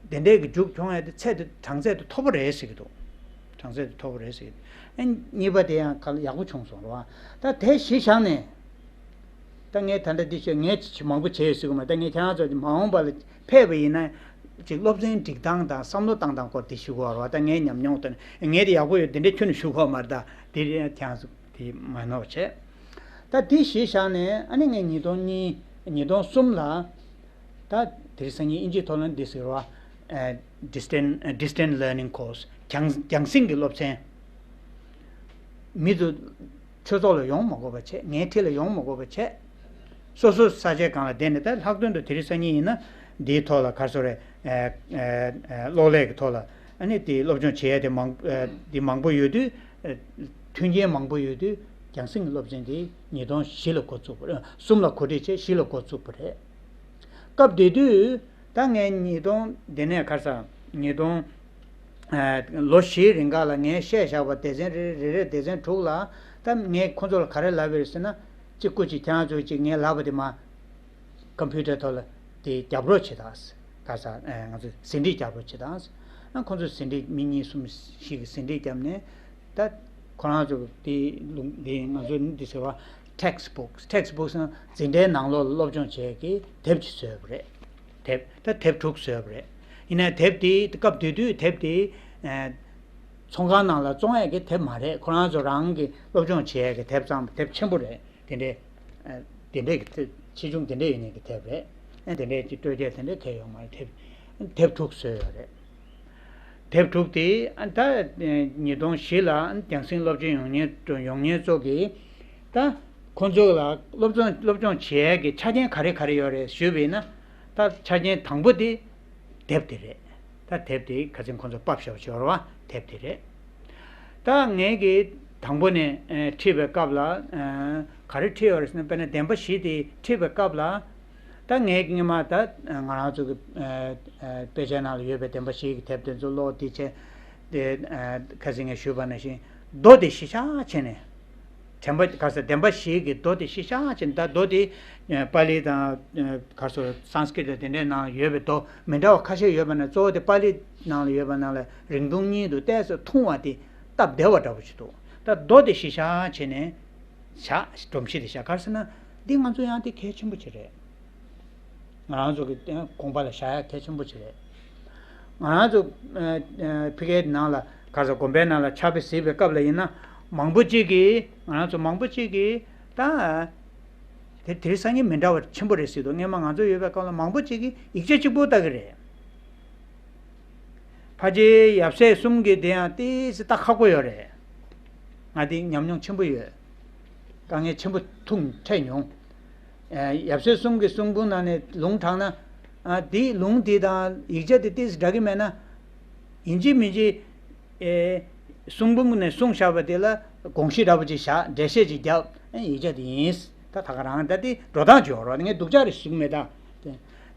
དེ་འདྲའི་གི་མཇུག་མཐོང་ཡ་དེ་ཚད་དེ་གྲངས་ཚད་དེ་མཐོ་པོ་རེད་ཟེར་གི་འདུག་གྲངས་ཚད་དེ་མཐོ་པོ་རེད་ཟེར་གི་འདུག་ཨ་གཉིས་པ་དེ་ཡང་ག་ལ་ཡག་པོ་བྱུང་སོང་རེད་བ། ད་དེ་གཞི་བཞག་ནས། ད་ངས་ད་ལྟ་འདི་བཤད། ངས་ཅི་མང་པོ་བྱས་ཡོད་ཟེར་གི་མ། ད་ངས་ཁྱེད་རང་ཚོ་མ་འོངས་པ་ལ་ཕེབས་པ་ཡིན་ན། ཅིག་སློབ་ཚན་སྒྲིག་སྟངས་དང་བསམ་བློ་བཏང་སྟངས་སྐོར་དེ་ཞུ་གི་ཡོད་རེད་བ། ད་ངའི་ཉམས་མྱོང་ལྟར་ངས་དེ་ཡག་པོ་ཡོད་དེ་འདྲ་ཁྱོན་ནས་ཞུ་གི་ཡོད་མ་རེད། ད་དེ་ཁྱེད་རང་ཚོ་དེ་མ་ནོར་བྱས། ད་དེ་གཞི་བཞག་ནས་ཨ་ནི་ངས་ཉིས་སྟོང་གཉིས་ཉིས་སྟོང་གསུམ་ལ། ད་དེ་རིང་སང་ཉིན་དབྱིན་ཇིའི་ཐོག་ལ་འདི་ཟེར་བ། ཨ་distance distance learning course། རྒྱང་རྒྱང་སྲིང་གི་སློབ་ཚན། མི་ཚོ་ཆོས་ཚོགས་ལ་ཡོང་མ་དགོས་པ་བྱས། ངའི་འཁྲིས་ལ་ཡོང་མ་དགོས་པ་བྱས། སོ་སོ་ས་ཆའི་སྒང་ལ་བསྡད་ནས། ད་ལྷག་དོན་དུ་དེ་རིང་སང་ཉིན་ཡིན་ན་འདིའི་ཐོག་ལ་ག་རེ་ཟེར་རེད། ཨ་ཨ་ཨ་གློག་ཀླད་ཀྱི་ཐོག་ལ་ཨ་ནི་དེ་སློབ་སྦྱོང་བྱེད་ཡ་དེ་མང་ཨ་དེ་མང་པོ་ཡོད་དུས། ཨ་མཐུན་རྐྱེན་མང་པོ་ཡོད་དུས་རྒྱང་སྲིང་གི་སློབ་ཚན་དེ་ཉིས་སྟོང་བཞི་ལ་འགོ་བཙུགས་པ་རེད། གསུམ་ལ་གོ་སྒྲིག་བྱས། བཞི་ལ་འགོ་བཙུགས་པ་རེད། སྐབས་དེ་དུས་ད་ངས་ཉིས་སྟོང་དེ་ནས་ག་རེ་ཟ། ཉིས་སྟོང་ལོ་བཞིའི་རིང་ག་ལ་ངས་བཤད་བཞག་པ་སྡེ་ཚན་རེ་རེ་རེ་སྡེ་ཚན་དྲུག་ལ། ད་ངས་ཁོ་ཚོ་ལ་ག་རེ་ལབ་པ་རེད་ཟེར་ན། གཅིག་སྐུ་མཁྱེན་ཁྱེད་རང་ཚོ་གཅིག་ངས་ལབ་པ་དེ་མ། ཀམ་པུ་ཊར་ཐོག་ལ་དེ་རྒྱབ་རོགས་བྱེད་དང་། ག་ས་ཨ། ང་ཚོ་ཟིན་བྲིས་རྒྱབ་རོགས་བྱེད་དང་། ཨ། ཁོང་ཚོ་ཟིན་བྲིས་མི་གཉིས་གསུམ་ཞིག་གིས་ཟིན་བྲིས་བརྒྱབ་ནས། ད་ཁོ་རང་ཚོ་དེ་ལུང་དེ་ང་ཚོ་འདི་ཟེར་བ། ཊེག་སི་བུག་ཊེག་སི་བུག་ཟེར་ན་འཛིན་གྲྭའི་ནང་ལོགས་སློབ་སྦྱོང་བྱེད་ཀྱི་དེབ་ཅིག་བཟོས་པ་རེད། དེབ་ད་དེབ་དྲུག་བཟོས་པ་རེད། ཡིན་ནའི་དེབ་དེ་སྐབས་དེ་དུས་དེབ་དེ་ཨ། ཚོང་ཁང་ནང་ལ་བཙོང་ཡས་ཀྱི་དེབ་མ་རེད། ཁོ་རང་ཚོ་རང་གི་སློབ་སྦྱོང་བྱེད་ཡས་ཀྱི་དེབ་ཙམ་དེབ་ཆེན་པོ་རེད། དེ་འདྲའི། ཨ། དེ་འདྲའི་གི་ཆེ་ཆུང་དེ་འདྲའི་ཡོད་མཁན་གྱི་དེབ་རེད། ཨ། དེ་འདྲའི་ཅིག་སྤྲོས་བཅས་དེ་འདྲའི་གང་ཡང་ཡོད་མ་རེད། དེབ་དེབ་དྲུག་བཟོས་ཡོད་རེད། དེབ་དྲུག་དེ་ཨ། ད་ཉིས་སྟོང་བཞི་ལ་རྒྱང་སྲིང་སློབ་ཆེན་ཡོངས་ཉེན་ཡོངས་ཉེན་ཚོ་གིས་ད་ཁོང་ཚོ་ལ་སློབ་སྦྱོང་སློབ་སྦྱོང་བྱེད་ཡས་ཀྱི་ཆ་རྐྱེན་ག་རེ་ག་རེ་ཡོད་རེད་ཞུས་པ་ཡིན་ན། ད་ཆ་རྐྱེན་དང་པོ་དེ་དེབ་དེ་རེད། ད་དེབ་དེ་ཁ་སང་ཁོང་ཚོ་ཕབ་བཞག་པ་ཞིག་ཡོད་རེད་བ། དེབ་དེ་རེད། ད་ངས་ཀྱིས་དང་པོ་ནས་ཨ། ཁྲིད་པའི་སྐབས་ལ་ཨ། ག་རེ་ཁྲིད་ཡོད་རེད་ཟེར་ན། དཔེར་ན་བདེན་པ་བཞི་དེ་ཁྲིད་པའི་སྐབས་ལ། ད་ངས་ཀྱིས་སྔོན་མ་ད་ང་རང་ཚོ་གི་ཨ། ཨ། དཔེ་ཆའི་ནང་ལ་ཡོད་པའི་བདེན་པ་བཞི་གི་དེབ་དེ་ཚོ་ཀློག་དེ་བྱས་ཏེ། ཨ། ཁ་སང་ངས་ཞུས་པ་ནང་བཞིན་མདོ་དེ་གཞི་བཞག་བྱས་ནས། དྲན་པ་ག་ས་བདེན་པ་བཞི་གི་མདོ་དེ་གཞི་བཞག་བྱས་ནས། ད་མདོ་དེ་ཨ། པཱ་ལི་དང་ཨ། ག་སོ་སཾ་སྐྲྀ་ཏ་དེ་འདྲའི་ནང་ཡོད་པའི་མདོ་མི་འདྲ་བ་ཁ་ཤས་ཡོད་པ་ན། གཙོ་བོ་དེ་པཱ་ལི་ནང་ལ་ཡོད་པ་ནང་ལ་རིང་ཐུང་གཉིས་འདུག་ཏོག་ཙམ་ཐུང་བ་དེ་སྟབས་བདེ་བ་འདྲ་པོ་ཞིག་འདུག་ད་མདོ་དེ་གཞི་བཞག་བྱས་ནས་བཞག་སྒྲོམ་གཞི་དེ་བཞག་ག་རེ་ཟེར་ན། འདི་ང་ཚོ་ཡང་དེ་གལ་ཆེན་པོ་ཅིག་རེད། ང་རང་ཚོ་གི་དགོངས་པ་ལ་བཞག་ཡ་གལ་ཆེན་པོ་ཅིག་རེད། ང་རང་ཚོ་ཨ། ཨ། ཕ་གིའི་ནང་ལ་ག་རེ་ཟེར། དགོན་པའི་ནང་ལ་ཕྱག་དཔེ་གཟིགས་པའི་སྐབས་ལ་ཡིན་ན། མང་པོ་ཅིག་གིས་ང་རང་ཚོ་མང་པོ་ཅིག་གིས་ད་དེ་དེ་རིང་སང་ཉིན་མི་འདྲ་བ་ཆེན་པོ་རེད་ཟེར་འདུག་སྔོན་མ་ང་ཚོ་ཡོད་པའི་སྐབས་ལ་མང་པོ་ཅིག་གིས་ཡིག་ཆ་གཅིག་པོ་ལྟ་གི་རེད། ཕལ་ཆེར་ཡབ་སྲས་གསུམ་གྱི་དེ་ཡང་ཏོག་ཙམ་ལྟ་ཁག་པོ་ཡོད་རེད། ང་དེ་ཉམས་མྱོང་ཆེན་པོ་ཡོད། དཀའ་ངལ་ཆེན་པོ་ཐུག་འཕྲད་མྱོང་། ཨ། ཡབ་སྲས་གསུམ་གྱི་གསུང་འབུམ་ནང་ནས་ལུང་དྲངས་ན། ཨ། དེ་ལུང་དེ་དང་ཡིག་ཆ་དེ་ཏོག་ཙམ་འདྲ་གི་མེད་ན། ཡིན་གཅིག་མིན་གཅིག་ཨེ། གསུང་འབུམ་ནས་གསུངས་བཞག་པ་དེ་ལ་དགོངས་གཞི་འདྲ་པོ་ཅིག་བཞག་འགྲེལ་བཤད་ཅིག་བརྒྱབ། ཨེ། ཡིག་ཆ་དེ་ཡིན། ད་ད་ག་རང་ད་དེ་འགྲོ་སྟངས་ཅིག་ཡོད་རེད། ངས་སྡུག་ཅག་རེ་ཞུ་གི་མེད་ད།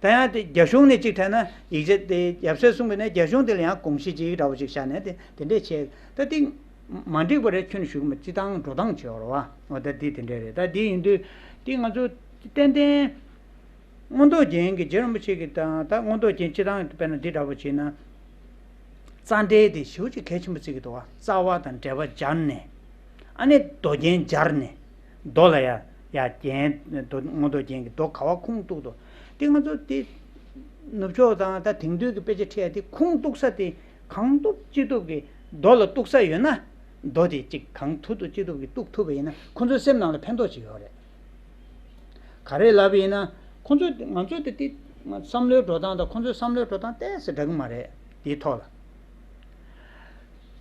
ད་ཡང་དེ་རྒྱ་གཞུང་ནས་གཅིག་དྲན་ན། ཡིག་ཆ་དེ་ཡབ་སྲས་གསུངས་པ་ནས་རྒྱ་གཞུང་དེ་ལ་ཡང་དགོངས་གཞི་གཅིག་འདྲ་པོ་ཅིག་བཞག་ནས་དེ་དེ་འདྲས་བྱས། ད་དེ་མ་འགྲིག་པ་རེད། ཁྱོན་ནས་ཞུ་གི་མེད། སྤྱིར་བཏང་འགྲོ་སྟངས་ཅིག་ཡོད་རེད་བ། འོ་ད་དེ་དེ་འདྲས་རེད། ད་དེ་ཡིན་དུས་དེ་ང་ཚོ་ཏན་ཏན་མངོན་རྟོགས་རྒྱན་གྱི་རྗེ་རིན་པོ་ཆེ་གི་དང་། ད་མངོན་རྟོགས་རྒྱན་སྤྱིར་བཏང་དཔེར་ན་འདི་འདྲ་པོ་བྱས་ན། རྩ་འགྲེལ་དེ་ཞེ་པོ་ཅིག་གལ་ཆེན་པོ་བརྩི་གི་འདུག་བ། རྩ་བ་དང་འགྲེལ་པ་སྦྱར་ནས། ཨ་ནི་མདོ་རྒྱན་སྦྱར་ནས། མདོ་ལ་ཡ་ཡ་རྒྱན། མདོ་མངོན་རྟོགས་རྒྱན་གྱི་མདོ་ག་བ་ཁུངས་གཏུགས་འདུག་དེ་ང་ཚོ་དེ་ནུབ་ཕྱོགས་དང་ད་དེང་དུས་ཀྱི་དཔེ་ཆ་ཁྲིད་ཡ་དེ་ཁུངས་གཏུགས་ས་དེ་གང་ཐུབ་ཅི་ཐུབ་ཀྱིས་མདོ་ལ་གཏུགས་ས་ཡོད་ན། མདོ་དེ་གཅིག་གང་ཐུབ་ཐུབ་ཅི་ཐུབ་ཀྱིས་གཏུགས་ཐུབ་པ་ཡིན་ན། ཁོ་ཚོའི་སེམས་ནང་ལ་ཕན་ཐོགས་ཅིག་ཡོད་རེད། ག་རེ་ལབ་པ་ཡིན་ན། ཁོང་ཚོས་ང་ཚོས་དེ་དེ་བསམ་བློའི་འགྲོ་སྟངས་དང་ཁོང་ཚོའི་བསམ་བློའི་འགྲོ་སྟངས་ཏོག་ཙམ་འདྲ་གི་མ་རེད། དེའི་ཐོག་ལ།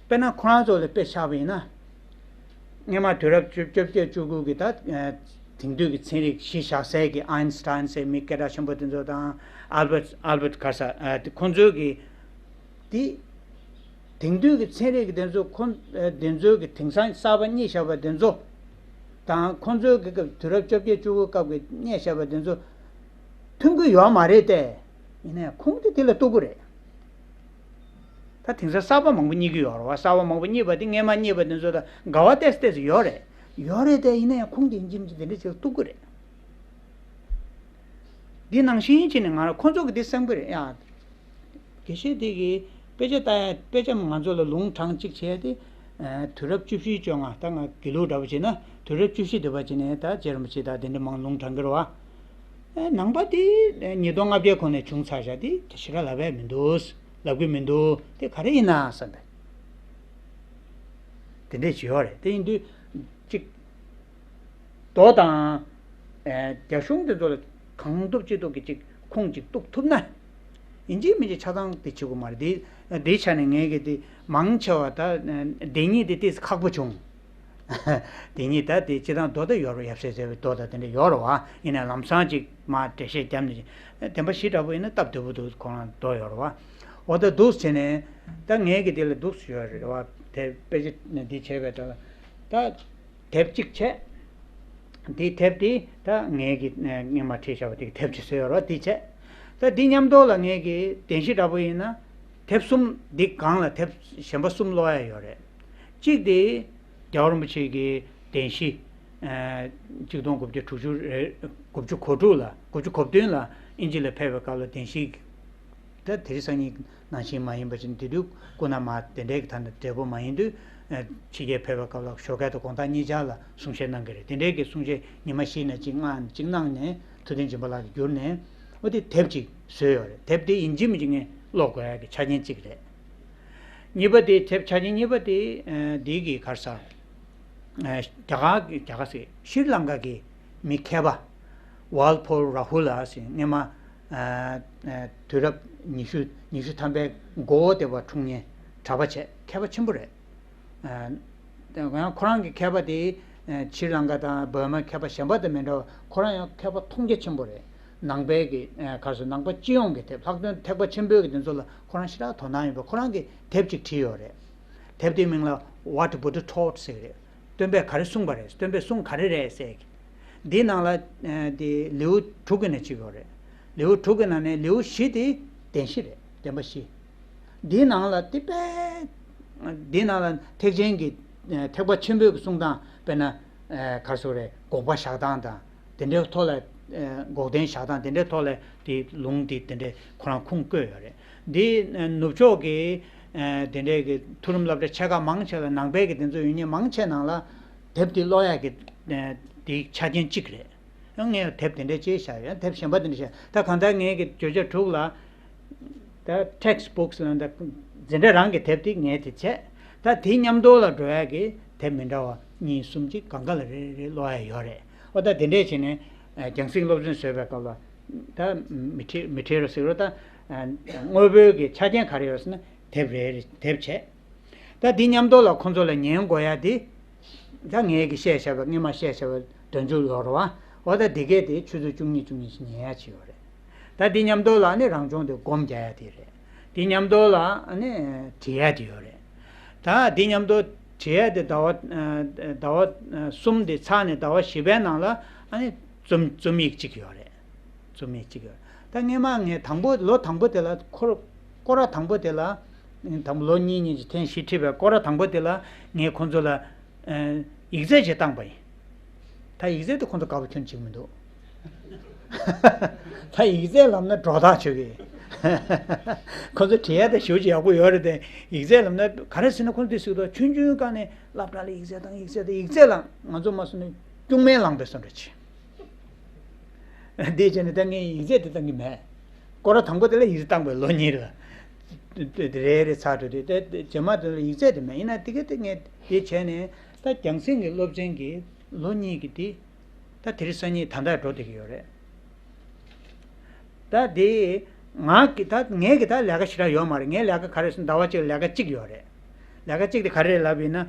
དཔེར་ན་ཁོ་རང་ཚོ་ལ་དཔེ་ཆགས་པ་ཡིན་ན། སྔོན་མ་དུས་རབས་བཅོ་བཅོ་བརྒྱད་བཅུ་དགུ་གི་ད་ཨ་དེང་དུས་ཀྱི་ཚན་རིག་གཞི་བཞག་སའི་གི་ཨའིན་སི་ཊའིན་ཟེར་མི་སྐད་གྲགས་ཆེན་པོ་དེ་ཚོ་དང་། ཨལ་བྷར་ཊི་ཨལ་བྷར་ཊི་ག་རེ་ཟེར། ཨ་དེ་ཁོང་ཚོའི་གི་དེ། དེང་དུས་ཀྱི་ཚན་རིག་གི་དེ་ཚོ་ཁོ། ཨ་དེ་ཚོའི་གི་དེང་སང་གསར་པ་རྙེད་བཞག་པ་དེ་ཚོ་དང་། ཁོང་ཚོའི་གི་སྐབས་དུས་རབས་བཅོ་བརྒྱད་བཅུ་དགུ་སྐབས་ཀྱི་རྙེད་བཞག་པ་དེ་ཚོ་མཐུན་གྱི་ཡོད་མ་རེད་དེ། ཡིན་ནའི་ཁུངས་དེ་དེ་ལ་གཏུག་གི་རེད། ད་དེང་སང་གསར་པ་མང་པོ་རྙེད་ཀྱི་ཡོད་རེད་བ། གསར་པ་མང་པོ་རྙེད་པ་དེ་སྔོན་མ་རྙེད་པ་དེ་ཚོ་དང་འགལ་བ་ཏོག་ཙམ་ཏོག་ཙམ་ཡོད་རེད། ཡོད་རེད་དེ། ཡིན་ནའི་ཁུངས་དེ་ཡིན་གཅིག་མིན་གཅིག་དེ་འདྲ་ཅིག་ལ་གཏུག་གི་རེད། འདི་ནང་བཞིན་བྱས་ནས་ང་རང་ཁོང་ཚོ་གི་འདི་སེམས་ཁུར་རེད་ཡ། དགེ་བཤེས་དེ་གིས་དཔེ་ཆ་ལྟ་ཡ། དཔེ་ཆ་ང་ཚོ་ལ་ལུང་དྲངས་གཅིག་བྱས་ཏེ། ཨ་དུས་རབས་བཅུ་བཞི་བཅོ་ལྔ། ད་ང་དགེ་ལུགས་འདྲ་པོ་བྱས་ན་དུས་རབས་བཅུ་བཞི་འདི་པ་བྱས་ནས་ད་རྗེ་རིན་པོ་ཆེ་ད་དེ་འདྲ་མང་ལུང་དྲངས་ཀྱི་རེད་བ། ཨ་ནང་པ་དེ་ཉིས་སྟོང་ལྔ་བརྒྱའི་གོང་ནས་བྱུང་ཚར་བཞག་དེ་ཞེ་དྲག་ལབ་ཡ་མི་འདུག་ལབ་ཀྱི་མི་འདུག་དེ་ག་རེ་ཡིན་ན་བསམ་པས། དེ་འདྲས་བྱེད་ཡོད་རེད། དེ་ཡིན་དུས་གཅིག་མདོ་དང་། ཨེ། རྒྱ་གཞུང་དེ་ཚོ་ལ་གང་ཐུབ་ཅི་ཐུབ་ཀྱིས་ཅིག་ཁུངས་ཅིག་གཏུག་ཐུབ་ན། ཡིན་གཅིག་མིན་གཅིག་ཆ་ཚང་དེ་བྱེད་དགོས་མ་རེད། དེ་དེའི་ཆ་ནས་ངས་གི་དེ་མང་ཆེ་བ་ད་དེ་ཉིད་དེ་ཏོག་ཙམ་ཁག་པོ་བྱུང་། དེ་ཉིད་ད་དེ་སྤྱིར་བཏང་མདོ་ད་ཡོད་རེད། ཡབ་སྲས་ཟེར་བའི་མདོ་ད་དེ་འདྲ་ཡོད་རེད་བ། ཡིན་ནའི་ལམ་སང་ཅིག་མར་འགྲེལ་བཤད་བརྒྱབ་ནས་བདེན་པ་བཞི་འདྲ་པོ་ཡིན་ན་སྟབས་བདེ་པོ་འདུག་ཁོ་རང་མདོ་ཡོད་རེད་བ། འོ་ད་འདུག་བྱས་ནས་ད་ངས་གི་དེ་ལ་འདུག་ཡོད་རེད་བ། དེ་དཔེ་ཆ་འདི་བྱས་པའི་ད་ད། དེབ་གཅིག་བྱས། འདི་དེབ་འདི་ད་ངས་ཀྱི་སྔོན་མ་ཁྲིད་བཞག་པ་དེ་གི་དེབ་ཅིག་བཟོས་ཡོད་རེད་བ། འདི་བྱས། ད་འདི་མཉམ་དུ་ལ་ངས་ཀྱི་བདེན་བཞི་འདྲ་པོ་ཡིན་ན། དེབ་གསུམ་འདི་སྒང་ལ་དེབ་གཞན་པ་གསུམ་ཀློག་ཡ་ཡོད་རེད། གཅིག་དེ་རྒྱལ་བ་རིན་པོ་ཆེ་གི་བདེན་བཞི། ཨ། གཅིག་སྟོང་དགུ་བརྒྱ་དྲུག་ཅུ་རེ། དགུ་བཅུ་གོ་དྲུག་ལ། དགུ་བཅུ་གོ་བདུན་ལ་དབྱིན་ཇི་ལ་ཕེབས་པའི་སྐབས་ལ་བདེན་བཞི། ད་དེ་རིང་སང་ཉིན་ནང་བཞིན་མ་ཡིན་པ་ཅིག་དེ་དུས་སྐུ་ན་མ་དེ་འདྲའི་གི་ད་ནི་བགྲེས་པོ་མ་ཡིན་དུས། ཨ། ཕྱི་རྒྱལ་ཕེབས་པའི་སྐབས་ལ་ཞོགས་ཀས་དང་དགོང་དག་གཉིས་ཆར་ལ་གསུང་བཤད་གནང་གི་རེད། དེ་འདྲའི་གི་གསུང་བཤད་ཉི་མ་བཞི་ནས་གཅིག་ལྔ་ནས་གཅིག་གནང་ནས་ཐུབ་བསྟན་སྦྱིན་པ་ལགས་ཀྱིས་བསྒྱུར་ནས། འོ་དེ་དེབ་ཅིག་བཟོས་ཡོད་རེད། དེབ་དེ་ཡིན་གཅིག་མིན་གཅིག་ངས་ཀློག་དགོས་ཡ་གི་ཆ་རྐྱེན་གཅིག་རེད། གཉིས་པ་དེ། དེབ་ཆ་རྐྱེན་གཉིས་པ་དེ། ཨ། འདི་གི་ག་རེ་ཟེར། ཨ། རྒྱ་གར་གྱི། རྒྱ་གར་ཟེར། ཤྲི་ལང་ཀ་གི་མི་མཁས་པ་ཝལ་ཕོལ་ར་ཧུ་ལ་ཟེར། སྔོན་མ། ཨ། ཨ། དུས་རབས་ཉི་ཤུ། ཉི་ཤུ་ཐམ་པའི་འགོ་དེ་བར་འཁྲུངས་མཁན་གྲྭ་པ་བྱས། མཁས་པ་ཆེན་པོ་རེད། ཨ། ཡང་ཁོ་རང་གི་མཁས་པ་དེ། ཨ། ཤྲི་ལང་ཀ་དང་འབར་མ་མཁས་པ་གཞན་པ་དང་མི་འདྲ་བ། ཁོ་རང་ཡང་མཁས་པ་མཐོང་རྒྱ་ཆེན་པོ་རེད། ནང་པའི་གི། ཨ། ག་རེ་ཟེར། ནང་པ་སྤྱི་ཡོངས་ཀྱི་དེབ། ལྷག་དོན་ཐེག་པ་ཆེན་པོའི་གི་དེ་ཚོ་ལ་ཁོ་རང་ཞེ་དྲག་དོ་སྣང་ཡོད་པ། ཁོ་རང་གིས་དེབ་ཅིག་བྲིས་ཡོད་རེད། དེབ་དེའི་མིང་ལ་What Buddha Taught ཟེར་གི་རེད། སྟོན་པས་ག་རེ་གསུངས་པ་རེད། སྟོན་པས་གསུངས་ག་རེ་རེད་ཟེར་གི། འདིའི་ནང་ལ། ཨ། དེ་ལེའུ་དྲུག་གི་ནང་གཅིག་ཡོད་རེད། ལེའུ་དྲུག་གི་ནང་ནས་ལེའུ་བཞི་དེ་བདེན་བཞི་རེད། བདེན་པ་བཞི། འདིའི་ནང་ལ་དེ་དཔེ། འདིའི་ནང་ལ་ཐེག་ཆེན་གྱི། ཨ། ཐེག་པ་ཆེན་པོའི་གི་གསུང་སྟངས། དཔེར་ན། ཨ། ག་རེ་ཟེར་དགོས་རེད། འགོག་པ་བཞག་སྟངས་དང་དེ་འདྲའི་ཐོག་ལ། ཨ། འགོག་བདེན་བཞག་སྟངས་དེ་འདྲའི་ཐོག་ལ་དེ་ལུང་དེ་དེ་འདྲའི་ཁོ་རང་ཁུངས་བཀོད་ཡོད་རེད། འདི། ཨ། ནུབ་ཕྱོགས་ཀྱི། ཨ། དེ་འདྲའི་གི་མཐོ་རིམ་སློབ་གྲྭ་ཆེ་ཁག་མང་ཆེ་ལ། ནང་པའི་གི་དེ་ཚོ་ཡོད་མཁན་མང་ཆེ་ནང་ལ་དེབ་དེ་ཀློག་ཡག་གི། ཨ། དེ་ཆ་རྐྱེན་གཅིག་རེད། ཡང་ངས་དེབ་དེ་འདྲ་ཅིག་བཞག་ཡོད། དེབ་གཞན་པ་དེ་འདྲ་བཞག། ད་གང་ལྟར་ངས་ཀྱི་བརྗོད་བྱ་དྲུག་ལ། ད་text books ལ། ད་འཛིན་གྲྭ་རང་གི་དེབ་དེ་ངས་དེ་བྱས། ད་དེ་མཉམ་དུ་ལ་འགྲོ་ཡ་གི་དེབ་མི་འདྲ་བ་གཉིས་གསུམ་ཅིག་གང་ག་ལ་རེ་རེ་ཀློག་ཡ་ཡོད་རེད། འོ། ད་དེ་འདྲས་བྱས་ནས། ཨ། རྒྱང་སྲིང་སློབ་ཚན་བཟོས་པའི་སྐབས་ལ། ད་མི་ཁྲི། མི་ཁྲི་རུ་ཟེར་རོ། ད། ཨ། དངོས་པོའི་གི་ཆ་རྐྱེན་ག་རེ་ཡོད་ཟེར་ན་དེབ་རེ་རེ་དེབ་བྱས། ད་འདི་མཉམ་དུ་ལ་ཁོང་ཚོ་ལ་ཉན་དགོས་ཡ་དེ། ད་ངས་ཀྱི་བཤད་བྱ་བ། སྔོན་མ་བཤད་བྱ་བ་དོན་ཚན་ཡོད་རེད་བ། འོ། ད་འདི་གས་དེ་ཆུ་ཚོད་བཅུ་གཉིས། བཅུ་གཉིས་ཤིག་ཉན་ཡ་ཅིག་ཡོད་རེད། ད་འདི་མཉམ་དུ་ལ་ནི་རང་སྦྱོང་དེ་སྒོམ་རྒྱག་ཡ་དེ་རེད། འདི་མཉམ་དུ་ལ་ནི་བྲིས་ཡ་དེ་ཡོད་རེད། ད་འདི་མཉམ་དུ་བྲིས་ཡ་དེ་ཟླ་བ། ཨ། ཟླ་བ། ཨ། གསུམ་དེ་ཚར་ནས་ཟླ་བ་བཞི་པའི་ནང་ལ་ཨ་ནི་རྩོམ། རྩོམ་ཡིག་གཅིག་ཡོད་རེད། རྩོམ་ཡིག་གཅིག་ཡོད། ད་སྔོན་མ་ངས་དང་པོ། ལོ་དང་པོ་དེ་ལ། ཁོ། སྐོར་ར་དང་པོ་དེ་ལ། དང་པོ་ལོ་གཉིས་གཉིས་ཀྱི་ཐེངས་བཞི་ཁྲིད་པའི་སྐོར་ར་དང་པོ་དེ་ལ་ངས་ཁོང་ཚོ་ལ། ཨ། ཡིག་ཚད་ཅིག་བཏང་པ་ཡིན། ད་ཡིག་ཚད་དེ་ཁོང་ཚོ་དགའ་པོ་ཁྱོན་ནས་བྱེད་ཀྱི་མི་འདུག་ད་ཡིག་ཚད་ལབ་ན་སྒྲོ་བཏགས་བྱེད་ཀྱི། ཁོང་ཚོ་བྲིས་ཡ་དེ་ཞེ་པོ་ཅིག་ཡག་པོ་ཡོད་རེད་དེ། ཡིག་ཚད་ལབ་ན་ག་རེ་ཟེར་ན། ཁོང་ཚོ་དེ་ཟེར་དུས་ཆུང་ཆུང་སྒང་ནས་སློབ་གྲྭ་ལ་ཡིག་ཚད་བཏང་། ཡིག་ཚད་བཏང་། ཡིག་ཚད་ལ་ང་ཚོ་མ་སོང་ན་སྐྱུག་མེར་ལངས་པའི་བཟོ་འདྲ་བྱེད། འདི་བྱས་ནས་ད་ངས་ཡིག་ཚད་དེ་བཏང་གི་མེད། སྐོར་ར་དང་པོ་དེ་ལ་ཡིག་ཚད་བཏང་པའི་ལོ་གཉིས་ལ། རེ་རེ་ཚར་འགྲོ་དུས། ད་རྗེས་མ་དེ་ལ་ཡིག་ཚད་དེ་མེད། ཡིན་ན་དེ་ག་དེ་ངས་དེ་བྱས་ནས། ད་རྒྱང་སྲིང་གི་སློབ་ཚན་གྱི་ལོ་གཉིས་ཀྱི་དེ། ད་དེ་རིང་སང་ཉིན་ད་ལྟ་འགྲོ་བསྡད་ཀྱི་ཡོད་རེད། ད་དེ་ང་གི། ད་ངས་ཀྱི་ད་ལས་ཀ་ཞེ་དྲག་ཡོད་མ་རེད། ངའི་ལས་ཀ་ག་རེ་ཟེར་ན་ཟླ་བ་གཅིག་ལ་ལས་ཀ་གཅིག་ཡོད་རེད། ལས་ཀ་གཅིག་དེ་ག་རེ་རེད་ལབ་ཡིན་ན།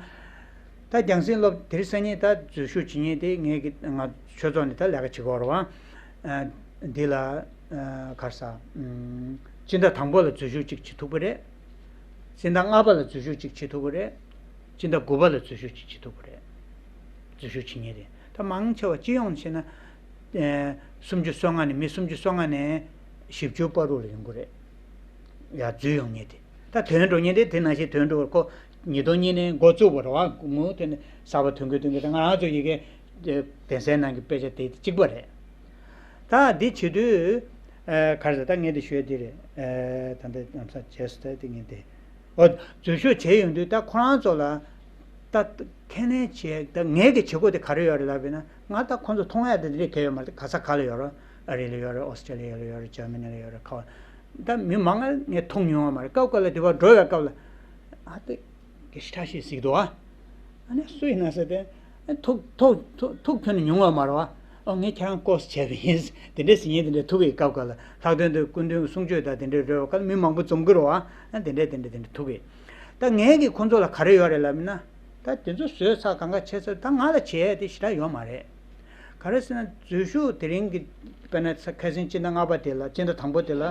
ད་རྒྱང་སྲིང་སློབ། དེ་རིང་སང་ཉིན་ད་འཛུལ་ཞུགས་བྱེད་མཁན་དེ། ངས་ཀྱི། ང་ཆོས་ཚོགས་ནས་ད་ལས་ཀ་བྱེད་ཀྱི་ཡོད་རེད་བ། ཨ། འདི་ལ། ཨ། ག་རེ་ཟེར། ཨམ། སྤྱི་ཟླ་དང་པོ་ལ་འཛུལ་ཞུགས་གཅིག་བྱེད་ཐུབ་ཀྱི་རེད། སྤྱི་ཟླ་ལྔ་པ་ལ་འཛུལ་ཞུགས་གཅིག་བྱེད་ཐུབ་ཀྱི་རེད། སྤྱི་ཟླ་དགུ་པ་ལ་འཛུལ་ཞུགས་གཅིག་བྱེད་ཐུབ་ཀྱི་རེད། འཛུལ་ཞུགས་བྱེད་མཁན་རེད། ད་མང་ཆེ་བ་སྤྱི་ཡོངས་བྱས་ན། ཨེ། སུམ་ཅུ་སོ་ལྔ་ནས། མི་སུམ་ཅུ་སོ་ལྔ་ནས་བཞི་བཅུ་བར་དུ་ལ་ཡོང་གི་རེད། ཡར་འཛུལ་ཡོང་མཁན་དེ། ད་ཐོན་འགྲོ་མཁན་དེ། དེ་ནང་བཞིན་ཐོན་འགྲོ་བར། ཁོ་ཉིས་སྟོང་གཉིས་ནས་འགོ་བཙུགས་པ་རེད་བ། མུ་མཐུད་ནས་གསར་པ་ཐོན་གྱི་ཐོན་གྱི། ད་ང་རང་ཚོ་ཡི་གེ་གདན་སའི་ནང་གི་དཔེ་ཆ་དེ་གཅིག་པ་རེད། ད་འདི་བྱེད་དུས། ཨ། ག་རེ་ཟེར། ད་ངས་འདི་ཞུ་ཡ་འདི་རེད། ཨ། ད་ལྟ་ལམ་སང་བྱས་སོང་། ད་འདི་ངས་འདི། འོ། འཛུལ་ཞུགས་བྱས་ཡོང་དུས་ད་ཁོ་རང་ཚོ་ལ། ད་ཁས་ལེན་བྱས། ད་ངས་ཀྱི་བྱེད་སྒོ་དེ་ག་རེ་ཡོད་རེད་ལབ་ཡིན་ན། ང་ད་ཁོང་ཚོ་མཐོང་ཡ་དེ་འདྲས་གང་ཡང་ཡོད་མ་རེད། ག་ས་ག་ལ་ཡོད་རེད། ཨ་རི་ལ་ཡོད་རེད། ཨོ་སི་ཀྲེ་ལི་ཡ་ལ་ཡོད་རེད། འཇར་མ་ནི་ལ་ཡོད་རེད། ག་བ། ད་མི་མང་ང་ངས་མཐོང་མྱོང་བ་མ་རེད། སྐབས་སྐབས་ལ་དེ་བར་འགྲོ་བའི་སྐབས་ལ། ཨ། དེ་ག་ཞེ་དྲག་ཞིག་གཟིགས་འདུག་ཨ། ཨ་ནི་སུ་ཡིན་ན་ཟེར་ཏེ། ཨ། ཐུག་ཐུག་ཐུག་ཐུག་ཁྱོན་ནས་མྱོང་བ་མ་རེད་བ། ཨོ། ངས་ཁྱེད་རང་ཀོ་སི་བྱས་པ་ཡིན། དེ་འདྲས་ཟེར་མཁན་དེ་འདྲས་ཐུག་གི། སྐབས་སྐབས་ལ། ལྷག་དོན་དུ་སྐུ་མདུན་གྱི་གསུང་ཆོས་དང་དེ་འདྲས་རོལ་བའི་སྐབས་ལ་མི་མང་པོ་འཛོམས་ཀྱི་རེད་བ། ཨ། དེ་འདྲས་དེ་འདྲས་དེ་འདྲས་ཐུག་གི། ད་ངས་ཀྱི་ཁོང་ཚོ་ལ་ག་རེ་ཡོད་རེད་ལབ་ན། ད་དེ་ཚོ་བཟོས་ཚར། གང་ག་བྱས་ཚར། ད་ང་ལ་བྱེད་ཡ་དེ་ཞེ་དྲག་ཡོད་མ་རེད། ག་རེ་ཟེར་ན། འཛུལ་ཞུགས་དེ་རིང་གི། དཔེར་ན་ཁ་སང་སྤྱི་ཟླ་ལྔ་པ་དེ་ལ། སྤྱི་ཟླ་དང་པོ་དེ་ལ་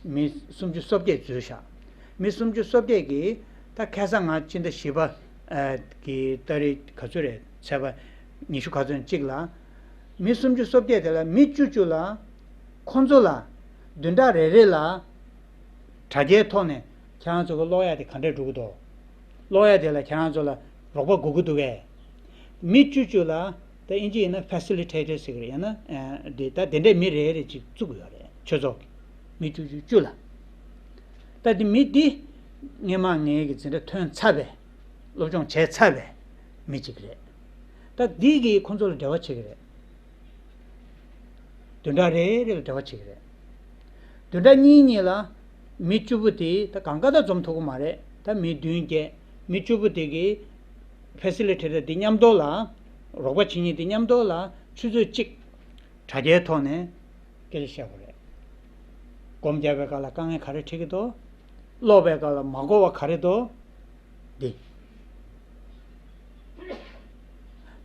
མི་སུམ་ཅུ་སོ་བརྒྱད་འཛུལ་བཞག། མི་སུམ་ཅུ་སོ་བརྒྱད་ཀྱིས། ད་ཁ་སང་ང་སྤྱི་ཟླ་བཞི་པ། ཨ། གི་ཏ་རིག་ག་ཚོད་རེད། ཚེས་པ་ཉི་ཤུ་ག་ཚོད་ཅིག་ལ། མི་སུམ་ཅུ་སོ་བརྒྱད་དེ་ལ་མི་བཅུ་བཅུ་ལ། ཁོང་ཚོ་ལ། བདུན་ཕྲག་རེ་རེ་ལ་དྲ་རྒྱའི་ཐོག་ནས་ཁྱེད་རང་ཚོ་གི་ཀློག་ཡག་དེ་ག་འདྲས་འགྲོ་གི་འདུག་ཀློག་ཡག་དེ་ལ་ཁྱེད་རང་ཚོ་ལ་རོགས་པ་དགོས་ཀྱི་འདུག་གས། མི་བཅུ་བཅུ་ལ་ད་ཨིན་ཇི་ཡིན་ན་ཕེ་སི་ལི་ཊེ་ཊར་ཟེར་གི་རེད། ཡང་ན་ཨ་འདི་ད་དེ་འདྲས་མི་རེ་རེ་ཅིག་བཙུགས་ཡོད་རེད། ཆོས་ཚོགས་ཀྱི་མི་བཅུ་བཅུ་བཅུ་ལ། ད་དེ་མི་འདི་སྔས་མ་ངའི་གི་འཛིན་གྲྭ་ཐོན་ཚར་བའི་སློབ་སྦྱོང་བྱས་ཚར་བའི་མི་གཅིག་རེད། ད་འདི་གིས་ཁོང་ཚོ་ལ་འབྲེལ་བ་བྱེད་ཀྱི་རེད། བདུན་ཕྲག་རེ་རེ་ལ་འབྲེལ་བ་བྱེད་ཀྱི་རེད། བདུན་ཕྲག་གཉིས་གཉིས་ལ་མི་བཅུ་པོ་དེ་ད་གང་ག་ད་འཛོམས་ཐུབ་ཀྱི་མ་རེད། ད་མི་བདུན་བརྒྱད། མི་བཅུ་པོ་དེ་གིས་ཕེ་སི་ལི་ཊེ་ཊར་དེ་མཉམ་དུ་ལ་རོགས་པ་བྱེད་མཁན་དེ་མཉམ་དུ་ལ་ཆུ་ཚོད་གཅིག་དྲ་རྒྱའི་ཐོག་ནས་སྐད་ཆ་བཤད་དགོས་རེད། སྒོམ་རྒྱག་པའི་སྐབས་ལ་དཀའ་ངལ་ག་རེ་འཕྲད་ཀྱི་འདུག་ཀློག་པའི་སྐབས་ལ་མ་གོ་བ་ག་རེ་འདུག་འདི།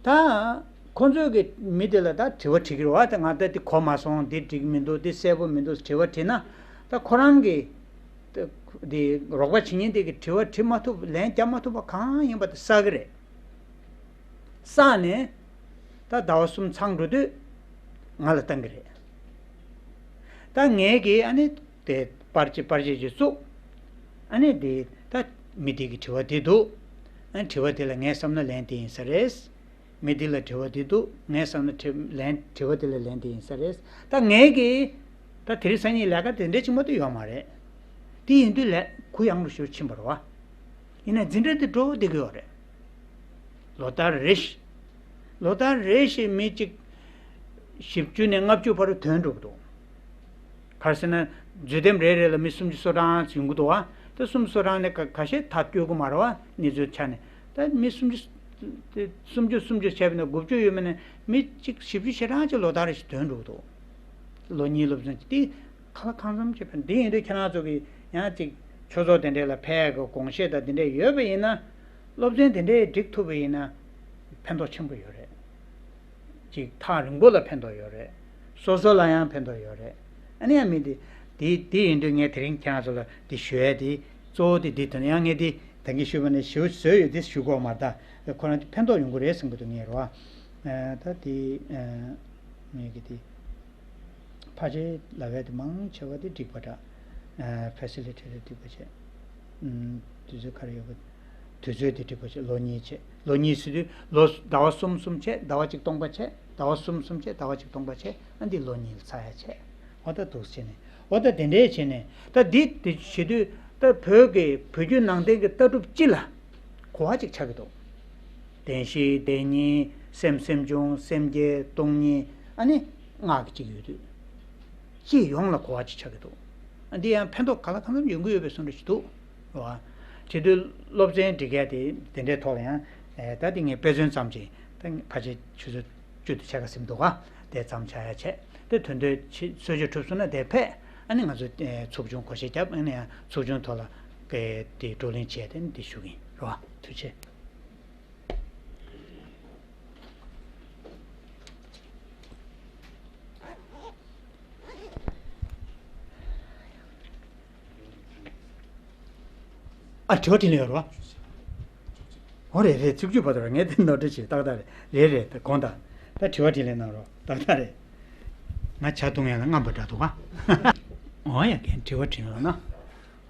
ད་ཁོ་ཚོས་གི་མི་དེ་ལ་ད་དྲི་བ་དྲི་གི་རེད་བ། ད་ང་ད་འདི་གོ་མ་སོང་། འདི་འགྲིག་མི་འདུག་འདི་གསལ་པོ་མི་འདུག་དྲི་བ་དྲིས་ན། ད་ཁོ་རང་གི་འདི་རོགས་པ་བྱེད་མཁན་དེ་གི་དྲི་བ་དྲི་མ་ཐུབ། ལན་རྒྱག་མ་ཐུབ་པ་གང་ཡིན་པ་དེ་བསགས་གི་རེད། བསགས་ནས་ད་ཟླ་བ་གསུམ་ཚང་འགྲོ་དུས་ང་ལ་བཏང་གི་རེད། ད་ངས་གི་ཨ་ནི་དེ་པར་ཆས་པར་ཆས་ཅིག་བཙུགས། ཨ་ནི་དེ་ད་མི་དེ་གི་དྲི་བ་དེ་འདུག་ཨ་ནི་དྲི་བ་དེ་ལ་ངས་བསམ་ན་ལན་དེ་ཡིན་ས་རེད། མི་དེ་ལ་དྲི་བ་དེ་འདུག་ངས་བསམ་ན་དྲི་ལན་དྲི་བ་དེ་ལ་ལན་དེ་ཡིན་ས་རེད། ད་ངས་གི་ད་དེ་རིང་སང་ཉིན་ལས་ཀ་དེ་འདྲ་ཅིག་མ་གཏོགས་ཡོད་མ་རེད། དེ་ཡིན་དུས་ལས་གུ་ཡངས་རུ་ཞུ་ཕྱིན་པ་རེད་བ། ཡིན་ན་འཛིན་གྲྭ་དེ་འགྲོ་བསྡད་ཀྱི་ཡོད་རེད། ལོ་ལྟར་རེ་བཞིན། ལོ་ལྟར་རེ་བཞིན་མི་གཅིག་བཞི་བཅུ་ནས་ལྔ་བཅུ་བར་དུ་ཐོན་འགྲོ་གི་འདུག་ག་རེ་ཟེར་ན། འཛུལ་ཐེངས་རེ་རེ་ལ་མི་སུམ་ཅུ་སོ་གྲངས་ཡོང་གི་འདུག་བ། ད་སུམ་ཅུ་སོ་གྲངས་ནས་ཁ་ཁ་ཤས་ཐག་གཅོད་ཀྱི་མ་རེད་བ། གནས་ཚུལ་ཆ་ནས། ད་མི་སུམ་ཅུ། སུམ་ཅུ་སུམ་ཅུ་བྱས་པ་ན་དགུ་བཅུ་ཡོད་མ་ནས་མི་གཅིག་བཞི་བཅུ་ཞེ་གྲངས་ཅིག་ལོ་ལྟར་རེ་བཞིན་ཐོན་འགྲོ་གི་འདུག་ལོ་གཉིས་སློབ་ཚན་དེ་ཁ་ལག་ཁང་ཙམ་ཅིག་ཕན། འདི་ཡིན་དུས་ཁྱེད་རང་ཚོ་གིས་ཡང་ཅིག་ཆོས་ཚོགས་དེ་འདྲས་ལ་ཕེབས་ཀྱི་དགོངས་བཞེས་དང་དེ་འདྲས་ཡོད་པ་ཡིན་ན། སློབ་ཚན་དེ་འདྲས་འགྲིག་ཐུབ་པ་ཡིན་ན་ཕན་ཐོགས་ཆེན་པོ་ཡོད་རེད། ཅིག་ཐག་རིང་པོ་ལ་ཕན་ཐོགས་ཡོད་རེད། སོ་སོ་ལ་ཡང་ཕན་ཐོགས་ཡོད་རེད། ཨ་ནི་ཡང་མི་འདི་འདི་འདི་ཡིན་དུས་ངས་དེ་རིང་ཁྱེད་རང་ཚོ་ལ་འདི་ཞུ་ཡས་དེ་གཙོ་བོ་དེ་འདི་དོན་ཡང་ངས་འདི་ད་གིན་ཞུས་པ་ནས་ཞུ་བཟོས་ཡོད་དེ་ཞུ་དགོས་མ་རེད། ད་ཁོ་རང་ཕན་ཐོགས་ཡོང་གི་རེད་བསམ་གི་འདུག་ངས་རོ། ཨ་ད་དེ་ཨ་ངས་གི་དེ་ཕལ་ཆེར་ལབ་ཡ་དེ་མང་ཆེ་བ་དེ་འགྲིག་པ་འདྲ། ཨ་ཕེ་སི་ལི་ཊེ་ཊར་འགྲིག་པ་བྱས། ཨམ་དུས་ཚོད་ག་རེ་ཡོད་པ། དུས་ཚོད་དེ་འགྲིག་པ་བྱས། ལོ་གཉིས་བྱས། ལོ་གཉིས་ཟེར་དུས་ལོ་ཟླ་བ་གསུམ་གསུམ་བྱས། ཟླ་བ་གཅིག་སྟོང་པ་བྱས། ཟླ་བ་གསུམ་གསུམ་བྱས། ཟླ་བ་གཅིག་སྟོང་པ་བྱས། ཨ་འདི་ལོ་གཉིས་ལ་ཚར་ཡ་བྱས། འོ་ད་འདུག་སེ་བྱས་ནས། འོ་ད་དེ་འདྲས་བྱས་ནས། ད་འདི་དེ་བྱེད་དུས་ད་བོད་ཀྱི་བོད་བརྒྱུད་ནང་བསྟན་གྱི་ལྟ་གྲུབ་སྤྱི་ལ་གོ་བ་ཅིག་ཆགས་ཀྱི་འདུག་བདེན་བཞི་བདེན་གཉིས། སེམས་སེམས་བྱུང་། སེམས་བསྐྱེད། སྟོང་ཉིད། ཨ་ནི་སྔགས་ཀྱི་གཅིག་ཡོད་དུས། སྤྱི་ཡོངས་ལ་གོ་བ་ཅིག་ཆགས་ཀྱི་འདུག་ཨ་འདི་ཡང་ཕན་ཐོགས་ག་ལ་གང་འཚམ་ཡོང་གི་ཡོད་པའི་བཟོ་འདྲ་ཞིག་འདུག་རེད་བ། བྱེད་དུས་སློབ་ཚན་སྒྲིག་ཡ་དེ་དེ་འདྲའི་ཐོག་ལ་ཡང་ཨེ་ད་དེ་ངས་དཔེ་མཚོན་ཙམ་ཅིག་ད་ཕལ་ཆེར་ཆུ་ཚོད་བཅུ་དང་ཕྱེད་ཀ་ཟིན་འདུག་ག་དེ་ཙམ་བྱ་ཡ་བྱས། དེ་དོན་དུ་ཆེ་གསོལ་ཇ་གྲུབ་སོང་ན་དེ་ཕེབས། ཨ་ནི་ང་ཚོ་ཨེ་ཚོགས་ཆུང་སྒོ་འབྱེད་བརྒྱབ། ཨ་ནི་ཡང་ཚོགས་ཆུང་ཐོག་ལ་གི་དེ་བགྲོ་གླེང་བྱས་ཏེ་ཨ་ནི་འདི་ཞུ་གི་ཡིན། རེད་བ། ཐུགས་རྗེ་ཆེ། ཨ་དྲི་བ་དྲིས་ལན་ཡོད་རེད་བ། འོ་རེད་རེད། བཅུ་གཅིག་བར་དུ་རེད། ངས་དེ་ནོར་འཁྲུལ་བྱས། ཏག་ཏག་རེད། རེད་རེད། ད་དགོངས་དག་ད་དྲི་བ་དྲིས་ལན་གནང་རོགས། ཏག་ཏག་རེད། ང་ཇ་བཏུང་ཡ་ལ་རྔམ་པ་འདྲ་འདུག་ག་འོ་ཡ། རྒན་དྲི་བ་དྲིས་ལན་གནང་།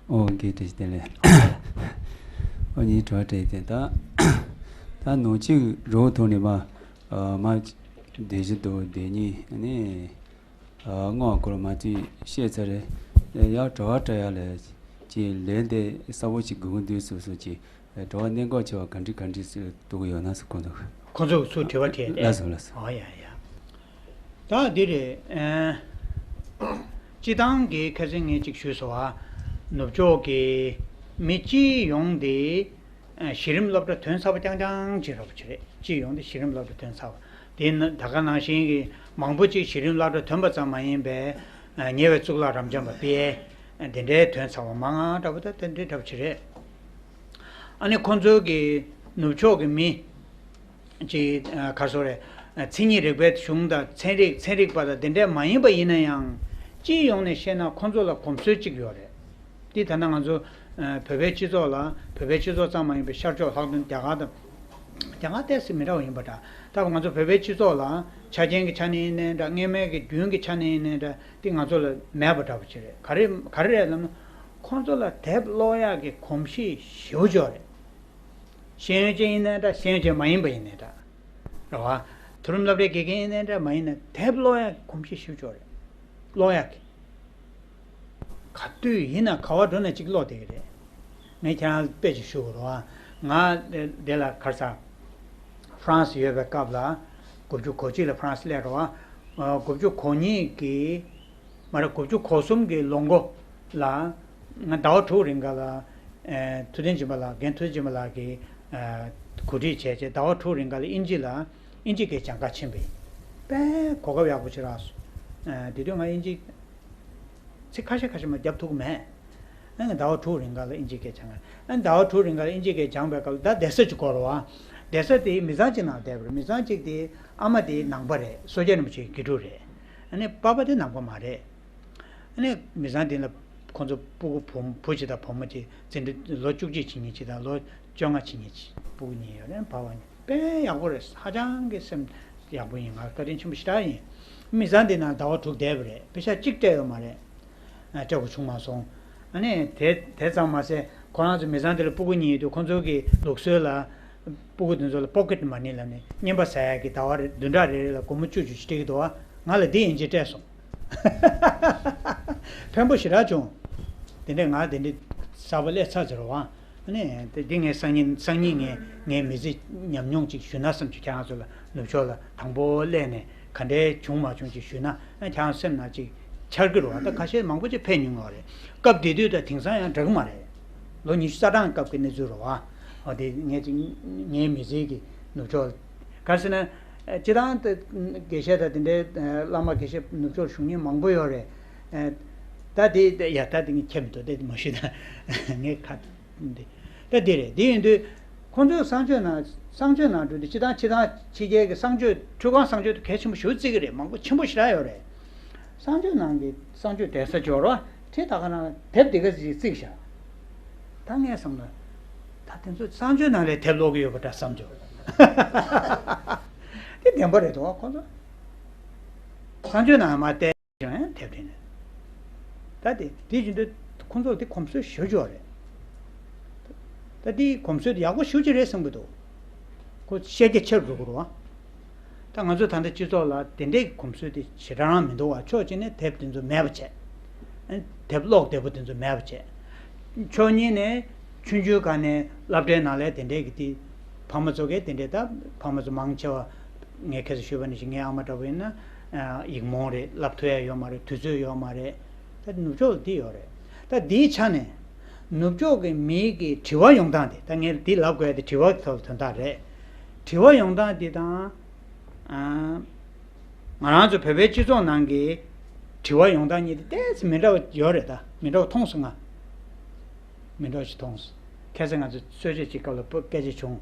ཨོ་རྒན་བཀྲ་ཤིས་བདེ་ལེགས། ཨོ་ངའི་དྲི་བ་དྲིས་ཏེ་ད་ད་ནང་ཆོས་རོགས་ཐོག་ནས་མ་ཨ་མ་སྡེ་བཞི་དང་སྡེ་གཉིས་ནས་ཨ་སྔགས་སྐོར་མ་ཚུད་བཤད་ཚར་རེད། ཡང་དྲི་བ་དྲི་ཡ་ལ་ཅིག་ལན་དེ་གསལ་པོ་ཅིག་དགོས་ཀྱི་འདུག་སོ་སོ་ཅིག་དྲི་བ་གནད་འགག་ཆེ་བ་ག་འདྲ་ག་འདྲ་ཞིག་གཏོང་གི་ཡོད་ན་ཟེར། ཁོང་ཚོ་ཁོང་ཚོ་ཚུར་དྲི་བ་དྲིས་ཏེ། ལགས་སོ་ལགས་སོ། ཨོ་ཡ་ཡ། ད་འདི་རེད། ཨ་སྤྱི་བཏང་གི་ཁ་སང་ངས་ཅིག་ཞུས་སོང་ཨ། ནུབ་ཕྱོགས་ཀྱི་མི་སྤྱི་ཡོངས་དེ་ཨ་གཞི་རིམ་སློབ་གྲྭ་ཐོན་ཚར་བ་རྐྱང་རྐྱང་ཅིག་རེད་པ་ཅིག་རེད། སྤྱི་ཡོངས་དེ་གཞི་རིམ་སློབ་གྲྭ་ཐོན་ཚར་བ། དེ་ནི་ད་ག་ནང་བཞིན་གྱི་མང་པོ་ཅིག་གཞི་རིམ་སློབ་གྲྭ་ཐོན་པ་ཙམ་མ་ཡིན་པའི་ཨ་ཉེ་བའི་གཙུག་ལག་རབ་འབྱམས་པ་པེ་ཨེ་དེ་འདྲའི་ཐོན་ཚར་བ་མང་དྲགས་པོ་ད་དེ་འདྲའི་འདྲ་པོ་ཅིག་རེད། ཨ་ནི་ཁོང་ཚོའི་གི་ནུབ་ཕྱོགས་ཀྱི་མི་ཅིག་ཨ་ག་རེ་ཟེར་དགོས་རེད། ཨ་མཚན་ཉིད་རིག་པའི་གཞུང་དང་ཚན་རིག་ཚན་རིག་པ་དང་དེ་འདྲ་མ་ཡིན་པ་ཡིན་ན་ཡང་། སྤྱི་ཡོངས་ནས་བཤད་ན་ཁོང་ཚོ་ལ་གོམས་སྲོལ་གཅིག་ཡོད་རེད། འདི་ད་ལྟ་ང་ཚོ་ཨ་བོད་པའི་སྤྱི་ཚོགས་ལ། བོད་པའི་སྤྱི་ཚོགས་ཙམ་མ་ཡིན་པའི་ཤར་ཕྱོགས་ལྷག་དོན་རྒྱ་གར་དང་ རྒྱ་གར་ཏོག་ཙམ་མི་འདྲ་བ་ཡིན་པ་འདྲ། ད་ང་ཚོ་བོད་པའི་སྤྱི་ཚོགས་ལ་ཆ་རྐྱེན་གྱི་ཆ་ནས་ཡིན་ནའི་འདྲ། སྔོན་མའི་གི་རྒྱུན་གྱི་ཆ་ནས་ཡིན་ནའི་འདྲ། དེ་ང་ཚོ་ལ་མེད་པ་འདྲ་པོ་ཅིག་རེད། ག་རེ་ག་རེ་རེད་ལབ་ན། ཁོང་ཚོ་ལ་དེབ་ཀློག་ཡག་གི་གོམས་གཤིས་ཞེ་པོ་ཅིག་ཡོད་རེད། ཤེས་ཡོན་ཅན་ཡིན་ནའི་འདྲ། ཤེས་ཡོན་ཅན་མ་ཡིན་པ་ཡིན་ནའི་འདྲ། རེད་བ། མཐོ་རིམ་སློབ་གྲྭའི་དགེ་རྒན་ཡིན་ནའི་འདྲ། མ་ཡིན་ནའི་དེབ་ཀློག་ཡག་གི་གོམས་གཤིས་ཞེ་པོ་ཅིག་ཡོད་རེད། ཀློག་ཡག་གི། ག་དུས་ཡིན་ན་ག་པར་འགྲོ་ནས་གཅིག་ཀློག་བསྡད་ཀྱི་རེད། ངས་ཁྱེད་རང་དཔེ་ཅིག་ཞུ་དགོས་རེད་བ། ང་དེ་ལ་ག་རེ་ཟ། ཧྥ་རན་སི་ཡོད་པའི་སྐབས་ལ། དགུ་བཅུ་གོ་གཅིག་ལ་ཧྥ་རན་སི་སླེབས་རེད་བ། དགུ་བཅུ་གོ་གཉིས་ཀྱི། མ་རེད། དགུ་བཅུ་གོ་གསུམ་གྱི་ལོ་མགོ་ལ། ང་ཟླ་བ་དྲུག་རིང་ག་ལ། ཐུབ་བསྟན་སྦྱིན་པ་ལགས། རྒན་ཐུབ་བསྟན་སྦྱིན་པ་ལགས་ཀྱིས་གོ་སྒྲིག་བྱས་བྱས། ཟླ་བ་དྲུག་རིང་ག་ལ་དབྱིན་ཇི་ལ། དབྱིན་ཇི་སྐད་སྦྱང་ག་ཕྱིན་པ་ཡིན། དཔེ་གོ་སྐབས་ཡག་པོ་ཅིག་རག་སོང་། དེ་དུས་ང་དབྱིན་ཇི་ཚིག་ཁ་ཤས་ཁ་ཤས་མ་རྒྱབ་ཐུབ་ཀྱི་མེད། ཨ་ནི་ཟླ་བ་དྲུག་རིང་ག་ལ་དབྱིན་ཇི་སྐད་སྦྱང་ག་ཨ་ནི་ཟླ་བ་དྲུག་རིང་ག་ལ་དབྱིན་ཇི་སྐད་སྦྱངས་པའི་སྐབས་ལ། ད་བསྡད་ས་ཅིག་དགོས་རེད་བ། བསྡད་ས་དེ་མི་ཚང་གཅིག་ནང་བསྡད་པ་རེད། མི་ཚང་གཅིག་དེ། ཨ་མ་དེ་ནང་པ་རེད། བསོད་རྒྱལ་རིན་པོ་ཆེའི་དགེ་ཕྲུག་རེད། ཨ་ནི་པ་ཕ་དེ་ནང་པ་མ་རེད། ཨ་ནི་མི་ཚང་དེ་ལ་ཁོང་ཚོ་སྤུ་གུ་བུ་བུ་གཅིག་དང་བུ་མོ་གཅིག་འཛིན་གྲྭ་ལོ་བཅུ་གཅིག་བྱེད་མཁན་གཅིག་དང་ལོ་བཅོ་ལྔ་བྱེད་མཁན་གཅིག་སྤུ་གུ་གཉིས་ཡོད་རེད། ཕ་བ་གཉིས། དཔེ་ཡག་པོ་རེད། ཧ་ཅང་གི་སེམས་ཡག་པོ་ཡིན། ང་བཀའ་དྲིན་ཆེན་པོ་ཞེ་དྲག་ཡིན། མི་ཚང་འདི་ནང་ཟླ་བ་དྲུག་བསྡད་པ་རེད། པེ་ཤག་གཅིག་སྤྲད་ཡོད་མ་རེད། ཨ། སྤྲད་དགོས་བྱུང་མ་སོང་། ཨ་ནི་དེ་དེ་ཙམ་མ་ཟད། ཁོ་རང་ཚོ་མི་ཚང་དེ་ལ་སྤུ་གུ་གཉིས་ཡོད་དུས། ཁོ་ཚོ་གི་ལུགས་སྲོལ་ལ། སྤུ་གུ་དེ་ཚོ་ལ་པོ་ཀེ་ཊི་མ་ནི་ལབ་ནས་རྔན་པ་ཟ་ཡག་གི་ཟླ་བ་རེ། བདུན་ཕྲག་རེ་རེ་ལ་སྒོར་མོ་བཅུ་བཅུ་ཞིག་སྤྲད་ཀྱི་འདུག་བ། ང་ལ་འདི་ཡིན་གཅིག་སྤྲད་སོང་། ཕན་པོ་ཞེ་དྲག་བྱུང་། དེ་འདྲས་ང་དེ་འདྲས་གསར་པ་སླེབས་ཚར་ཟེར་བ། ཨ་ནི་དེ་འདི་ངས་སང་ཉིན། སང་ཉིན་ངས་ངའི་མི་ཚེ་ཉམས་མྱོང་ཅིག་ཞུས་ན་བསམ་བྱུང་། ཁྱེད་རང་ཚོ་ལ། ནུབ་ཕྱོགས་ལ་དང་པོ་སླེབས་ནས་ག་འདྲས་བྱུང་མ་བྱུང་ཅིག་ཞུས་ན། ཨ། ཁྱེད་རང་སེམས་ནང་ཅིག་འཆར་གྱི་རེད་བ། ད་ཁ་ཤས་མང་པོ་ཅིག་ཕེབས་མྱོང་ཡོད་རེད། སྐབས་དེ་དུས་དང་དེང་སང་ཡང་འདྲ་གི་མ་རེད། ལོ་ཉི་ཤུ་རྩ་གྲངས་སྐབས་ཀྱི་གནས་ཚུལ་རེད་བ། འོ། དེ་ངས་ཅིག་ངའི་མི་ཚེ་གི་ནུབ་ཕྱོགས། ག་རེ་ཟེར་ན། སྤྱིར་བཏང་དེ་དགེ་བཤེས་དང་དེ་འདྲའི་བླ་མ་དགེ་བཤེས་ནུབ་ཕྱོགས་བཞུགས་མཁན་མང་པོ་ཡོད་རེད། ད་དེ། ཡ། ད་དེ་ངས་ཁྱབ་མི་འདུག་དེ་མ་ཞུ་ད། ངས་ཁ། འདི། ད་འདི་རེད། འདི་ཡིན་དུས། ཁོང་ཚོས་གསང་སྤྱོད་ནང་། གསང་སྤྱོད་ནང་འགྲོ་དུས། སྤྱིར་བཏང་། སྤྱིར་བཏང་ཕྱི་རྒྱལ་གྱི་གསང་སྤྱོད། འཁྲུས་ཁང་གསང་སྤྱོད་དེ་གལ་ཆེན་པོ་ཞེ་པོ་བརྩི་གི་རེད། མང་པོ་ཆེན་པོ་ཞེ་དྲག་ཡོད་རེད། གསང་སྤྱོད་ནང་གི་གསང་སྤྱོད་གདན་ས་འབྱོར་བ་དེ་ད་ག་རང་དེབ་འདི་ག་ཅིག་བརྩིགས་བཞག་ད་ངས་བསམ་ན། ད་དེ་ཚོ་གསང་སྤྱོད་ནང་ལ་དེབ་ཀློག་གི་ཡོད་པ་འདྲ་བསམ་བྱུང་། དེ་བདེན་པ་རེད་འདུག་ཁོ་ཚོ། གསང་སྤྱོད་ནང་མར་བལྟས། ཡང་ཡང་དེབ་དེ་ནས། ད་དེ་དེ་བཞིན་དུ་ཁོང་ཚོ་ལ་དེ་གོམས་སྲོལ་ཞེ་པོ་ཅིག་ཡོད་རེད། ད་དེའི་གོམས་སྲོལ་དེ་ཡག་པོ་ཞེ་པོ་ཅིག་རེད་བསམ་གྱི་འདུག་ཁོ་ཤེས་རྒྱ་ཆེ་རུ་འགྲོ་གི་རེད་བ། ད་ང་ཚོ་ད་ལྟ་སྤྱི་ཚོགས་ལ་དེ་འདྲའི་གོམས་སྲོལ་དེ་ཞེ་དྲག་རང་མི་འདུག་བ། ཕྱོགས་གཅིག་ནས་དེབ་དེ་ཚོ་མེད་པ་བྱས། དེབ་ཀློག་བདེ་པོ་དེ་ཚོ་མེད་པ་བྱས། ཕྱོགས་གཉིས་ནས་ཆུང་ཆུང་སྒང་ནས་སློབ་གྲྭའི་ནང་ལ་དེ་འདྲའི་གི་དེ། ཕ་མ་ཚོ་གིས་དེ་འདྲའི། ད་ཕ་མ་ཚོ་མང་ཆེ་བ། ངས་ཁ་སང་ཞུས་པ་ནང་བཞིན་ངའི་ཨ་མ་འདྲ་པོ་ཡིན་ན། ཨ། ཡིག་རྨོངས་རེད། བསླབ་ཐུབ་ཡ་ཡོད་མ་རེད། དུས་ཚོད་ཡོད་མ་རེད། ད་ནུབ་ཕྱོགས་ལ་འདི་ཡོད་རེད། ད་འདིའི་ཆ་ནས་ནུབ་ཕྱོགས་ཀྱི་མི་གི་དྲི་བ་ཡོང་སྟངས་དེ། ད་ངས་འདི་ལབ་དགོས་ཡ་དེ་དྲི་བ་གི་ཐོག་ལ་དོན་དག་རེད། དྲི་བ་ཡོང་སྟངས་འདི་དང་། ཨ། ང་རང་ཚོ་བོད་པའི་སྤྱི་ཚོགས་ནང་གི་དྲི་བ་ཡོང་སྟངས་གཉིས་དེ་ཏོག་ཙམ་མི་འདྲ་བ་ཡོད་རེད། ད་མི་འདྲ་བ་མཐོང་སོང་ང་། མི་འདྲ་བ་ཞིག་མཐོང་སོང་། ཁ་སང་ང་ཚོ་གསོལ་མཆོད་ཅིག་སྐབས་ལ་སྐད་ཆ་བྱུང་།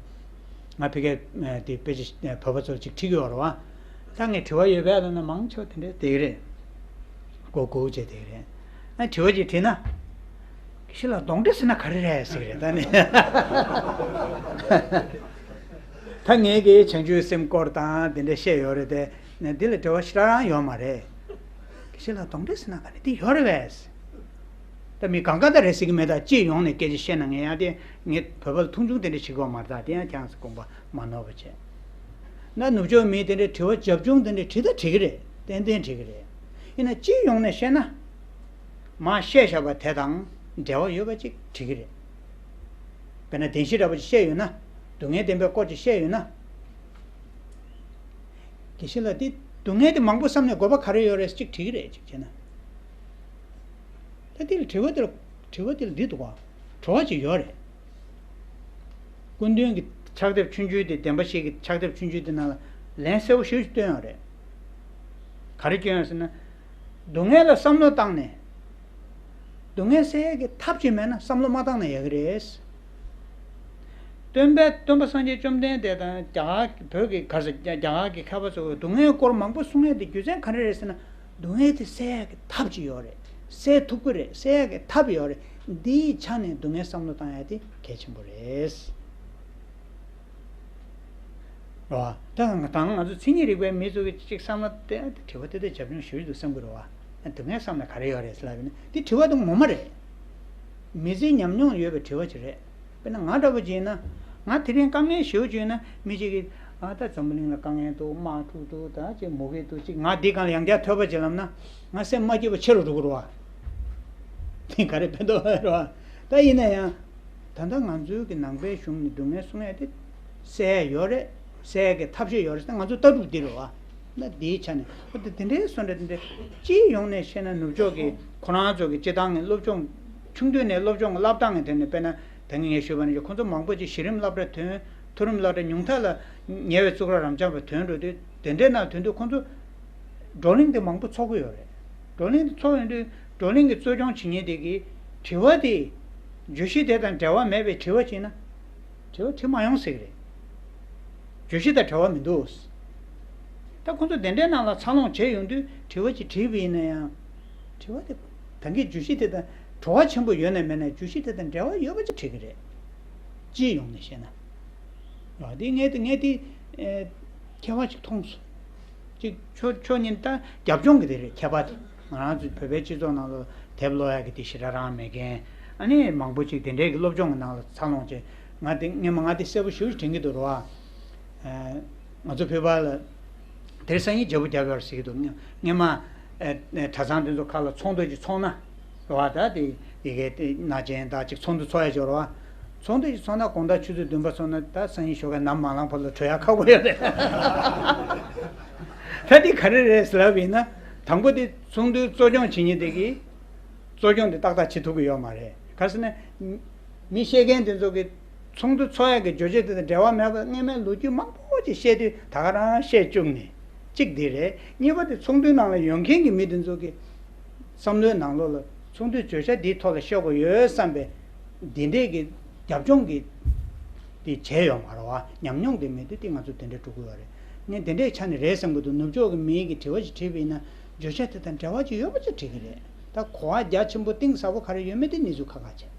ང་ཕ་གིར་དེ་དཔེ་ཆ་བོད་པ་ཚོར་ཅིག་ཁྲིད་ཀྱི་ཡོད་རེད་བ། ད་ངས་དྲི་བ་ཡོད་པས་ལབ་ན། མང་ཆེ་བ་དེ་འདྲ་བསྡད་ཀྱི་རེད། མགོ་སྒུར་བྱས་བསྡད་ཀྱི་རེད། ཨ། དྲི་བ་ཅིག་དྲིས་ན། དགེ་བཤེས་ལགས་གདོན་འདྲེ་ཟེར་ན་ག་རེ་རེད་ཟེར་གྱི་རེད། ད་ནི། ད་ངས་ཀྱིས་བྱང་ཆུབ་སེམས་སྐོར་དང་དེ་འདྲ་བཤད་ཡོད་རེད་དེ། འདི་ལ་འབྲེལ་བ་ཞེ་དྲག་རང་ཡོད་མ་རེད། དགེ་བཤེས་ལགས་གདོན་འདྲེ་ཟེར་ན་ག་རེ། འདི་ཡོད་རེད་པས། ད་མི་གང་ག་ད་རེད་ཟེར་གྱི་མེད། ད་སྤྱི་ཡོངས་ནས་སྐད་ཆ་བཤད་ན། ངས་ཡང་དེ། ངས་བོད་པ་ལ་མཐོང་ཆུང་དེ་འདྲ་བྱེད་ཀྱི་ཡོད་མ་རེད། ད་དེ་ཡང་ཁྱེད་རང་ཚོ་དགོངས་པ་མ་ནོར་བ་བྱས། ན་ནུབ་ཕྱོགས་མིས་དེ་འདྲའི་དྲི་བ་རྒྱབ་ལྗོངས་དེ་འདྲ་དྲིས་ད་དྲིས་ཀྱི་རེད། ཏན་ཏན་དྲིས་ཀྱི་རེད། ཡིན་ན་སྤྱི་ཡོངས་ནས་བཤད་ན། མར་བཤད་བཞག་པ་དེ་དང་འབྲེལ་བ་ཡོད་པ་ཅིག་དྲིས་ཀྱི་རེད། དཔེར་ན་བདེན་བཞི་འདྲ་པོ་ཅིག་བཤད་ཡོད་ན། སྡུག་བསྔལ་བདེན་པའི་སྐོར་ཅིག་བཤད་ཡོད་ན། དགེ་བཤེས་ལགས། འདི་སྡུག་བསྔལ་དེ་མང་པོ་བསམ་ནས་དགོས་པ་ག་རེ་ཡོད་རེད་ཅིག་དྲིས་ཀྱི་རེད། ཅིག་བྱས་ན། ད་དེ་ལ་དྲི་བ་དེ་ལ། དྲི་བ་དེ་ལ་འདི་འདུག་ག་བྲོ་བ་ཅིག་ཡོད་རེད། སྐུ་མདུན་གྱི་ཕྱག་དེབ་ཆུང་ཆུང་དེ། བདེན་པ་བཞི་གི་ཕྱག་དེབ་ཆུང་ཆུང་དེ་ནང་ལ་ལན་གསལ་པོ་ཞེ་པོ་ཅིག་བཏོན་ཡོད་རེད། ག་རེ་བསྐྱོན་ཡོད་ཟེར་ན། སྡུག་བསྔལ་ལ་བསམ་བློ་བཏང་ནས། སྡུག་བསྔལ་སེལ་ཡག་གི་ཐབས་ཅིག་མེད་ན་བསམ་བློ་མ་བཏང་ན་ཡག་གི་རེད། སྟོན་པས། སྟོན་པ་སངས་རྒྱས་བཅོམ་ལྡན་འདས་དང་རྒྱ་གར་བོད་ཀྱི། ག་རེ་ཟེར། རྒྱ་གར་གྱི་མཁས་པ་ཚོས་སྡུག་བསྔལ་སྐོར་མང་པོ་གསུང་ཡས་དེ་རྒྱུ་མཚན་ག་རེ་རེད་ཟེར་ན། སྡུག་བསྔལ་དེ་སེལ་ཡག་གི་ཐབས་ཅིག་ཡོད་རེད། སེལ་ཐུབ་ཀྱི་རེད། སེལ་ཡག་གི་ཐབས་ཡོད་རེད། འདིའི་ཆ་ནས་སྡུག་བསྔལ་བསམ་བློ་བཏང་ཡ་དེ་གལ་ཆེན་པོ་རེད། རེད་བ། ད་ང་ད་ང་ཚོ་མཚན་ཉིད་རིག་པའི་མི་ཚོ་གི་གཅིག་བསམ་བློ་བཏང་དྲི་བ་དེ་དེ་རྒྱབ་ལྗོངས་ཞུ་ཡི་འདུག་བསམ་གི་རེད་བ། སྡུག་བསྔལ་བསམ་ན་ག་རེ་ཡོད་རེད་ཟེར་ལབ་ཡིན་ན་དེ་དྲི་བ་དེ་ངོ་མ་རེད། མི་ཚེའི་ཉམས་མྱོང་ཡོད་པའི་དྲི་བ་ཅིག་རེད། དཔེར་ན་ང་འདྲ་པོ་ཅིག་ཡིན་ན། ང་དེ་རིང་དཀའ་ངལ་ཞེ་པོ་ཅིག་ཡོད་ན་མི་གཅིག་གིས་ཨ་ད་འཛམ་བུ་གླིང་ལ་དཀའ་ངལ་འདུག་དམག་འཁྲུག་འདུག་ད་ཅིག་མུ་གེ་འདུག་ཅིག་ང་འདི་སྒང་ལ་ཡང་བསྐྱར་ཐོས་པ་ཅིག་ལབ་ན་ང་སེམས་མ་སྐྱིད་པ་ཆེ་རུ་འགྲོ་གི་རེད་བ། དེ་ག་རེ་ཕན་ཐོགས་རེད་བ། ད་ཡིན་ན་ཡང་། ད་ལྟ་ང་ཚོའི་གི་ནང་པའི་གཞུང་ནས་སྡུག་བསྔལ་གསུང་ཡ་དེ་སེལ་ཡ་ཡོད་རེད། སེལ་ཡ་གི་ཐབས་ཤེས་ཡོད་རེད་ཟེར་ང་ཚོ་ལྟ་གྲུབ་འདི་རེད་བ། ན་དེའི་ཆ་ནས་ཨོ་དེ་དེ་འདྲའི་བཟོ་འདྲ་དེ་འདྲའི་སྤྱིའི་ཡོངས་ནས་བཤད་ན་ནུབ་ཕྱོགས་ཀྱི་ཁོ་རང་ཚོ་གི་སྤྱི་བཏང་གི་སློབ་སྦྱོང་ཆུང་དུས་ནས་སློབ་སྦྱོང་གི་བསླབ་སྟངས་ཀྱི་དོན་ནས་དཔེར་ན་ད་གིན་ངས་ཞུས་པ་ནང་བཞིན་ཁོང་ཚོ་མང་པོ་ཅིག་གཞི་རིམ་སློབ་གྲྭ་ཐོན་མཐོ་རིམ་སློབ་གྲྭ་ཉུང་མཐའ་ལ་ཉེ་བའི་བཙུགས་ར་རབ་འབྱམས་པ་ཐོན་འགྲོ་དུས་དེ་འདྲའི་ནང་ཐོན་དུས་ཁོང་ཚོ་བགྲོ་གླེང་དེ་མང་པོ་ཚོགས་ཀྱི་ཡོད་རེད། བགྲོ་གླེང་དེ་ཚོགས་ཡོང་དུས་བགྲོ་གླེང་གི་གཙོ་སྐྱོང་བྱེད་མཁན་དེ་གིས་དྲི་བ་དེ་བརྗོད་གཞི་དེ་དང་འབྲེལ་བ་མེད་པའི་དྲི་བ་བྱས་ན་དྲི་བ་དྲི་མ་ཡོང་ཟེར་གི་རེད། བརྗོད་གཞི་དང་འབྲེལ་བ་མི་འདུག་ད་ཁོང་ཚོ་དེ་འདྲའི་ནང་ལ་འཚར་ལོངས་བྱས་ཡོང་དུས་དྲི་བ་ཅིག་དྲིས་པ་ཡིན་ན་ཡང་། དྲི་བ་དེ་ད་གིན་བརྗོད་གཞི་དེ་དང་བྲོ་བ་ཆེན་པོ་ཡོད་ན་མེད་ན་བརྗོད་གཞི་དེ་དང་འབྲེལ་བ་ཡོད་པ་ཅིག་དྲི་གི་རེད། སྤྱིའི་ཡོངས་ནས་བཤད་ན། ཨ་དེ་ངས་དེ་ངས་དེ་ཨེ་ཁྱད་པར་ཅིག་མཐོང་སོང་། ཅིག་ཆོས་ཆོས་ཉིད་ད་རྒྱབ་ལྗོངས་ཀྱི་དེ་རེད་ཁྱད་པར་དེ། ང་རང་ཚོའི་བོད་པའི་སྤྱི་ཚོགས་ནང་ལ་དེབ་ཀློག་ཡག་གི་དེ་ཞེ་དྲག་རང་མེད་མཁན། ཨ་ནི་མང་པོ་ཅིག་དེ་འདྲའི་གི་སློབ་སྦྱོང་གི་ནང་ལ་འཚར་ལོངས་བྱས། ང་དེ་སྔོན་མ་ང་དེ་གསལ་པོ་ཞེ་པོ་ཅིག་དྲན་གྱི་འདུག་རེད་བ། ཨ་ང་ཚོ་བོད་པ་ལ་དེར་སང་ཉིན་བརྗེ་པོ་རྒྱབ་ཡོད་རེད་ཟེར་གྱི་འདུག་སྔོན་མ་ཨ་གྲྭ་ཚང་དེ་ཚོ་ཁག་ལ་ཚོགས་འདུ་ཅིག་ཚོགས་ན་རེད་བ། ད་དེ་ཡི་གེ་དེ་ན་ཅན་ད་ཅིག་ཚོགས་འདུ་ཚོགས་ཡ་ཅིག་ཡོད་རེད་བ། ཚོགས་འདུ་ཞིག་ཚོགས་ན་དགོང་དག་ཆུ་ཚོད་བདུན་པ་ཚོགས་ན་ད་སང་ཉིན་ཞོགས་ཀས་ནམ་མ་ལངས་བར་ལ་གྲོལ་ཡག་ཁག་པོ་ཡོད་རེད། ད་འདི་ག་རེ་རེད་ཟེར་ལབ་ཡིན་ན། དང་པོ་དེ་ཚོགས་འདུའི་གཙོ་སྐྱོང་བྱེད་མཁན་དེ་གིས་གཙོ་སྐྱོང་དེ་ཏག་ཏག་བྱེད་ཐུབ་ཀྱི་ཡོད་མ་རེད། ག་རེ་ཟེར་ན། མི་བཤད་མཁན་དེ་ཚོ་གིས་ཚོགས་འདུ་ཚོགས་ཡག་གི་བརྗོད་བྱ་དེ་དང་འབྲེལ་བ་མེད་པར་སྔོན་མའི་ལོ་རྒྱུས་མང་པོ་ཅིག་བཤད་དུས་ད་ག་རང་བཤད་བཅུག་ནས་གཅིག་འདི་རེད། གཉིས་པ་དེ་ཚོགས་འདུའི་ནང་ལ་ཡོང་མཁན་གྱི་མི་དེ་ཚོ་གི་བསམ་བློའི་ནང་ལོགས་ལ་ཚོགས་འདུའི་བརྗོད་བྱ་འདིའི་ཐོག་ལ་བཤད་དགོས་ཡོད་བསམ་པའི་འདི་འདྲས་ཀྱི་རྒྱབ་ལྗོངས་ཀྱི་དེ་བྱས་ཡོད་མ་རེད་བ། ཉམས་མྱོང་དེ་མེད་དུས་དེ་ང་ཚོ་དེ་འདྲས་འགྲོ་གི་ཡོད་རེད། ངས་དེ་འདྲས་ཆ་ནས་རེད་བསམ་གྱི་འདུག་ནུབ་ཕྱོགས་ཀྱི་མིའི་གི་དྲི་བ་ཞིག་དྲིས་པ་ཡིན་ན་བརྗོད་བྱ་དེ་དང་འབྲེལ་བ་ཅིག་ཡོད་པ་ཅིག་དྲི་གི་རེད། ད་གོ་བ་རྒྱ་ཆེན་པོ་གཏིང་ཟབ་པོ་ག་རེ་ཡོད་མེད་དེ་གནས་ཚུལ་ཁག་ཁག་བྱས།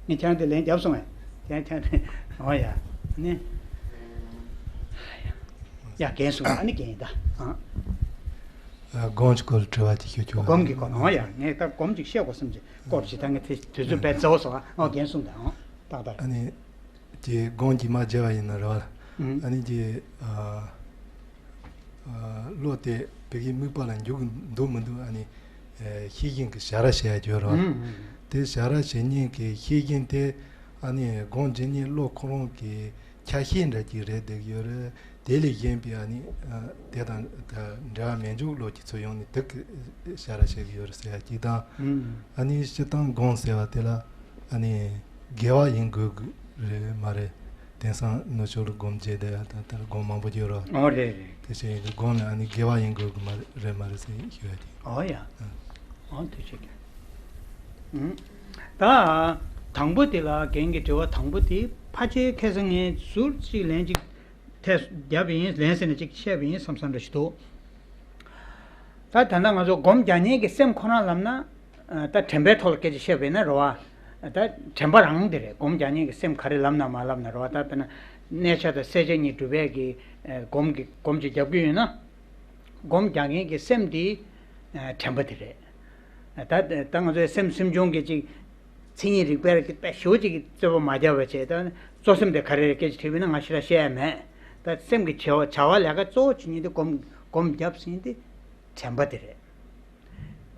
ངས་ཁྱེད་རང་དེ་ལན་བརྒྱབ་སོང་ངས། ཁྱེད་ཁྱེད་འོ་ཡ། ནི། ཡ་རྒན་གསུངས་ཨ་ནི་རྒན་ཡིན་ད། ཨ། ཨ་སྒོམ་གྱི་སྐོར་ལ་དྲི་བ་ཅིག་ཞུ་ཆོག་སྒོམ་གྱི་སྐོར་འོ་ཡ་ངས་ད་སྒོམ་ཅིག་བཤད་དགོས་བསམ་གྱི་སྐོར་ཞིག་ད་ངས་དེ་དུས་ཚོད་བས་རྫོགས་སོང་ཨ་འོ་རྒན་གསུངས་ད་འོ་ཏག་ཏག་ཨ་ནི། ཀྱི་སྒོམ་གྱིས་མ་བརྒྱབ་པ་ཡིན་ན་རེད་བ། ཨ་ནི་ཀྱི་ཨ་ཨ་བློ་དེ་བོད་ཀྱི་དམིགས་པ་ལ་འཇུག་གི་འདུག་མི་འདུག་ཨ་ནི་ཨ་ཤེས་བཞིན་གྱི་བྱ་ར་བྱེད་ཡ་ཡོད་རེད་བ། དེ་བྱ་ར་བྱེད་མཁན་གྱི་ཤེས་བཞིན་དེ་ཨ་ནི་སྒོམ་བྱེད་མཁན་བློ་ཁོ་རང་གི་ཆ་ཤས་འདྲ་ཅིག་རེད་བསྡད་ཀྱི་ཡོད་རེད། དེ་ལས་གཞན་པའི་ཨ་ནི་ཨ་དེ་དང་ད་འབྲེལ་བ་མེད་འཇུག་བློ་གྱི་ཚུལ་ཡོང་ནས་དེ་གི་བྱ་ར་བྱེད་ཀྱི་ཡོད་རེད་ཟེར་ཡ་གཅིག་དང་། ཨ་ནི་སྤྱིར་བཏང་སྒོམ་ཟེར་བ་དེ་ལ་ཨ་ནི་དགེ་བ་ཡིན་དགོས་ཀྱི་རེད་མ་རེད། དེང་སང་ནུབ་ཕྱོགས་ལ་སྒོམ་བྱས་བསྡད་ཡ་དང་དེ་ལ་སྒོམ་མང་པོ་ཡོད་རེད། ཨོ་རེད་རེད། དེ་བྱས་ཡིན་དུས་སྒོམ་ལ་ཨ་ནི་དགེ་བ་ཡིན་དགོས་ཀྱི་མ་རེད་མ་རེད་ཟེར་ཞུ་ཡ་དེ། ཨོ་ཡ། ཨོ་དེ་བྱེད་ཀྱི། ད་དང་པོ་དེ་ལ་རྒན་གྱི་དྲི་བ་དང་པོ་དེ་ཕལ་ཆེར་ཁ་སང་ངས་ཟུར་གཅིག་ལན་གཅིག་ཐད་བརྒྱབ་པ་ཡིན་ལན་ཟེར་ནས་གཅིག་བཤད་པ་ཡིན་བསམ་བསམ་འདྲ་ཞིག་འདུག་ད་ད་ལྟ་ང་ཚོ་སྒོམ་རྒྱག་མཁན་གྱི་སེམས་ཁོ་རང་ལབ་ན། ད་དྲན་པའི་ཐོག་ལ་སྐད་ཆ་བཤད་པ་ཡིན་ན་རེད་བ། ད་དྲན་པ་རང་དེ་རེད། སྒོམ་རྒྱག་མཁན་གྱི་སེམས་ག་རེ་ལབ་ན་མ་ལབ་ན་རེད་བ། ད་དཔེར་ན་གནས་ཆ་དང་བསྲེ་བཅད་གཉིས་སྒྲུབ་པའི་གི་སྒོམ་གྱི་སྒོམ་ཅིག་རྒྱབ་ཀྱི་ཡོད་ན། སྒོམ་རྒྱག་མཁན་གྱི་སེམས་དེ་དྲན་པ་དེ་རེད། ད་ད་ང་ཚོའི་སེམས་སེམས་བྱུང་གི་ཅིག་མཚན་ཉིད་རིག་པའི་གི་དཔེ་ཞེ་པོ་ཅིག་གི་རྩོད་པ་མ་བརྒྱབ་པ་བྱས། ད་གཙོ་སེམས་དེ་ག་རེ་རེད་སྐད་ཆ་དྲིས་པ་ཡིན་ན་ང་ཞེ་དྲག་བཤད་ཡ་མེད། ད་སེམས་ཀྱི་བྱ་བ་བྱ་བ་ལས་ཀ་གཙོ་བོ་བྱེད་མཁན་དེ་སྒོམ་སྒོམ་བརྒྱབ་ཟིན་དེ་དྲན་པ་དེ་རེད།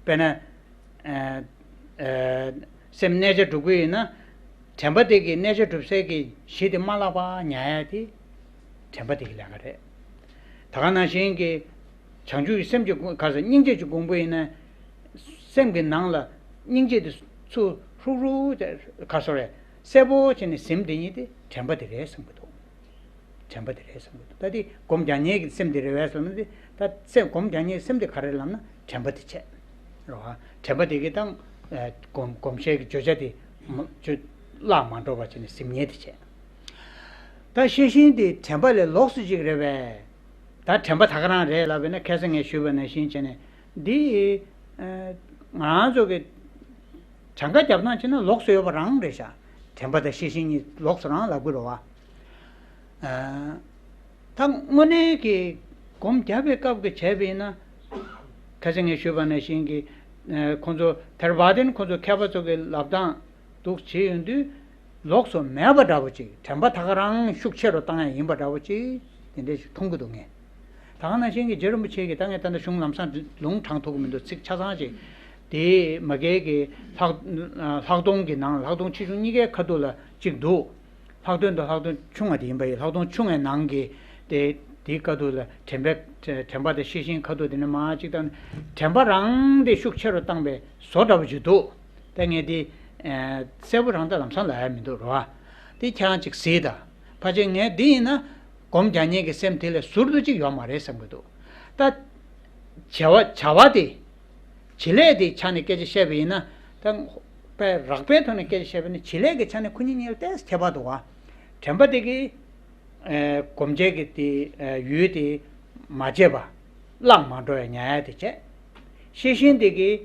དཔེར་ན། ཨ་ཨ་སེམས་གནས་བྱ་སྒྲུབ་ཀྱི་ཡོད་ན། དྲན་པ་དེ་གིས་གནས་བྱ་སྒྲུབ་སའི་གི་གཞི་དེ་མ་བརླག་པ་ཉར་ཡ་དེ་དྲན་པ་དེ་གི་ལས་ཀ་རེད། ད་ག་ནང་བཞིན་གྱི་བྱང་ཆུབ་ཀྱི་སེམས་ཀྱི་ག་ཟེར་སྙིང་རྗེ་ཀྱི་གོང་བུ་ཡིན་ན། སེམས་ཀྱི་ནང་ལ་སྙིང་རྗེ་དེ་ཚུར་ཧྲུག་ཧྲུག་དེ་ག་ཟེར་རེད་གསལ་པོ་བྱས་ནས་ཟིན་དེ་ཉིད་དེ་དྲན་པ་དེ་རེད་བསམ་གྱི་འདུག་དྲན་པ་དེ་རེད་བསམ་གྱི་འདུག་ད་དེ་སྒོམ་རྒྱག་མཁན་གྱི་སེམས་དེ་རེད་བས་ཟེར་ན་དེ་ད་སེམས་སྒོམ་རྒྱག་མཁན་གྱི་སེམས་དེ་ག་རེ་ལབ་ན་དྲན་པ་དེ་བྱས། རེད་བ། དྲན་པ་དེ་གིས་ད་སྒོམ་སྒོམ་བྱའི་གི་བརྗོད་བྱ་དེ་མ་བརྗོད་བརླག་མ་འགྲོ་བ་བྱས་ནས་ཟིན་ཉེན་དེ་བྱས། ད་ཤེས་བཞིན་དེ་དྲན་པ་ལས་ལོགས་སུ་ཅིག་རེད་བས། ད་དྲན་པ་ད་ག་རང་རེད་ལབ་པས་ན་ཁ་སང་ངས་ཞུས་པ་ནང་བཞིན་བྱས་ནས་འདི་ང་རང་ཚོ་གི་གྲངས་ཀ་རྒྱབ་སྟངས་བྱས་ན་ལོགས་སུ་ཡོད་པ་རང་རེད་ཤག་དྲན་པ་དང་ཤེས་བཞིན་གཉིས་ལོགས་སུ་རང་ལབ་དགོས་རེད་བ། ཨ་ ད་དངོས་གནས་ཀྱི་སྒོམ་རྒྱབ་པའི་སྐབས་ཀྱི་བྱས་པ་ཡིན་ན། ཁ་སང་ངས་ཞུས་པ་ནང་བཞིན་གྱི། ཨ། ཁོང་ཚོ་ཐར་པ་དེ་ནི་ཁོང་ཚོ་མཁས་པ་ཚོ་གི་ལབ་སྟངས་འདུག་བྱེད་ཡོང་དུས། ལོགས་སུ་མེད་པ་འདྲ་པོ་ཅིག་དྲན་པ་ད་ག་རང་ཤུགས་ཆེ་རུ་བཏང་ཡ་ཡིན་པ་འདྲ་པོ་ཅིག་དེ་འདྲ་ཞིག་མཐོང་གི་འདུག་ངས། ད་ག་ནང་བཞིན་གྱི་རྗེ་རིན་པོ་ཆེ་གིས་ད་ངས་ད་ལྟ་གཞུང་ལམ་སང་ལུང་དྲངས་ཐུབ་ཀྱི་མི་འདུག་ཚིག་ཆ་ཚང་ཅིག་དེ་མ་གིའི་གི་ལྷག་ལྷག་མཐོང་གི་ནང་ལྷག་མཐོང་ཆེ་ཆུང་གཉིས་ཀའི་ཁ་ཐུག་ལ་གཅིག་འདུག་ལྷག་དོན་དང་ལྷག་མཐོང་ཆུང་བ་དེ་ཡིན་པ་ཡིན། ལྷག་མཐོང་ཆུང་བའི་ནང་གི་དེ་དེའི་ཁ་ཐུག་ལ་དྲན་པའི་དྲན་པ་དང་ཤེས་བཞིན་ཁ་ཐུག་དེ་ནི་མ་གཅིག་དང་དྲན་པ་རང་དེ་ཤུགས་ཆེ་རུ་བཏང་པའི་བཟོ་འདྲ་པོ་ཅིག་འདུག་ད་ངས་དེ་ཨ་གསལ་པོ་རང་ད་ལམ་སང་ལབ་ཡ་མི་འདུག་རོ། དེ་ཁྱེད་རང་ཅིག་གཟིགས་དང་། ཕལ་ཆེར་ངས་འདི་ཡིན་ན་སྒོམ་རྒྱག་མཁན་གྱི་སེམས་དེ་ལས་ཟུར་དུ་ཅིག་ཡོད་མ་རེད་བསམ་གྱི་འདུག་ད་བྱ་བ་བྱ་བ་དེ། བྱེད་ལས་དེའི་ཆ་ནས་སྐད་ཆ་བཤད་པ་ཡིན་ན། ད་དཔེ་རགས་པའི་ཐོག་ནས་སྐད་ཆ་བཤད་པ་ཡིན་ན་བྱེད་ལས་ཀྱི་ཆ་ནས་ཁོ་གཉིས་གཉིས་ལ་ཏོག་ཙམ་ཁྱད་པར་འདུག་ག་དྲན་པ་དེ་གིས་ཨ་སྒོམ་བྱེད་ཀྱི་དེ་ཨ་ཡུལ་དེ་མ་བརྗེད་པ། བརླག་མ་འགྲོ་བའི་ཉར་ཡ་དེ་བྱས། ཤེས་བཞིན་དེ་གིས་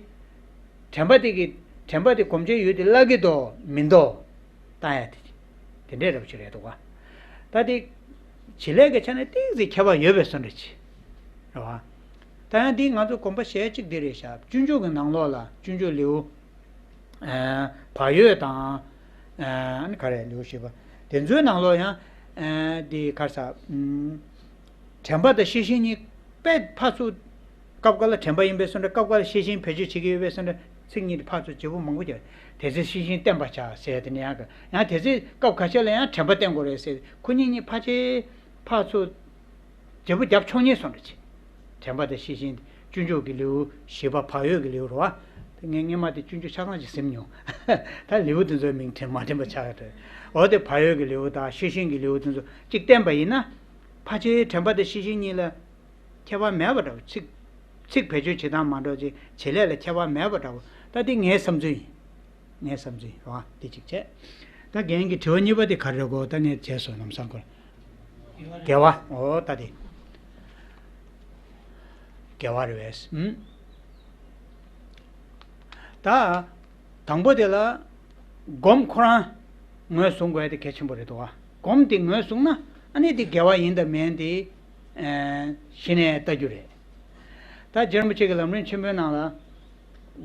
དྲན་པ་དེ་གིས་དྲན་པ་དེ་སྒོམ་བྱེད་ཡུལ་དེ་བརླག་གི་འདུག་མི་འདུག་བལྟ་ཡ་དེ་དེ་འདྲའི་རབ་ཅིག་རེད་འདུག་ག་ད་དེ་བྱེད་ལས་ཀྱི་ཆ་ནས་ཏོག་ཙམ་ཁྱད་པར་ཡོད་པའི་བཟོ་འདྲ་ཅིག་རེད་བ། ད་ཡང་འདི་ང་ཚོ་དགོངས་པ་བཞེས་གཅིག་འདི་རེད་ཤག་སྤྱོད་འཇུག་གི་ནང་ལོགས་ལ་སྤྱོད་འཇུག་ལེའུ་ཨ་བག་ཡོད་དང་། ཨ་ནི་ག་རེ་ལེའུ་བཞི་པ། དེ་ཚོའི་ནང་ལོགས་ཡང་ཨ་འདི་ག་རེ་ཟ། ཨུམ། དྲན་པ་དང་ཤེས་བཞིན་གཉིས་དཔེ་ཕར་ཚུར། སྐབས་འགའ་ལ་དྲན་པ་ཡིན་པའི་བཟོ་འདྲ། སྐབས་འགའ་ལ་ཤེས་བཞིན་བེད་སྤྱོད་བྱེད་ཀྱི་ཡོད་པའི་བཟོ་འདྲ། ཚིག་གཉིས་དེ་ཕར་ཚུར་བརྗེ་པོ་མང་པོ་བརྒྱབ། དེ་ཚེ་ཤེས་བཞིན་བརྟན་པར་བྱ་ཟེར་དེ་ནས་ཡང་ཡང་དེ་ཚེ་སྐབས་ཁ་ཤས་ལ་ཡང་དྲན་པ་བརྟན་དགོས་རེད་ཟེར། ཁོ་གཉིས་གཉིས་ཕར་ཕྱེ་ཕར་ཚུར་བརྗེ་པོ་བརྒྱབ་ཆོག་ཉེས་སོང་འདྲ་ཅིག་དྲན་པ་དང་ཤེས་བཞིན་སྤྱོད་འཇུག་གི་ལེའུ་བཞི་པ་བག་ཡོད་ཀྱི་ལེའུ་རེད་བ། དེ་ངས་སྔོན་མ་དེ་སྤྱོད་འཇུག་ཆ་ཚང་ཅིག་ཟིན་མྱོང་། ད་ལེའུ་དེ་ཚོའི་མིང་དེ་མ་འདྲེན་པ་ཆགས་ཡོད་རེད། འོ་དེ་བག་ཡོད་ཀྱི་ལེའུ་དང་ཤེས་བཞིན་གྱི་ལེའུ་དེ་ཚོ་གཅིག་བསྟན་པ་ཡིན་ན། ཕལ་ཆེར་དྲན་པ་དང་ཤེས་བཞིན་གཉིས་ལ་ཁྱད་པར་མེད་པ་འདྲ་བོ། ཚིག་ཚིག་བེད་སྤྱོད་བྱེད་སྟངས་མ་འདྲ་བ་ཅིག་བྱེད་ལས་ལ་ཁྱད་པར་མེད་པ་འདྲ་བོ། ད་འདི་ངའི་བསམ་ཚུལ་ཡིན། ངའི་བསམ་ཚུལ་ཡིན་རོ། འདི་གཅིག་བྱས། ད་རྒན་གྱི་དྲི་བ་གཉིས་པ་དེ་ག་རེ་རེད་གོ་ད་ངས་བྱས་སོང་ལམ་སང་ཁོ། དགེ་བ། འོ་ད་དེ་དགེ་བ་རེད་བས། ཨུམ། ད་དང་པོ་དེ་ལ་སྒོམ་ཁོ་རང་ངོས་བཟུང་དགོས་ཡ་དེ་གལ་ཆེན་པོ་རེད་འདུག་བ། སྒོམ་དེ་ངོས་བཟུང་ན་ཨ་ནི་དེ་དགེ་བ་ཡིན་དང་མིན་དེ་ཨ་གཞི་ནས་ལྟ་རྒྱུ་རེད། ད་རྗེ་རིན་པོ་ཆེ་གི་ལམ་རིམ་ཆེན་མོའི་ནང་ལ་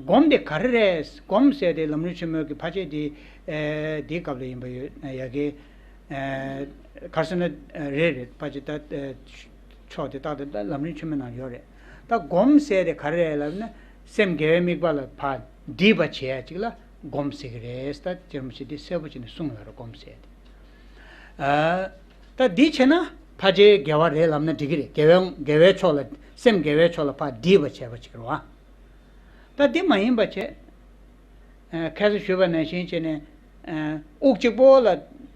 སྒོམ་དེ་ག་རེ་རེད། སྒོམ་ཟེར་དེ་ལམ་རིམ་ཆེན་མོའི་གི་ཕལ་ཆེར་དེ་ཨ་དེའི་སྐབས་ལ་ཡིན་པ་ཡོད་ཡ་གི་ཨ་ག་རེ་ཟེར་ན་རེད་རེད། ཕལ་ཆེར་ད་ཨ་ཕྱོགས་དེ་ཏག་ཏག་ད་ལམ་རིམ་ཆེན་མོའི་ནང་ཡོད་རེད། ད་སྒོམ་ཟེར་དེ་ག་རེ་རེད་ལབ་ན། སེམས་དགེ་བའི་དམིགས་པ་ལ་ཕར་འདྲིས་པ་བྱེད་ཡ་ཅིག་ལ་སྒོམ་ཟེར་གི་རེད། ད་རྗེ་རིན་པོ་ཆེ་འདི་གསལ་པོ་བྱས་ནས་གསུངས་ཡོད་རེད། སྒོམ་ཟེར་དེ། ཨ་ད་འདི་བྱས་ན་ཕལ་ཆེར་དགེ་བ་རེད་ལབ་ན་འགྲིག་གི་རེད། དགེ་བའི་དགེ་བའི་ཕྱོགས་ལ་སེམས་དགེ་བའི་ཕྱོགས་ལ་ཕར་འདྲིས་པ་བྱས་པ་ཅིག་རེད་བ། ད་འདི་མ་ཡིན་པ་བྱས། ཨ་ཁ་སང་ཞུས་པ་ནང་བཞིན་བྱས་ནས་ཨ་དབུགས་གཅིག་པོ་ལ་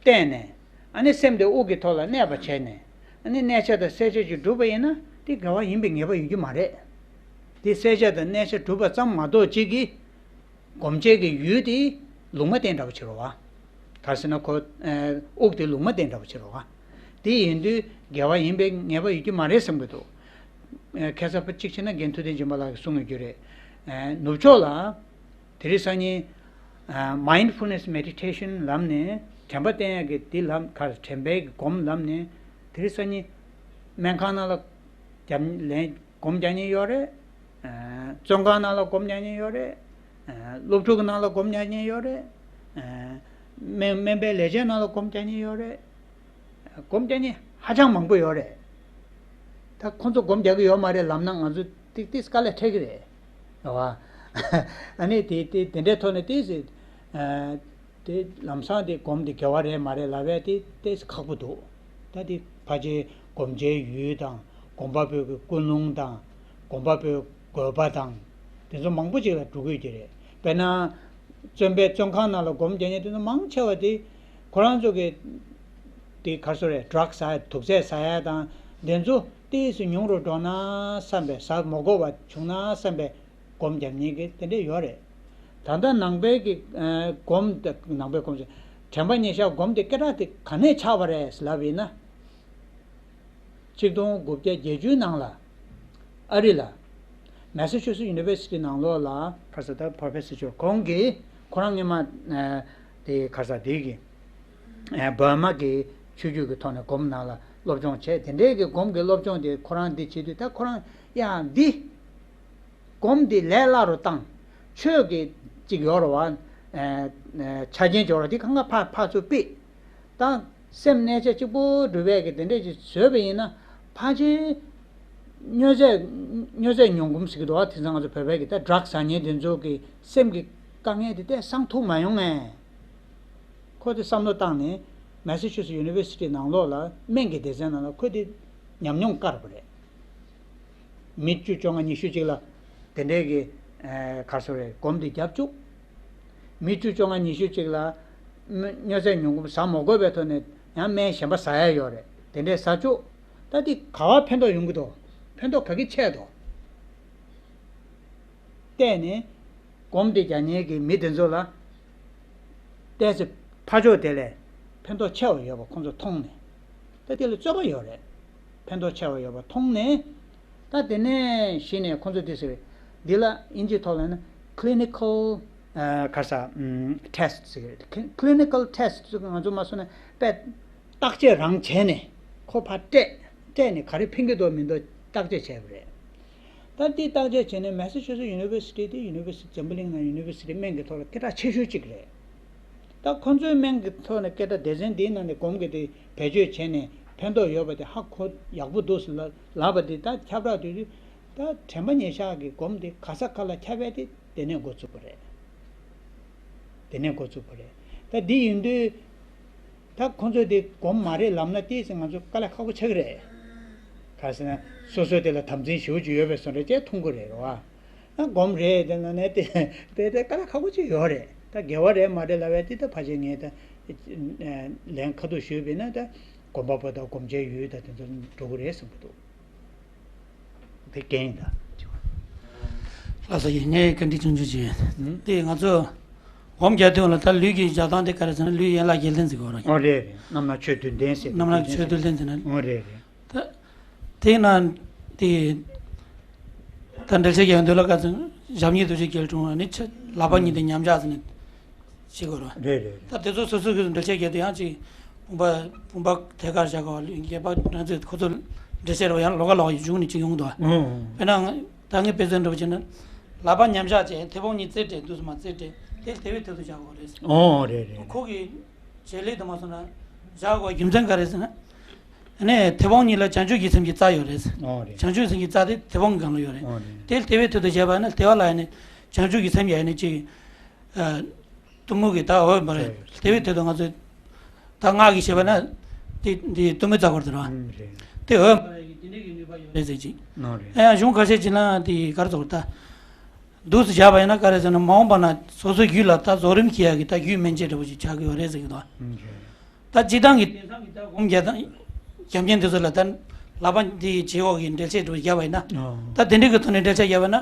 བརྟེན་ནས། ཨ་ནི་སེམས་དེ་དབུགས་ཀྱི་ཐོག་ལ་གནས་པ་བྱས་ནས། ཨ་ནི་གནས་ཆ་དང་གསལ་བྱེད་ཅིག་གྲུབ་པ་ཡིན་ན་དེ་དགེ་བ་ཡིན་པའི་ངེས་པ་ཡོད་རྒྱུ་མ་རེད། དེ་གསལ་བྱེད་དང་གནས་ཆ་གྲུབ་པ་ཙམ་མ་གཏོགས་གཅིག་གིས་སྒོམ་བྱེད་ཀྱི་ཡུལ་དེ་ལུང་མ་བསྟན་འདྲ་པོ་བྱེད་རོགས་བ། ག་རེ་ཟེར་ན་ཁོ་ཨ་དབུགས་དེ་ལུང་མ་བསྟན་འདྲ་པོ་བྱེད་རོགས་བ། དེ་ཡིན་དུས་དགེ་བ་ཡིན་པའི་ངེས་པ་ཡོད་རྒྱུ་མ་རེད་བསམ་གྱི་འདུག་ཨ་ཁ་སང་ཕར་གཅིག་བྱས་ན་རྒན་ཐུབ་བསྟན་སྦྱིན་པ་ལགས་ཀྱིས་གསུང་ཡོད་རྒྱུ་རེད། ཨ་ནུབ་ཕྱོགས་ལ། དེ་རིང་སང་ཉིན་ཨ་mindfulness meditation ལམ་ནས་དྲན་པ་བསྟེན་ཡག་གི་འདི་ལམ་ག་རེ་དྲན་པའི་གི་སྒོམ་ལམ་ནས་དེ་རིང་སང་ཉིན་སྨན་ཁང་ནང་ལ་རྒྱབ་ལན་སྒོམ་རྒྱག་མཁན་ཡོད་རེད། ཨ་བཙོན་ཁང་ནང་ལ་སྒོམ་རྒྱག་མཁན་ཡོད་རེད། ཨ་སློབ་ཕྲུག་གི་ནང་ལ་སྒོམ་རྒྱག་མཁན་ཡོད་རེད། ཨ་སྨན་སྨན་པའི་ལས་བྱེད་ནང་ལ་སྒོམ་རྒྱག་མཁན་ཡོད་རེད། སྒོམ་རྒྱག་མཁན་ཧ་ཅང་མང་པོ་ཡོད་རེད། ད་ཁོང་ཚོ་སྒོམ་རྒྱག་གི་ཡོད་མ་རེད་ལབ་ན་ང་ཚོ་ཏིག་ཏིག་དཀའ་ལས་འཕྲད་ཀྱི་རེད། རེད་བ། ཨ་ནི་དེ་དེ་དེ་འདྲའི་ཐོག་ནས་ཏིག་ཙམ་ཨ་དེ་ལམ་སང་དེ་སྒོམ་དེ་དགེ་བ་རེད་མ་རེད་ལབ་ཡ་དེ་ཏིག་ཙམ་ཁག་པོ་འདུག་ད་དེ་ཕལ་ཆེར་སྒོམ་བྱའི་ཡུལ་དང་སྒོམ་པ་པོའི་གི་ཀུན་སློང་དང་སྒོམ་པ་པོའི་དགོས་པ་དང་དེ་ཚོ་མང་པོ་ཅིག་ལ་འགྲོ་གི་ཡོད་ཀྱི་རེད། དཔེར་ན། བཙོན་པའི་བཙོན་ཁང་ནང་ལ་སྒོམ་རྒྱག་མཁན་དེ་ཚོ་མང་ཆེ་བ་དེ་ཁོ་རང་ཚོ་གི་དེ་ག་རེ་ཟེར་རེད། ཌྲག་ཟ་ཡ་དུག་རྫས་ཟ་ཡ་དང་དེ་ཚོ་ཏོག་ཙམ་ཉུང་རུ་འགྲོ་ན་བསམ་པའི་ཟ་མ་དགོས་པ་བྱུང་ན་བསམ་པའི་སྒོམ་རྒྱག་མཁན་གི་དེ་འདྲས་ཡོད་རེད། ད་ལྟ་ནང་པའི་གི་ཨ་སྒོམ་ནང་པའི་སྒོམ་ཟེར་དྲན་པ་ཉེར་བཞག་སྒོམ་དེ་སྐད་གྲགས་དེ་ག་ནས་ཆགས་པ་རེད་ལབ་ཡིན་ན། ཆིག་སྟོང་དགུ་བརྒྱ་བརྒྱད་ཅུའི་ནང་ལ་ཨ་རི་ལ་Massachusetts University ནང་ལོགས་ལ་ཕར་ས་ད་Professor ཅོ་ཁོང་གིས་ཁོ་རང་སྔོན་མ་ཨ་དེ་ག་རེ་ཟེར་དེ་གི་ཨ་འབར་མ་གི་ཆོས་བརྒྱུད་ཀྱི་ཐོག་ནས་སྒོམ་ནང་ལ་ སློབ་སྦྱོང་བྱས། དེ་འདྲའི་གི་སྒོམ་གྱི་སློབ་སྦྱོང་དེ་ཁོ་རང་འདི་བྱེད་དུས། ད་ཁོ་རང་ཡང་འདི་སྒོམ་འདི་ལས་སླ་རུ་བཏང་། ཆོས་ཀྱི་ཅིག་ཡོད་རེད་བ། ཨ་ཨ་ཆ་རྐྱེན་སྦྱོར་བ་འདི་གང་ག་ཕར་ཕར་ཚུར་ཕུད། ད་སེམས་གནས་ཆ་གཅིག་པུ་སྒྲུབ་པའི་གི་དེ་འདྲས་ཅིག་བཟོས་པ་ཡིན་ན། ཕལ་ཆེར་མྱོས་རྫས་མྱོས་རྫས་མྱོང་གོམས་ཟེར་གྱི་འདུག་བ། དེང་སང་ང་ཚོ་བོད་པའི་གི་ད་ཌྲག་ཟ་མཁན་དེ་ཚོ་གི་སེམས་ཀྱི་དཀའ་ངལ་དེ་ཏོག་ཙམ་སངས་ཐུབ་མ་ཡོང་ངས། ཁོ་དེ་བསམ་བློ་བཏང་ནས་མེ་ས་ཆུ་སེ་ཊི་ཡུ་ནི་ཝར་སི་ཊི་ནང་ལོགས་ལ་སྨན་གྱི་སྡེ་ཚན་ནང་ལ་ཁོས་དེ་ཉམས་མྱོང་བཀར་བ་རེད། མི་བཅུ་བཅོ་ལྔ་ཉི་ཤུ་ཅིག་ལ་དེ་འདྲའི་གི་ཨ་ག་རེ་ཟེར་རེད། སྒོམ་དེ་བརྒྱབ་བཅུག་མི་བཅུ་བཅོ་ལྔ་ཉི་ཤུ་ཅིག་ལ་མྱོ་མྱོས་རྫས་མྱོང་གོམས་ཟ་མ་དགོས་པའི་ཐོག་ནས་ཡང་སྨན་གཞན་པ་ཟ་ཡ་ཡོད་རེད། དེ་འདྲའི་ཟ་བཅུག་ད་དེ་ག་པར་ཕན་ཐོགས་ཡོང་གི་འདུག་ཕན་ཐོགས་ག་གི་ཆེ་འདུག་བལྟས་ནས་སྒོམ་དེ་རྒྱག་མཁན་གྱི་མི་དེ་ཚོ་ལ་ཏོག་ཙམ་ཕར་ཕྱོགས་དེ་ལས་ཕན་ཐོགས་ཆེ་བ་ཡོད་པ་ཁོང་ཚོས་མཐོང་ནས། ད་དེ་ལ་རྩོད་པ་ཡོད་རེད། ཕན་ཐོགས་ཆེ་བ་ཡོད་པ་མཐོང་ནས། ད་དེ་ནས་གཞི་ནས་ཁོང་ཚོས་དེ་ཟེར་བས། འདི་ལ་དབྱིན་ཇིའི་ཐོག་ལ་ན་clinical ཨ་ག་རེ་ཟེར། ཨམ་test ཟེར་གི་རེད། clinical test ང་ཚོ་མ་སོང་ན་དཔེ་བརྟག་དཔྱད་རང་བྱས་ནས་ཁོ་ཕར་སྤྲད། སྤྲད་ནས་ག་རེ་ཕན་གྱི་འདུག་མི་འདུག་བརྟག་དཔྱད་བྱས་པ་རེད། ད་འདི་བརྟག་དཔྱད་བྱས་ནས་མེ་ས་ཆུ་སེ་ཊི་ཡུ་ནི་ཝར་སི་ཊི་དེ་ཡུ་ནི་ཝར་སི་ཊི་འཛམ་བུ་གླིང་ནང་ཡུ་ནི་ཝར་སི་ཊི་སྨན་གྱི་ཐོག་ལ་སྐད་གྲགས་ཆེ་ཤོས་གཅིག་རེད། ད་ཁོང་ཚོའི་སྨན་གྱི་ཐོག་ནས་སྐད་གྲགས། སྡེ་ཚན་འདིའི་ནང་ནས་སྒོམ་གྱི་དེ་བེད་སྤྱོད་བྱས་ནས་ཕན་ཐོགས་ཡོད་པ་དེ་ཧ་གོ་ཡག་པོ་འདུག་ལབ་པ་དེ། ད་ཁྱབ་བསྒྲགས་དུས་དུས་ད་དྲན་པ་ཉེར་བཞག་གི་སྒོམ་དེ་ག་ས་ག་ལ་ཁྱབ་པ་དེ་དེ་ནས་འགོ་བཙུགས་པ་རེད། དེ་ནས་འགོ་བཙུགས་པ་རེད། ད་འདི་ཡིན་དུས་ད་ཁོང་ཚོས་དེ་སྒོམ་མ་རེད་ལབ་ན་ཏོག་ཙམ་ང་ཚོ་དཀའ་ལས་ཁག་པོ་ཆགས་ཀྱི་རེད། ག་རེ་ཟེར་ན་སོ་སོ་དེ་ལ་དམ་འཛིན་ཞེ་པོ་ཅིག་ཡོད་པའི་བཟོ་འདྲ་ཅིག་མཐོང་གི་རེད། རེད་བ། ཨ་སྒོམ་རེད། དེ་ནང་ནས་དེ་དཔེ་དེ་དཀའ་ལས་ཁག་པོ་ཅིག་ཡོད་རེད། ད་དགེ་བ་རེད་མ་རེད་ལབ་པ་དེ་ད་ཕལ་ཆེར་ངས་ད་ལན་ཁ་ཐུག་ཞུས་པ་ཡིན་ན། ད་སྒོམ་པ་པོ་དང་སྒོམ་བྱེད་ཡུལ་དང་དེ་ཚོ་འགྲོ་གི་རེད་བསམ་གྱི་འདུག་དེ་རྐྱེན་ཡིན་ད། ལགས་སོ། ཡིན། ངས་བཀའ་འདྲི་ཆུང་ཆུང་ཅིག་ཡོད། ཨུ། དེ་ང་ཚོ་སྒོམ་རྒྱག་དུས་ལ་ད་ལུས་ཀྱི་རྒྱག་སྟངས་དེ་ག་རེ་ཟེར་ན། ལུས་ཡན་ལག་བརྒྱད་ལྡན་ཟེར་གྱི་ཡོད་རེད། ཨོ་རེད་རེད། རྣམ་སྣང་ཆོས་བདུན་ལྡན་ཟེར། རྣམ་སྣང་ཆོས་བདུན་ལྡན་ཟེར་ན། ཨོ་རེད་རེད། ད་དེ་ན་དེ་ད་འགྲེལ་བཤད་རྒྱག་ཡོང་དུས་ལ། ག་ཚོད་ཞབས་གཉིས་རྡོ་རྗེ་རྒྱལ་དྲུང་བ་ནི་ཆ་ལག་པ་གཉིས་དེ་ཉམས་ཆག་ཟེར་ནས་བྱེད་དགོས་རེད། རེད་རེད་རེད། ད་དེ་ཚོ་སོ་སོ་གི་འགྲེལ་བཤད་རྒྱག་དུས་ཡང་ཅིག་བུམ་པ་བུམ་པ་ཐད་ཀར་བཞག་དགོས། རྒྱས་པ་རང་ཚོས་ཁོ་ཚོ་འགྲེལ་བཤད་རེད་བ། ཡང་ལོགས་ཀ་ལོགས་ཀ་བྱུང་ནས་ཅིག་ཡོང་འདུག་ཨོ། དཔེར་ན་ད་ངས་དཔེ་མཚོན་འདྲ་པོ་བྱས་ན། ལག་པ་ཉམས་ཆག་བྱས། མཐེ་བོང་གཉིས་རྩེ་སྤྲད། འདུག་སེ་མར་རྩེ་སྤྲད། དེ་དེ་བས་ཐད་དུ་བཞག་དགོས་རེད་ཟེར། ཨོ་རེད་རེད། ཁོ་གི་བྱེད་ལས་དུ་མ་སོང་ན་བཞག་དགོས་རྒྱུ་མཚན་ག་རེ་ཟེར་ན། ཨ་ནི་མཐེ་བོང་གཉིས་ལ་བྱང་ཆུབ་ཀྱི་སེམས་ཀྱི་རྩ་ཡོད་རེད། ཨོ་རེད། བྱང་ཆུབ་སེམས་ཀྱི་རྩ་དེ་མཐེ་བོང་གི་སྒང་ལ་ཡོད་རེད། ཨོ་རེད། དེ་དེ་བས་ཐད་དུ་བྱས་པ་ན། དེ་བ་ལ་ཡ་ནི་བྱང་ཆུབ་ཀྱི་སེམས་ཡ་ནི་ཅིག་ཨ་གཏུམ་མོ་གི་ད་འོས་མ་རེད། རེད། དེ་བས་ཐད་དུ་ང་ཚོས་ད་སྔགས་ཀྱི་བཤད་པ་ན་དེ་འདི་གཏུམ་མོའི་རྩ་སྐོར་དེ་རེད་བ། ཨུམ། རེད། དེ་འོས་མ་རེད། དེ་འདྲ་གི་ནུས་པ་ཡོད་རེད་ཟེར་ཅིག་ཨོ་རེད། ཨ་ཡང་གཞུང་ཁ་ཤས་ཅིག་ལ་དེ་ག་རེ་ཟེར། ད་འདུག་སེ་བཞག་པ་ཡིན་ན་ག་རེ་ཟེར་ན། མ་འོངས་པ་ན་སོ་སོའི་རྒྱུད་ལ་ད་རྫོགས་རིམ་སྐྱེ་ཡག་གི་ད་རྒྱུ་སྨན་དཔྱད་འདྲ་པོ་ཅིག་ཆགས་ཀྱི་ཡོད་རེད་ཟེར་གྱི་འདུག་ཨུམ། རེད། ད་སྤྱིར་བཏང་གི་དེང་སང་གི་ད་སྒོམ་རྒྱག་སྟངས་རྒྱབ་མཁན་དེ་ཚོ་ལ་ད་ལག་པ་འདི་བྱེད་འོག་གི་འགྲེལ་བཤད་འདྲ་པོ་བརྒྱབ་པ་ཡིན་ན། ཨོ། ད་དེ་འདྲ་གི་ཐོག་ནས་འགྲེལ་བཤད་བརྒྱབ་པ་ཡིན་ན།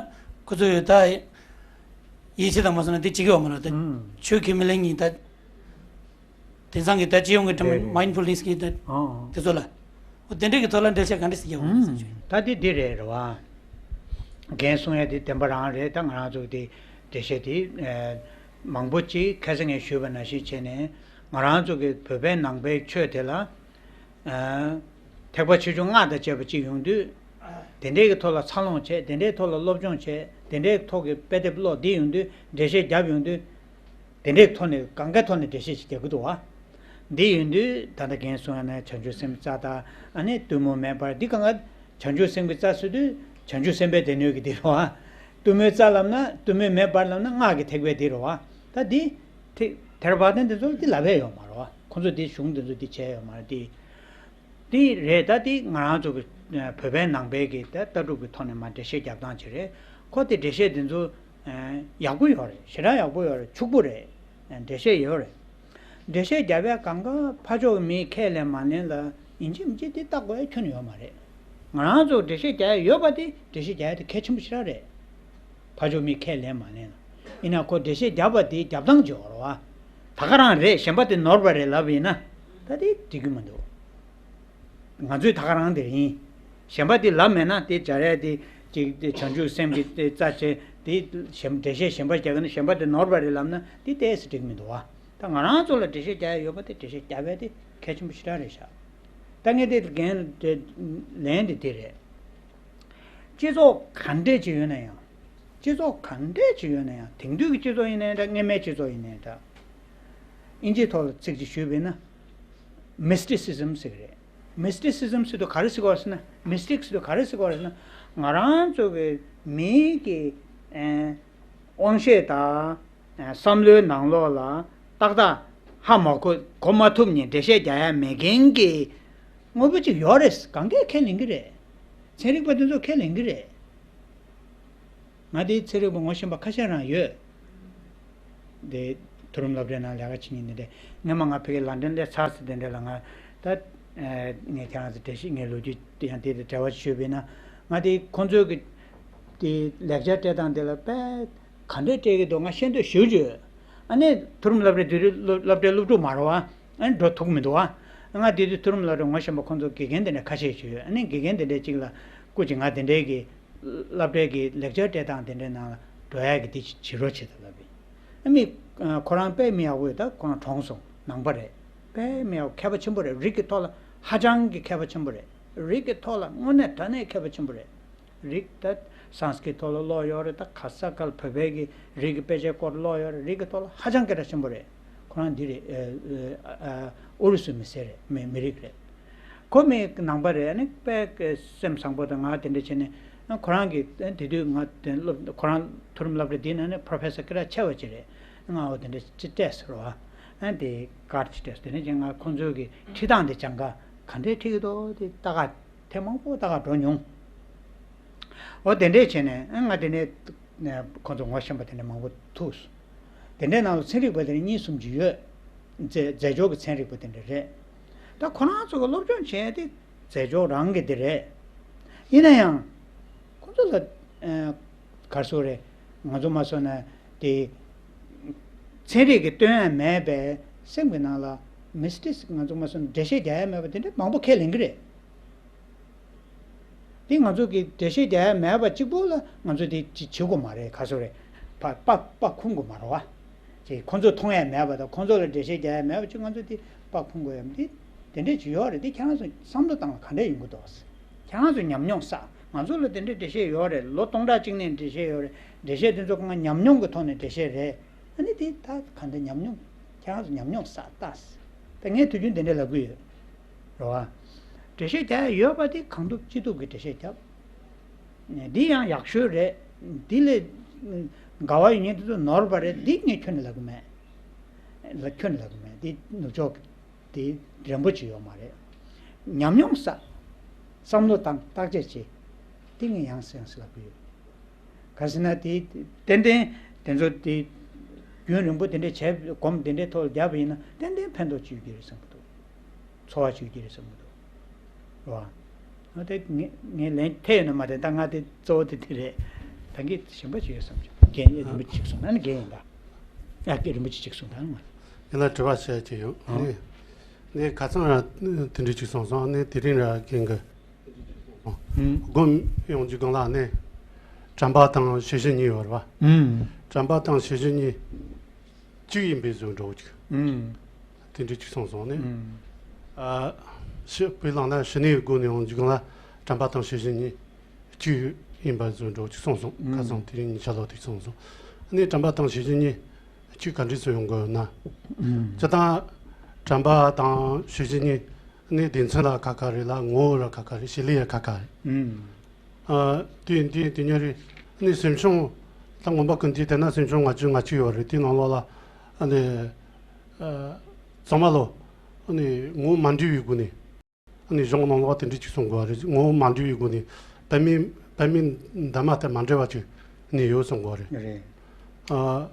ཁོ་ཚོས་ད་ཡིད་ཆེས་དང་མ་སོང་ན་དེ་བྱེད་ཀྱི་ཡོད་མ་རེད། ད་ཨུམ། ཆོས་ཁས་མི་ལེན་གྱི་ད། དེང་སང་གི་ད་སྤྱི་ཡོངས་ཀྱི་ཁྲིམས། རེད་རེད། མའིན་ཌ་ཕུལ་ནེ་སི་གི་ད། ཨོ་ཨོ། དེ་ཚོ་ལ། འོ་དེ་འདྲ་གི་ཐོག་ལ་འགྲེལ་བཤད་ག་འདྲ་ཞིག་བརྒྱབ་ཡོད་རེད་ཟེར་ཅིག་ད་དེ་འདི་རེད་རེད་བ། རྒན་གསུང་ཡ་དེ་བདེན་པ་རང་རེད། ད་ང་རང་ཚོ་གི་དེ་འགྲེལ་བཤད་དེ་ཨ་མང་པོ་ཅིག་ཁ་སང་ངས་ཞུས་པ་ནང་བཞིན་བྱས་ནས། ང་རང་ཚོ་གི་བོད་པའི་ནང་པའི་ཆོས་དེ་ལ་ཨ་ཐེག་པ་ཆེ་ཆུང་སྔགས་དང་བཅས་པ་ཅིག་ཡོང་དུས། དེ་འདྲའི་གི་ཐོག་ལ་འཚར་ལོངས་བྱས། དེ་འདྲའི་ཐོག་ལ་སློབ་སྦྱོང་བྱས། དེ་འདྲའི་ཐོག་གི་དཔེ་དེབ་ཀློག། དེ་ཡོང་དུས་འགྲེལ་བཤད་བརྒྱབ་ཡོང་དུས། དེ་འདྲའི་ཐོག་ནས་གང་གའི་ཐོག་ནས་འགྲེལ་བཤད་ཅིག་རྒྱག་གི་འདུག་བ། འདི་ཡིན་དུས་ད་ལྟ་རྒན་གསུང་ཡ་ན་བྱང་ཆུབ་སེམས་རྩ་དང་། ཨ་ནི་གཏུམ་མོ་མེ་འབར། འདི་གང་ག་བྱང་ཆུབ་སེམས་ཀྱི་རྩ་ཟེར་དུས་བྱང་ཆུབ་སེམས་དཔའི་སྡེ་སྣོད་ཀྱི་འདི་རེད་བ། གཏུམ་མོའི་རྩ་ལབ་ན། གཏུམ་མོའི་མེ་འབར་ལབ་ན་སྔགས་ཀྱི་ཐེག་པའི་འདི་རེད་བ། ད་འདི་ཐེ་ཐེ་ར་བ་དན་དེ་ཚོ་འདི་ལབ་ཡ་ཡོད་མ་རེད་བ། ཁོང་ཚོ་འདི་གཞུང་དེ་ཚོ་འདི་བྱས་ཡོད་མ་རེད། འདི། དེ་རེད། ད་དེ་ང་རང་ཚོ་གི་བོད་པའི་ནང་པའི་གི་ད་ལྟ་གྲུབ་ཀྱི་ཐོག་ནས་མར་འགྲེལ་བཤད་རྒྱབ་སྟངས་ཅིག་རེད། ཁོ་དེ་འགྲེལ་བཤད་དེ་ཚོ་ཡག་པོ་ཡོད་རེད། ཞེ་དྲག་ཡག་པོ་ཡོད་རེད། ཕྱུག་པོ་རེད། འགྲེལ་བཤད་ཡོད་རེད། འགྲེལ་བཤད་རྒྱབ་ཡ་གང་ག་ཕར་ཕྱོགས་ཀྱི་མིས་ཁས་ལེན་མ་ལེན་ལ་ཡིན་གཅིག་མིན་གཅིག་དེ་བལྟ་དགོས་ཡ་ཁྱོན་ནས་ཡོད་མ་རེད། ང་རང་ཚོ་འགྲེལ་བཤད་རྒྱག་ཡ་ཡོད་པ་དེ་འགྲེལ་བཤད་རྒྱག་ཡ་དེ་གལ་ཆེན་པོ་ཞེ་དྲག་རེད། ཕར་ཕྱོགས་མིས་ཁས་ལེན་མ་ལེན་ལ། ཡིན་ན་ཁོ་འགྲེལ་བཤད་བརྒྱབ་པ་དེ་རྒྱབ་སྟངས་ཅིག་ཡོད་རེད་བ། ད་ག་རང་རེད། གཞན་པ་དེ་ནོར་བ་རེད་ལབ་ཡིན་ན་ད་དེ་འགྲིག་གི་མི་འདུག་ང་ཚོས་ད་ག་རང་དེ་ཡིན། གཞན་པ་དེ་ལབ་མེད་ན་དེ་སྦྱར་ཡ་དེ་ཅིག་དེ་བྱང་ཆུབ་སེམས་ཀྱི་དེ་རྩ་བྱས་དེ་གཞན་འགྲེལ་བཤད་གཞན་པ་རྒྱག་གི་ན། གཞན་པ་དེ་ནོར་བ་རེད་ལབ་ན་དེ་ཏོག་ཙམ་འགྲིག་གི་མི་འདུག་བ། ད་ང་རང་ཚོ་ལ་འགྲེལ་བཤད་རྒྱག་ཡ་ཡོད་པ་དེ་འགྲེལ་བཤད་རྒྱབ་ཡ་དེ་གལ་ཆེན་པོ་ཞེ་དྲག་རེད་ཤག་ད་ ད་ངས་དེ་འགན་དེ་ལན་དེ་དེ་རེད། སྤྱི་ཚོགས་ག་འདྲས་ཅིག་ཡོད་ན་ཡང་། སྤྱི་ཚོགས་ག་འདྲས་ཅིག་ཡོད་ན་ཡང་། དེང་དུས་ཀྱི་སྤྱི་ཚོགས་ཡིན་ནའི་འདྲ། སྔོན་མའི་སྤྱི་ཚོགས་ཡིན་ནའི་འདྲ། དབྱིན་ཇིའི་ཐོག་ལ་ཚིག་ཅིག་ཞུས་པ་ཡིན་ན། མིས་ཊི་སི་ཛིམ་ཟེར་གྱི་རེད། མིས་ཊི་སི་ཛིམ་ཟེར་དུས་ག་རེ་ཟེར་གྱི་ཡོད་རེད་ཟེར་ན། མིས་ཊིག་ཟེར་དུས་ག་རེ་ཟེར་གྱི་ཡོད་རེད་ཟེར་ན། ང་རང་ཚོ་གི་མིའི་གི་ཨེ་དབང་ཤེད་དང་། བསམ་བློའི་ནང་ལོགས་ལ་ཏག་ཏག་ཧ་མ་གོ། གོ་མ་ཐུབ་ནས་འགྲེལ་བཤད་རྒྱག་ཡ་མེད་མཁན་གྱི་དངོས་པོ་ཅིག་ཡོད་རེད། གང་གས་ཁས་ལེན་གྱི་རེད། ཚན་རིག་པ་དེ་ཚོ་ཁས་ལེན་གྱི་རེད། ང་དེའི་ཚན་རིག་པ་ངོ་ཤེས་པ་ཁ་ཤས་རང་ཡོད། དེ་མཐོ་རིམ་སློབ་གྲྭའི་ནང་ལས་ཀ་བྱེད་མཁན་དེ་འདྲས། སྔོན་མ་ང་ཕ་གིར་ལན་ཌན་སླེབས་ཚར་ཚེ་དེ་འདྲས་ལ། ང་ད་ངས་ཁྱེད་རང་ཚོ་འགྲེལ་བཤད། ངའི་ལོ་རྒྱུས་དེ་ཡང་དེ་དང་འབྲེལ་བ་ཞུས་པ་ཡིན་ན། ང་དེ་ཁོང་ཚོའི་གི་དེ་ལེགས་ཆར་སྤྲད་སྟངས་དེ་ལ་དཔེ་ག་འདྲས་སྤྲད་ཀྱི་འདུག་ང་ཤེས་འདོད་ཞེ་པོ་ཅིག་ཡོད། ཨ་ནི་མཐོ་རིམ་སློབ་གྲྭའི་དེ་དུས་སློབ་སློབ་གྲྭའི་སློབ་ཕྲུག་མ་རེད་པ། ཨ་ནི་འགྲོ་ཐུབ་ཀྱི་མི་འདུག་པ། ང་དེ་དུས་མཐོ་རིམ་སློབ་གྲྭའི་ངོ་ཤེས་པ་ཁོང་ཚོ་དགེ་རྒན་དེ་འདྲ་ཁ་ཤས་ཤིག་ཡོད། ཨ་ནི་དགེ་རྒན་དེ་འདྲས་ཅིག་ལ་སྐུ་མཁྱེན། ང་དེ་འདྲས་ཀྱི་སློབ་གྲྭའི་གི་ལེགས་ཆར་སྤྲད་སྟངས་དེ་འདྲའི་ནང་ལ་འགྲོ་ཡག་གི་དེ་བྱེད་རོགས་བྱེད་དང་ལབ་པས། ཨ་མི་ཁོ་རང་དཔེ་མི་ཡག་པོ་ཡོད། ད་ཁོ་རང་གྲོངས་སོང་། ནང་པ་རེད། དཔེ་མི་ཡག་པོ། མཁས་པ་ཆེན་པོ་རེད། རིག་གི་ཐོག་ལ་ཧ་ཅང་གི་མཁས་པ་ཆེན་པོ་རེད། རིག་གི་ཐོག་ལ་དངོས་གནས་དྲང་གནས་མཁས་པ་ཆེན་པོ་རེད། རིག་ད་སཾ་སྐྲྀ་ཏ་ཐོག་ལ་ཀློག་ཡོད་རེད། ད་ག་ས་ག་ལ་བོད་པའི་གི་རིག་གི་དཔེ་ཆའི་སྐོར་ཀློག་ཡོད་རེད། རིག་གི་ཐོག་ལ་ཧ་ཅང་སྐད་གྲགས་ཆེན་པོ་རེད། ཁོ་རང་འདི་རེད། ཨ་ཨ་ཨུ་རུ་སུའི་མི་སེར་རེད། མི་མི་རིགས་རེད། ཁོ་མི་ནང་པ་རེད། ཨ་ནི་དཔེ་སེམས་བཟང་པོ་དང་། ང་དེ་འདྲ་བྱས་ནས། ཁོ་རང་གི་དེ་དུས་ང་དེ་སློབ། ཁོ་རང་མཐོ་རིམ་སློབ་གྲྭ་འདིའི་ནང་ནས་པྲོ་ཕེ་སར་སྐད་གྲགས་ཆེ་བ་ཅིག་རེད། ང་འོ་དེ་འདྲ་ཅིག་སྤྲད་ཟེར་བ། ཨ་དེ་ཀར་ཅིག་སྤྲད་ཟེར། དེ་ནས་ཀྱང་ང་ཁོང་ཚོའི་གི་ཁྲིད་སྟངས་དེ་སྦྱང་ག་ག་འདྲས་ཁྲིད་ཀྱི་འདུག་དེ་ལྟ་ག་ཐེངས་མང་པོ་ལྟ་ག་འགྲོ་མྱོང་། འོ་དེ་འདྲས་བྱས་ནས། ཨ་ང་དེ་ནས་ཁོང་ཚོ་ངོ་ཤེས་པ་དེ་འདྲ་མང་པོ་ཐུག་སོང་། དེ་འདྲའི་ནང་ལ་ཚན་རིག་པ་དེ་འདྲ་གཉིས་གསུམ་ཅིག་ཡོད། རྫས་རྫས་སྦྱོར་གྱི་ཚན་རིག་པ་དེ་འདྲ་རེད། ད་ཁོ་རང་ཚོ་གི་སློབ་སྦྱོང་བྱས་དེ་རྫས་སྦྱོར་རང་གི་དེ་རེད། ཡིན་ན་ཡང་ཁོ་ཚོ་ལ་ཨ་ག་རེ་ཟེར་དགོས་རེད། ང་ཚོ་མ་སོང་ན་དེ་ཚན་རིག་གི་སྟོན་ཡ་མེད་པས། སེམས་ཀྱི་ནང་ལ་མིས་ཊིག་ང་ཚོ་མ་སོང་ན་འགྲེལ་བཤད་རྒྱག་ཡ་མེད་པ་དེ་འདྲ་མང་པོ་ཁས་ལེན་གྱི་རེད། འདི་ང་ཚོ་གིས་འགྲེལ་བཤད་རྒྱག་ཡ་མེད་པ་གཅིག་པོ་ལ་ང་ཚོ་འདི་ཅིག་བྱེད་དགོས་མ་རེད། ག་ཚོད་རེད། ཕ་པ་པ་ཁུངས་དགོས་མ་རེད་པ། ཅིག་ཁོ་ཚོས་མཐོང་ཡ་མེད་པ་དང་། ཁོ་ཚོ་ལ་འགྲེལ་བཤད་རྒྱག་ཡ་མེད་པ་ཅིག་ང་ཚོ་འདི་པ་ཁུངས་དགོས་ཡ། འདི་དེ་འདྲས་ཅིག་ཡོད་རེད། འདི་ཁྱེད་རང་ཚོ་བསམ་བློ་བཏང་ན་ག་འདྲས་ཡོང་གི་འདུག་ཁྱེད་རང་ཚོ་ཉམས་མྱོང་བསགས། ང་ཚོ་ལ་དེ་འདྲས་འགྲེལ་བཤད་ཡོད་རེད། ལོ་སྟོང་ཕྲག་གཅིག་ནས་འགྲེལ་བཤད་ཡོད་རེད། འགྲེལ་བཤད་དེ་ཚོ་ང་ཉམས་མྱོང་གི་ཐོག་ནས་འགྲེལ་བཤད་རེད། ཨ་ནི་དེ་ད་གང་འདྲ་ཉམས་མྱོང་། ཁྱེད་རང་ཚོ་ཉམས་མྱོང་བསགས་ལྟ། ད་ངས་དུས་རྒྱུན་དེ་འདྲ་ལབ་གི་ཡོད། རེད་བ། འགྲེལ་བཤད་རྒྱག་ཡ་ཡོད་པ་དེ་གང་ཐུབ་ཅི་ཐུབ་ཀྱི་འགྲེལ་བཤད་རྒྱབ། འདི་ཡང་ཡག་ཤོས་རེད། འདི་ལས་དགའ་བ་ཡོད་མཁན་དེ་ཚོ་ནོར་བ་རེད། འདི་ངས་ཁྱོན་ནས་ལབ་གི་མེད། ལ་ཁྱོན་ནས་ལབ་གི་མེད། འདི་ནུབ་ཕྱོགས་དེ་རན་པོ་ཅིག་ཡོད་མ་རེད། ཉམས་མྱོང་བསགས། བསམ་བློ་བཏང་། བརྟག་དཔྱད་བྱེད། འདི་ངས་ཡང་སེ་ཡང་སེ་ལབ་གི་ཡོད། ག་ཟེར་ན་དེ་ཏན་ཏན་དེ་ཚོ་དེ་རྒྱུན་རིང་པོ་དེ་འདྲས་བྱས། སྒོམ་དེ་འདྲའི་ཐོག་ལ་བརྒྱབ་པ་ཡིན་ན་ཏན་ཏན་ཕན་ཐོགས་ཅིག་ཡོད་ཀྱི་རེད་བསམ་གྱི་འདུག་འཚོ་བ་ཅིག་ཡོད་ཀྱི་རེད་བསམ་གྱི་འདུག་རེད་བ། ང་དེ་ངས་ངས་ལན་ཐེབས་ཡོད་ན་མ་རེད། ད་ང་དེ་གཙོ་བོ་དེ་དེ་རེད། ད་གིན་གཞན་པ་ཅིག་ཡོད་བསམ་བྱུང་། རྒན་རིན་པོ་ཆེ་གཅིག་གསུངས་ན་ནི་རྒན་ཡིན་ད། ཡ་རྒན་རིན་པོ་ཆེ་གཅིག་གསུངས་ད་ང་། ཡིན་ན་དྲི་བ་བཤད་ཀྱི་ཡོད། ཨང་། ནས་ནས་ཁ་སང་ར་དེ་འདྲ་ཅིག་གསུངས་སོང་། ནས་དེ་རིང་ར་རྒན་གྱི་ཨང་། སྒོམ་ཡོང་རྒྱུ་སྒང་ལ་ནས་དྲན་པ་དང་ཤེས་བཞིན་གཉིས་ཡོད་རེད་བ། ཨང་། དྲན་པ་དང་ཤེས་བཞིན་གཉིས་གཅིག་ཡིན་པའི་བཟོ་འདྲ་བོ་ཅིག་ཨང་། དེ་འདྲ་ཅིག་གསུངས་སོང་ནས། ཨང་། ཨ་ཕྱི་དཔེ་བླངས་ན་ཕྱི་ནས་སྒོ་ནས་ཡོང་རྒྱུ་སྒང་ལ་དྲན་པ་དང་ཤེས་བཞིན་གཉིས་གཅིག་ཡིན་པའི་བཟོ་འདྲ་བོ་ཅིག་གསུངས་སོང་། ཁ་སང་དེ་རིང་གཉིས་ཆ་ལོག་དེ་གསུངས་སོང་། ནས་དྲན་པ་དང་ཤེས་བཞིན་གཉིས་གཅིག་ག་འདྲས་སུ་ཡོང་དགོས་ན། ཨང་། སྤྱིར་བཏང་དྲན་པ་དང་ཤེས་བཞིན་གཉིས་ནི་སྡེ་ཚན་ལ་ཁ་ཁ་རེད་ལ། ངོ་བོ་ལ་ཁ་ཁ་རེད། བྱེད་ལས་ལ་ཁ་ཁ་རེད། ཨང་། ཨ་དེ་དེ་དེ་གཉིས་རེད། ནི་སེམས་བྱུང་ད་མངོན་པ་ཀུན་བཏུས་དེ་ན་སེམས་བྱུང་ལྔ་བཅུ་ང་གཅིག་ཡོད་རེད། དེ་ནང་ལོགས་ལ་ཨ་ནི་ཨ་ཚང་མ་ལོ་ཨ་ནི་ངོ་བོ་མ་འདྲེས་པའི་སྒོ་ནས། ཨ་ནི་གཞུང་ནང་ལོགས་དེ་འདྲ་ཅིག་གསུང་དགོས་པ་རེད། ངོ་བོ་མ་འདྲེས་པའི་སྒོ་ནས་པདྨའི་པདྨའི་འདབ་མ་དེ་མ་འདྲེས་པ་ཅིག་ནས་ཡོད་གསུང་དགོས་པ་རེད། རེད། ཨ་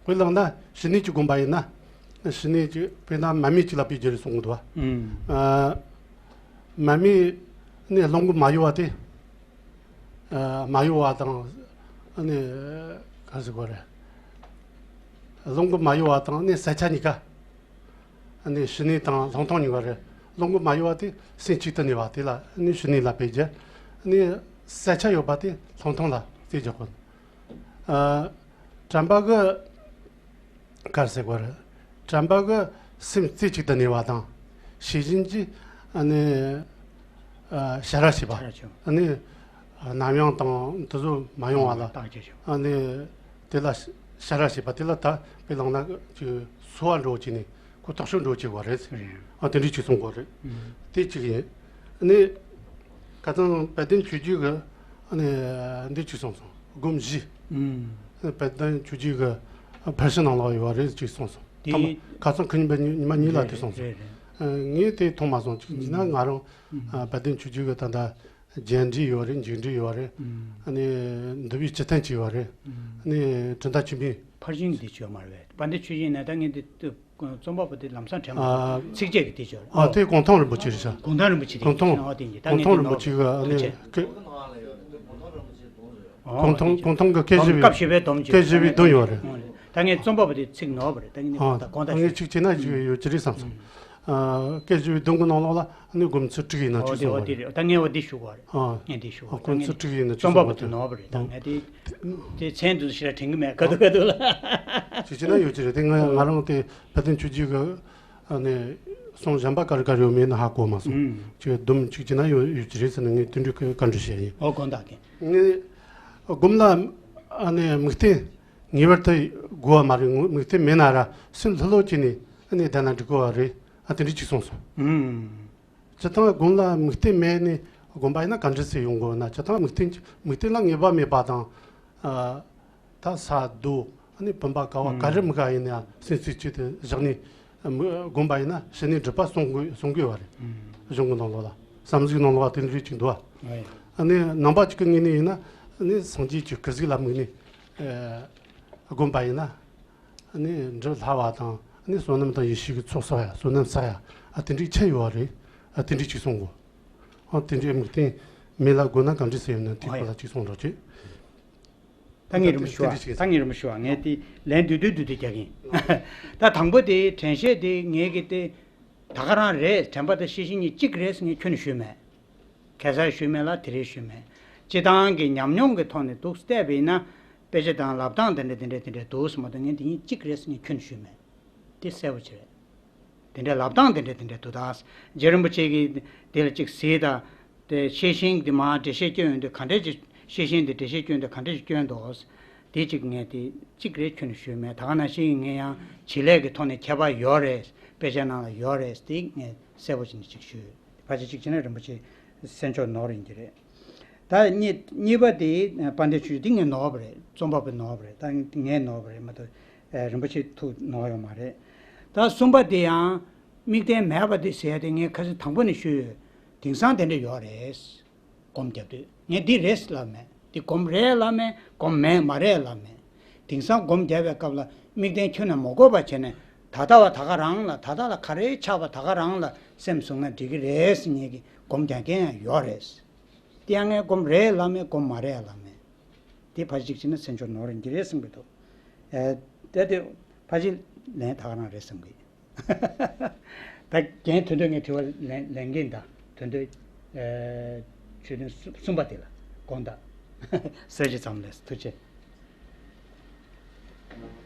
དཔེ་བླངས་ན་ཞི་གནས་ཀྱི་སྒོམ་པ་ཡིན་ན། ཞི་གནས་ཀྱི་དཔེར་ན་མར་མེ་གཅིག་ལ་དཔེ་བརྗོད་རེ་གསུང་གི་འདུག་བ། ཨང་། ཨ་མར་མེ་ནས་རླུང་གིས་མ་གཡོ་བ་དེ། ཨ་མ་གཡོ་བ་དང་། ཨ་ནི་ག་རེ་ཟེར་དགོས་རེད། རླུང་གིས་མ་གཡོ་བ་དང་ནི་གསལ་ཆ་གཉིས་ཀ། ཨ་ནི་ཞི་གནས་དང་ལྷག་མཐོང་གཉིས་ཀ་རེད། རླུང་གིས་མ་གཡོ་བ་དེ་སེམས་གཅིག་ཏུ་གནས་པ་དེ་ལ་ནི་ཞི་གནས་ལ་དཔེ་བརྗོད། ཨ་ནི་གསལ་ཆ་ཡོད་པ་དེ་ལྷག་མཐོང་ལ་དཔེ་བརྗོད་དགོས། ཨ་དྲན་པ་གིས་ག་རེ་ཟེར་དགོས་རེད། དྲན་པ་གིས་སེམས་རྩེ་གཅིག་ཏུ་གནས་པ་དང་། ཤེས་བཞིན་གྱིས་ ཨ་ནི་ཨ་ཞ་ར་བྱེད་པ། ཞ་ར་བྱེད་པ། ཨ་ནི་ཨ་ནམ་ཡང་དང་དེ་ཚོ་མ་ཡོང་བ་ལ། བརྟག་དཔྱད་བྱེད་པ། ཨ་ནི་དེ་ལ་ཞ་ར་བྱེད་པ་དེ་ལ་ད་དཔེ་བླངས་ན་ཅིག་གསོ་བ་འགྲོ་བྱས་ནས་ཁོ་བརྟག་ཞིབ་འགྲོ་བྱེད་དགོས་རེད། རེད། ཨ་དེ་འདྲའི་ཅིག་གསུང་དགོས་རེད། ཨུམ། དེ་གཅིག་ཡིན། ཨ་ནི་ཁ་སང་དཔལ་ལྡན་ཆོས་རྗེ་གི་ཨ་ནི་འདི་ཅིག་གསུངས་སོང་། སྒོམ་བཞི། ཨུམ། དཔལ་ལྡན་ཆོས་རྗེ་གི་ཕར་ཕྱིན་ནང་ལོགས་ཡོད་རེད་ཅིག་གསུངས་སོང་། དེ་ཐོག་མ་ཁ་སང་ཁ་ཉིན་པ་ཉི་ཉི་མ་གཉིས་ལ་རེད། དེ་གསུངས་སོང་། རེད་རེད། ཨ་ངས་དེ་མཐོང་མ་སོང་། ཅིག་ཡིན་ན་ང་རང་ཨ་དཔལ་ལྡན་ཆོས་རྗེ་གི་ད་ལྟ་རྒྱས་འབྲིང་ཡོད་རེད། འཇུག་འབྲིང་ཡོད་རེད། ཨ་ནི་འདུལ་བའི་སྤྱི་དོན་ཅིག་ཡོད་རེད། ཨ་ནི་དྲན་རྟ་ཆོས་འཕེལ། ཕར་ཕྱིན་འདི་ཅིག་ཡོད་མ་རེད་པས། དཔལ་ལྡན་ཆོས་རྗེ་ནས་ད་ངས་འདི་རྩོམ་པ་པོ་དེ་ལམ་སང་དྲན་མ་སོང་། ཨ། ཚིགས་བཅད་ཀྱི་དེ་ཅིག་ཡོད་རེད། ཨ་དེ་གུང་ཐང་རིན་པོ་ཆེ་རེད་ཤག་གུང་ཐང་རིན་པོ་ཆེ་དེ་གུང་ཐང་ཡིན་ཨ། དེ་ཡིན། ད་ངས་གུང་ཐང་དེ་རིན་པོ་ནོར་ཆེ་གི་ཨ་ནི་ཐུགས་རྗེ་ཆེ། གི་ཨོ། གུང་ཐང་དེ་གུང་ཐང་གི་སྐད་བཞི་བའི་སྐབས་བཞི་པའི་སྡོམ་ཅིག་སྐད་བཞི་བའི་སྡོམ་ཡོད་རེད། ཨོ། ད་ངས་རྩོམ་པ་པོ་དེ་ཚིག་ནོར་བ་རེད། ད་ངས་ཨ་དགོངས་དག་ངས་ཞུ། ཚིག་བྱས་ན་ཞུ་ཡོད་ཀྱི་རེད་བསམ་སོང་། ཨ་སྐད་བཞི་བའི་སྡོམ་གྱི་ནང་ལོགས་ལ་ཨ་ནི་སྒོམ་ཚུལ་དྲུག་ཡིན་ན་ཨོ་ཅིག་དེ་གསུངས་ཨོ་པ་དེ་རེད། རེད། ད་ངས་འོ་དེ་ཞུ་དགོས་རེད། ཨ་ངས་དེ་ཞུ་ཨ་དགོས། ད་སྒོམ་ངས་ཚུལ་དྲུག་ཡིན་ན་ཅིག་རྩོམ་པ་གསུངས་པ་པོ་དེ་དང་ནོར་བ་རེད། ད་ཨ་ངས་དེ་དེ་མཚན་དུ་ཞེ་དྲག་དྲན་གི་མེད། ག་དུས་ག་དུས་ལ། ཅིག་བྱས་ན་ཡོད་ཀྱི་རེད། དེ་ང་ང་རང་དེ་དཔལ་ལྡན་ཆོས་རྗེ་གི་ཨ་ནི་གསུང་གཞན་པ་ག་རེ་ག་རེ་ཡོད་མེད་ནི་ཧ་གོ་མ་སོང་། ཨུམ། ཅིག་སྡོམ་ཅིག་བྱས་ན་ཡོད་ཡོད་ཀྱི་རེད་ཟེར་ནས་ངས་དེ་འདྲའི་བཀའ་འདྲི་བྱས་ཡིན། ཨོ་དགོངས་དག་གི། ངས་སྒོམ་ལ་ཨ་ནི་དམིགས་རྟེན་ངེས་པར་དུ་དགོས་པ་མ་རེད། དམིགས་རྟེན་མེད་ན་ར་སེམས་ལྷོད་ལྷོད་བྱས་ནས་ཨ་ནི་བསྡད་ན་འགྲིག་གི་རེད། ཨ་དེ་འདྲ་ཅིག་གསུངས་སོང་། ཨུམ། སྤྱིར་བཏང་སྒོམ་ལ་དམིགས་རྟེན་མེད་ནས་སྒོམ་པ་ཡིན་ན་ག་འདྲ་སེ་ཡོང་དགོས་ན། སྤྱིར་བཏང་དམིགས་རྟེན་དམིགས་རྟེན་ལ་ངེས་པ་མེད་པ་དང་། ཨ་ད་ས་རྡོ་ཨ་ནི་བུམ་པ་ཀ་བ་ག་རེ་དམིགས་པ་ཡིན་ན་ཡང་སེམས་རྩེ་གཅིག་ཏུ་བཞག་ནས་སྒོམ་པ་ཡིན་ན་ཞི་གནས་སྒྲུབ་པ་གསུང་དགོས་གསུང་དགོས་པ་རེད། གཞུང་གི་ནང་ལོགས་ལ་བསམ་གཟིགས་ནང་ལོགས་ལ་དེ་འདྲ་ཅིག་འདུག་བ། ཨ་ནི་ནང་པ་གཅིག་གི་ངོས་ནས་ཡིན་ན་ཨ་ནི་སངས་རྒྱས་ཀྱི་སྐུ་གཟུགས་ལ་དམིགས་ནས་སྒོམ་པ་ཡིན་ན། ཨ་ནི་འབྲུ་ལྷ་བ་དང་ཨ་ནི་བསོད་ནམས་དང་ཡེ་ཤེས་ཀྱི་ཚོགས་བསགས་ཡ། བསོད་ནམས་བསགས་ཡ། ཨ་དེ་འདྲའི་ཆ་ཡོད་རེད། ཨ་དེ་འདྲའི་ཅིག་གསུང་གོ། ཨ་དེ་འདྲའི་དམིགས་རྟེན་མེད་ལ་དགོས་ན་ག་འདྲ་ཟེར་ཡོད་ན་དེའི་སྐོར་ལ་ཅིག་གསུང་རོགས་བྱེད། ད་ངས་རིམ་པ་ཞུ་བ། ད་ངས་རིམ་པ་ཞུ་བ། ངས་དེ་ལན་བསྡུས་བསྡུས་བསྡུས་བསྡུས་རྒྱག་གི་ཡིན། ད་དང་པོ་དེ་དྲན་ཤེས་དེ་ངས་གི་དེ་ད་ག་རང་རེད། དྲན་པ་དང་ཤེས་བཞིན་གཉིས་གཅིག་རེད་ཟེར་ངས་ཁྱོན་ནས་ཞུས་མེད། གེ་སར་ཞུས་མེད་ལ་དེ་རིང་ཞུས་མེད། སྤྱི་བཏང་གི་ཉམས་མྱོང་གི་ཐོག་ནས་འདུག་བལྟས་པ་ཡིན་ན། དཔེ་ཆ་དང་ལབ་སྟངས་དེ་འདྲ་དེ་འདྲ་དེ་འདྲ་འདུག་སེ་མ་གཏོགས་ངས་དེ་གཉིས་གཅིག་རེད་ཟེར་ངས་ཁྱོན་ནས་ཞུས་མེད། དེ་གསལ་པོ་ཅིག་རེད། དེ་འདྲའི་ལབ་སྟངས་དེ་འདྲ་དེ་འདྲ་འདུག་ད་རྗེ་རིན་པོ་ཆེ་གིས་དེ་ལ་གཅིག་གཟིགས་དང་། དེ་ཤེས་བཞིན་དེ་མར་འགྲེལ་བཤད་སྐྱོན་ཡོང་དུས་ག་འདྲས་ཅིག་ཤེས་བཞིན་དེ་འགྲེལ་བཤད་སྐྱོན་དུས་ག་འདྲས་ཅིག་སྐྱོན་འདུག་དེ་གཅིག་ངས་དེ་གཅིག་རེད་ཁྱོན་ནས་ཞུས་མེད། ད་ག་ནང་བཞིན་ངས་ཡང་བྱེད་ལས་ཀྱི་ཐོག་ནས་ཁྱད་པར་ཡོད་རེད། དཔེ་ཆ་ནང་ལ་ཡོད་རེད། དེ་ངས་གསལ་པོ་བྱས་ནས་ཅིག་ཞུས། ཕལ་ཆེར་གཅིག་བྱས་ན་རིན་པོ་ཆེ་གསན་ཕྱོགས་ནོར་ཡིན་གྱི་རེད། ད་གཉིས་གཉིས་པ་དེ་དཔལ་ལྡན་ཆོས་རྗེ་འདི་ངས་ནོར་བ་རེད། རྩོམ་པ་པོས་ནོར་བ་རེད། ད་ངས་ནོར་བ་རེད་མ་གཏོགས་རིན་པོ་ཆེ་ཐུགས་ནོར་ཡོད་མ་རེད། ད་གསུམ་པ་དེ་ཡང་དམིགས་རྟེན་མེད་པ་དེ་ཟེར་ཡ་དེ་ངས་ཁ་སང་དང་པོ་ནས་ཞུས་ཡོད། དེང་སང་དེ་འདྲ་ཡོད་རེད། སྒོམ་རྒྱབ་དུས་ངས་འདི་རེད་ལབ་མེད། འདི་སྒོམ་རེད་ལབ་མེད། སྒོམ་མེད་མ་རེད་ལབ་མེད། དེང་སང་སྒོམ་རྒྱབ་པའི་སྐབས་ལ་དམིགས་རྟེན་ཁྱོན་ནས་མ་དགོས་པ་བྱས་ནས་ད་ལྟ་བ་ད་ག་རང་ལ་ད་ལྟ་ལ་ག་རེ་ཆགས་པ་ད་ག་རང་ལ་སེམས་བཟུང་ན་འགྲིག་གི་རེད་ཟེར་ངེད་ཀྱི་སྒོམ་རྒྱག་མཁན་ཡང་ཡོད་རེད། དེ་ཡང་ངས་སྒོམ་རེད་ལབ་མེད། སྒོམ་མ་རེད་ལབ་མེད། དེ་ཕལ་ཆེར་གཅིག་བྱས་ན་སེམས་ཕྱོགས་ནོར་ཡིན་གྱི་རེད་བསམ་གྱི་འདུག་ཨེ། དེ་དེ་ཕལ་ཆེར་ལན་ད་ག་རང་རེད་བསམ་གྱི། ད་རྒན་དོན་དུ་ངས་དྲི་བ་ལན་ལན་གྱིན་དང་དོན་དུ་ཨེ་ཆོས་དོན་གསུམ་གསུམ་པ་དེ་ལ་དགོངས་དག་གསལ་བྱེད་ཙམ་ལས་ཐུགས་རྗེ་ཆེ།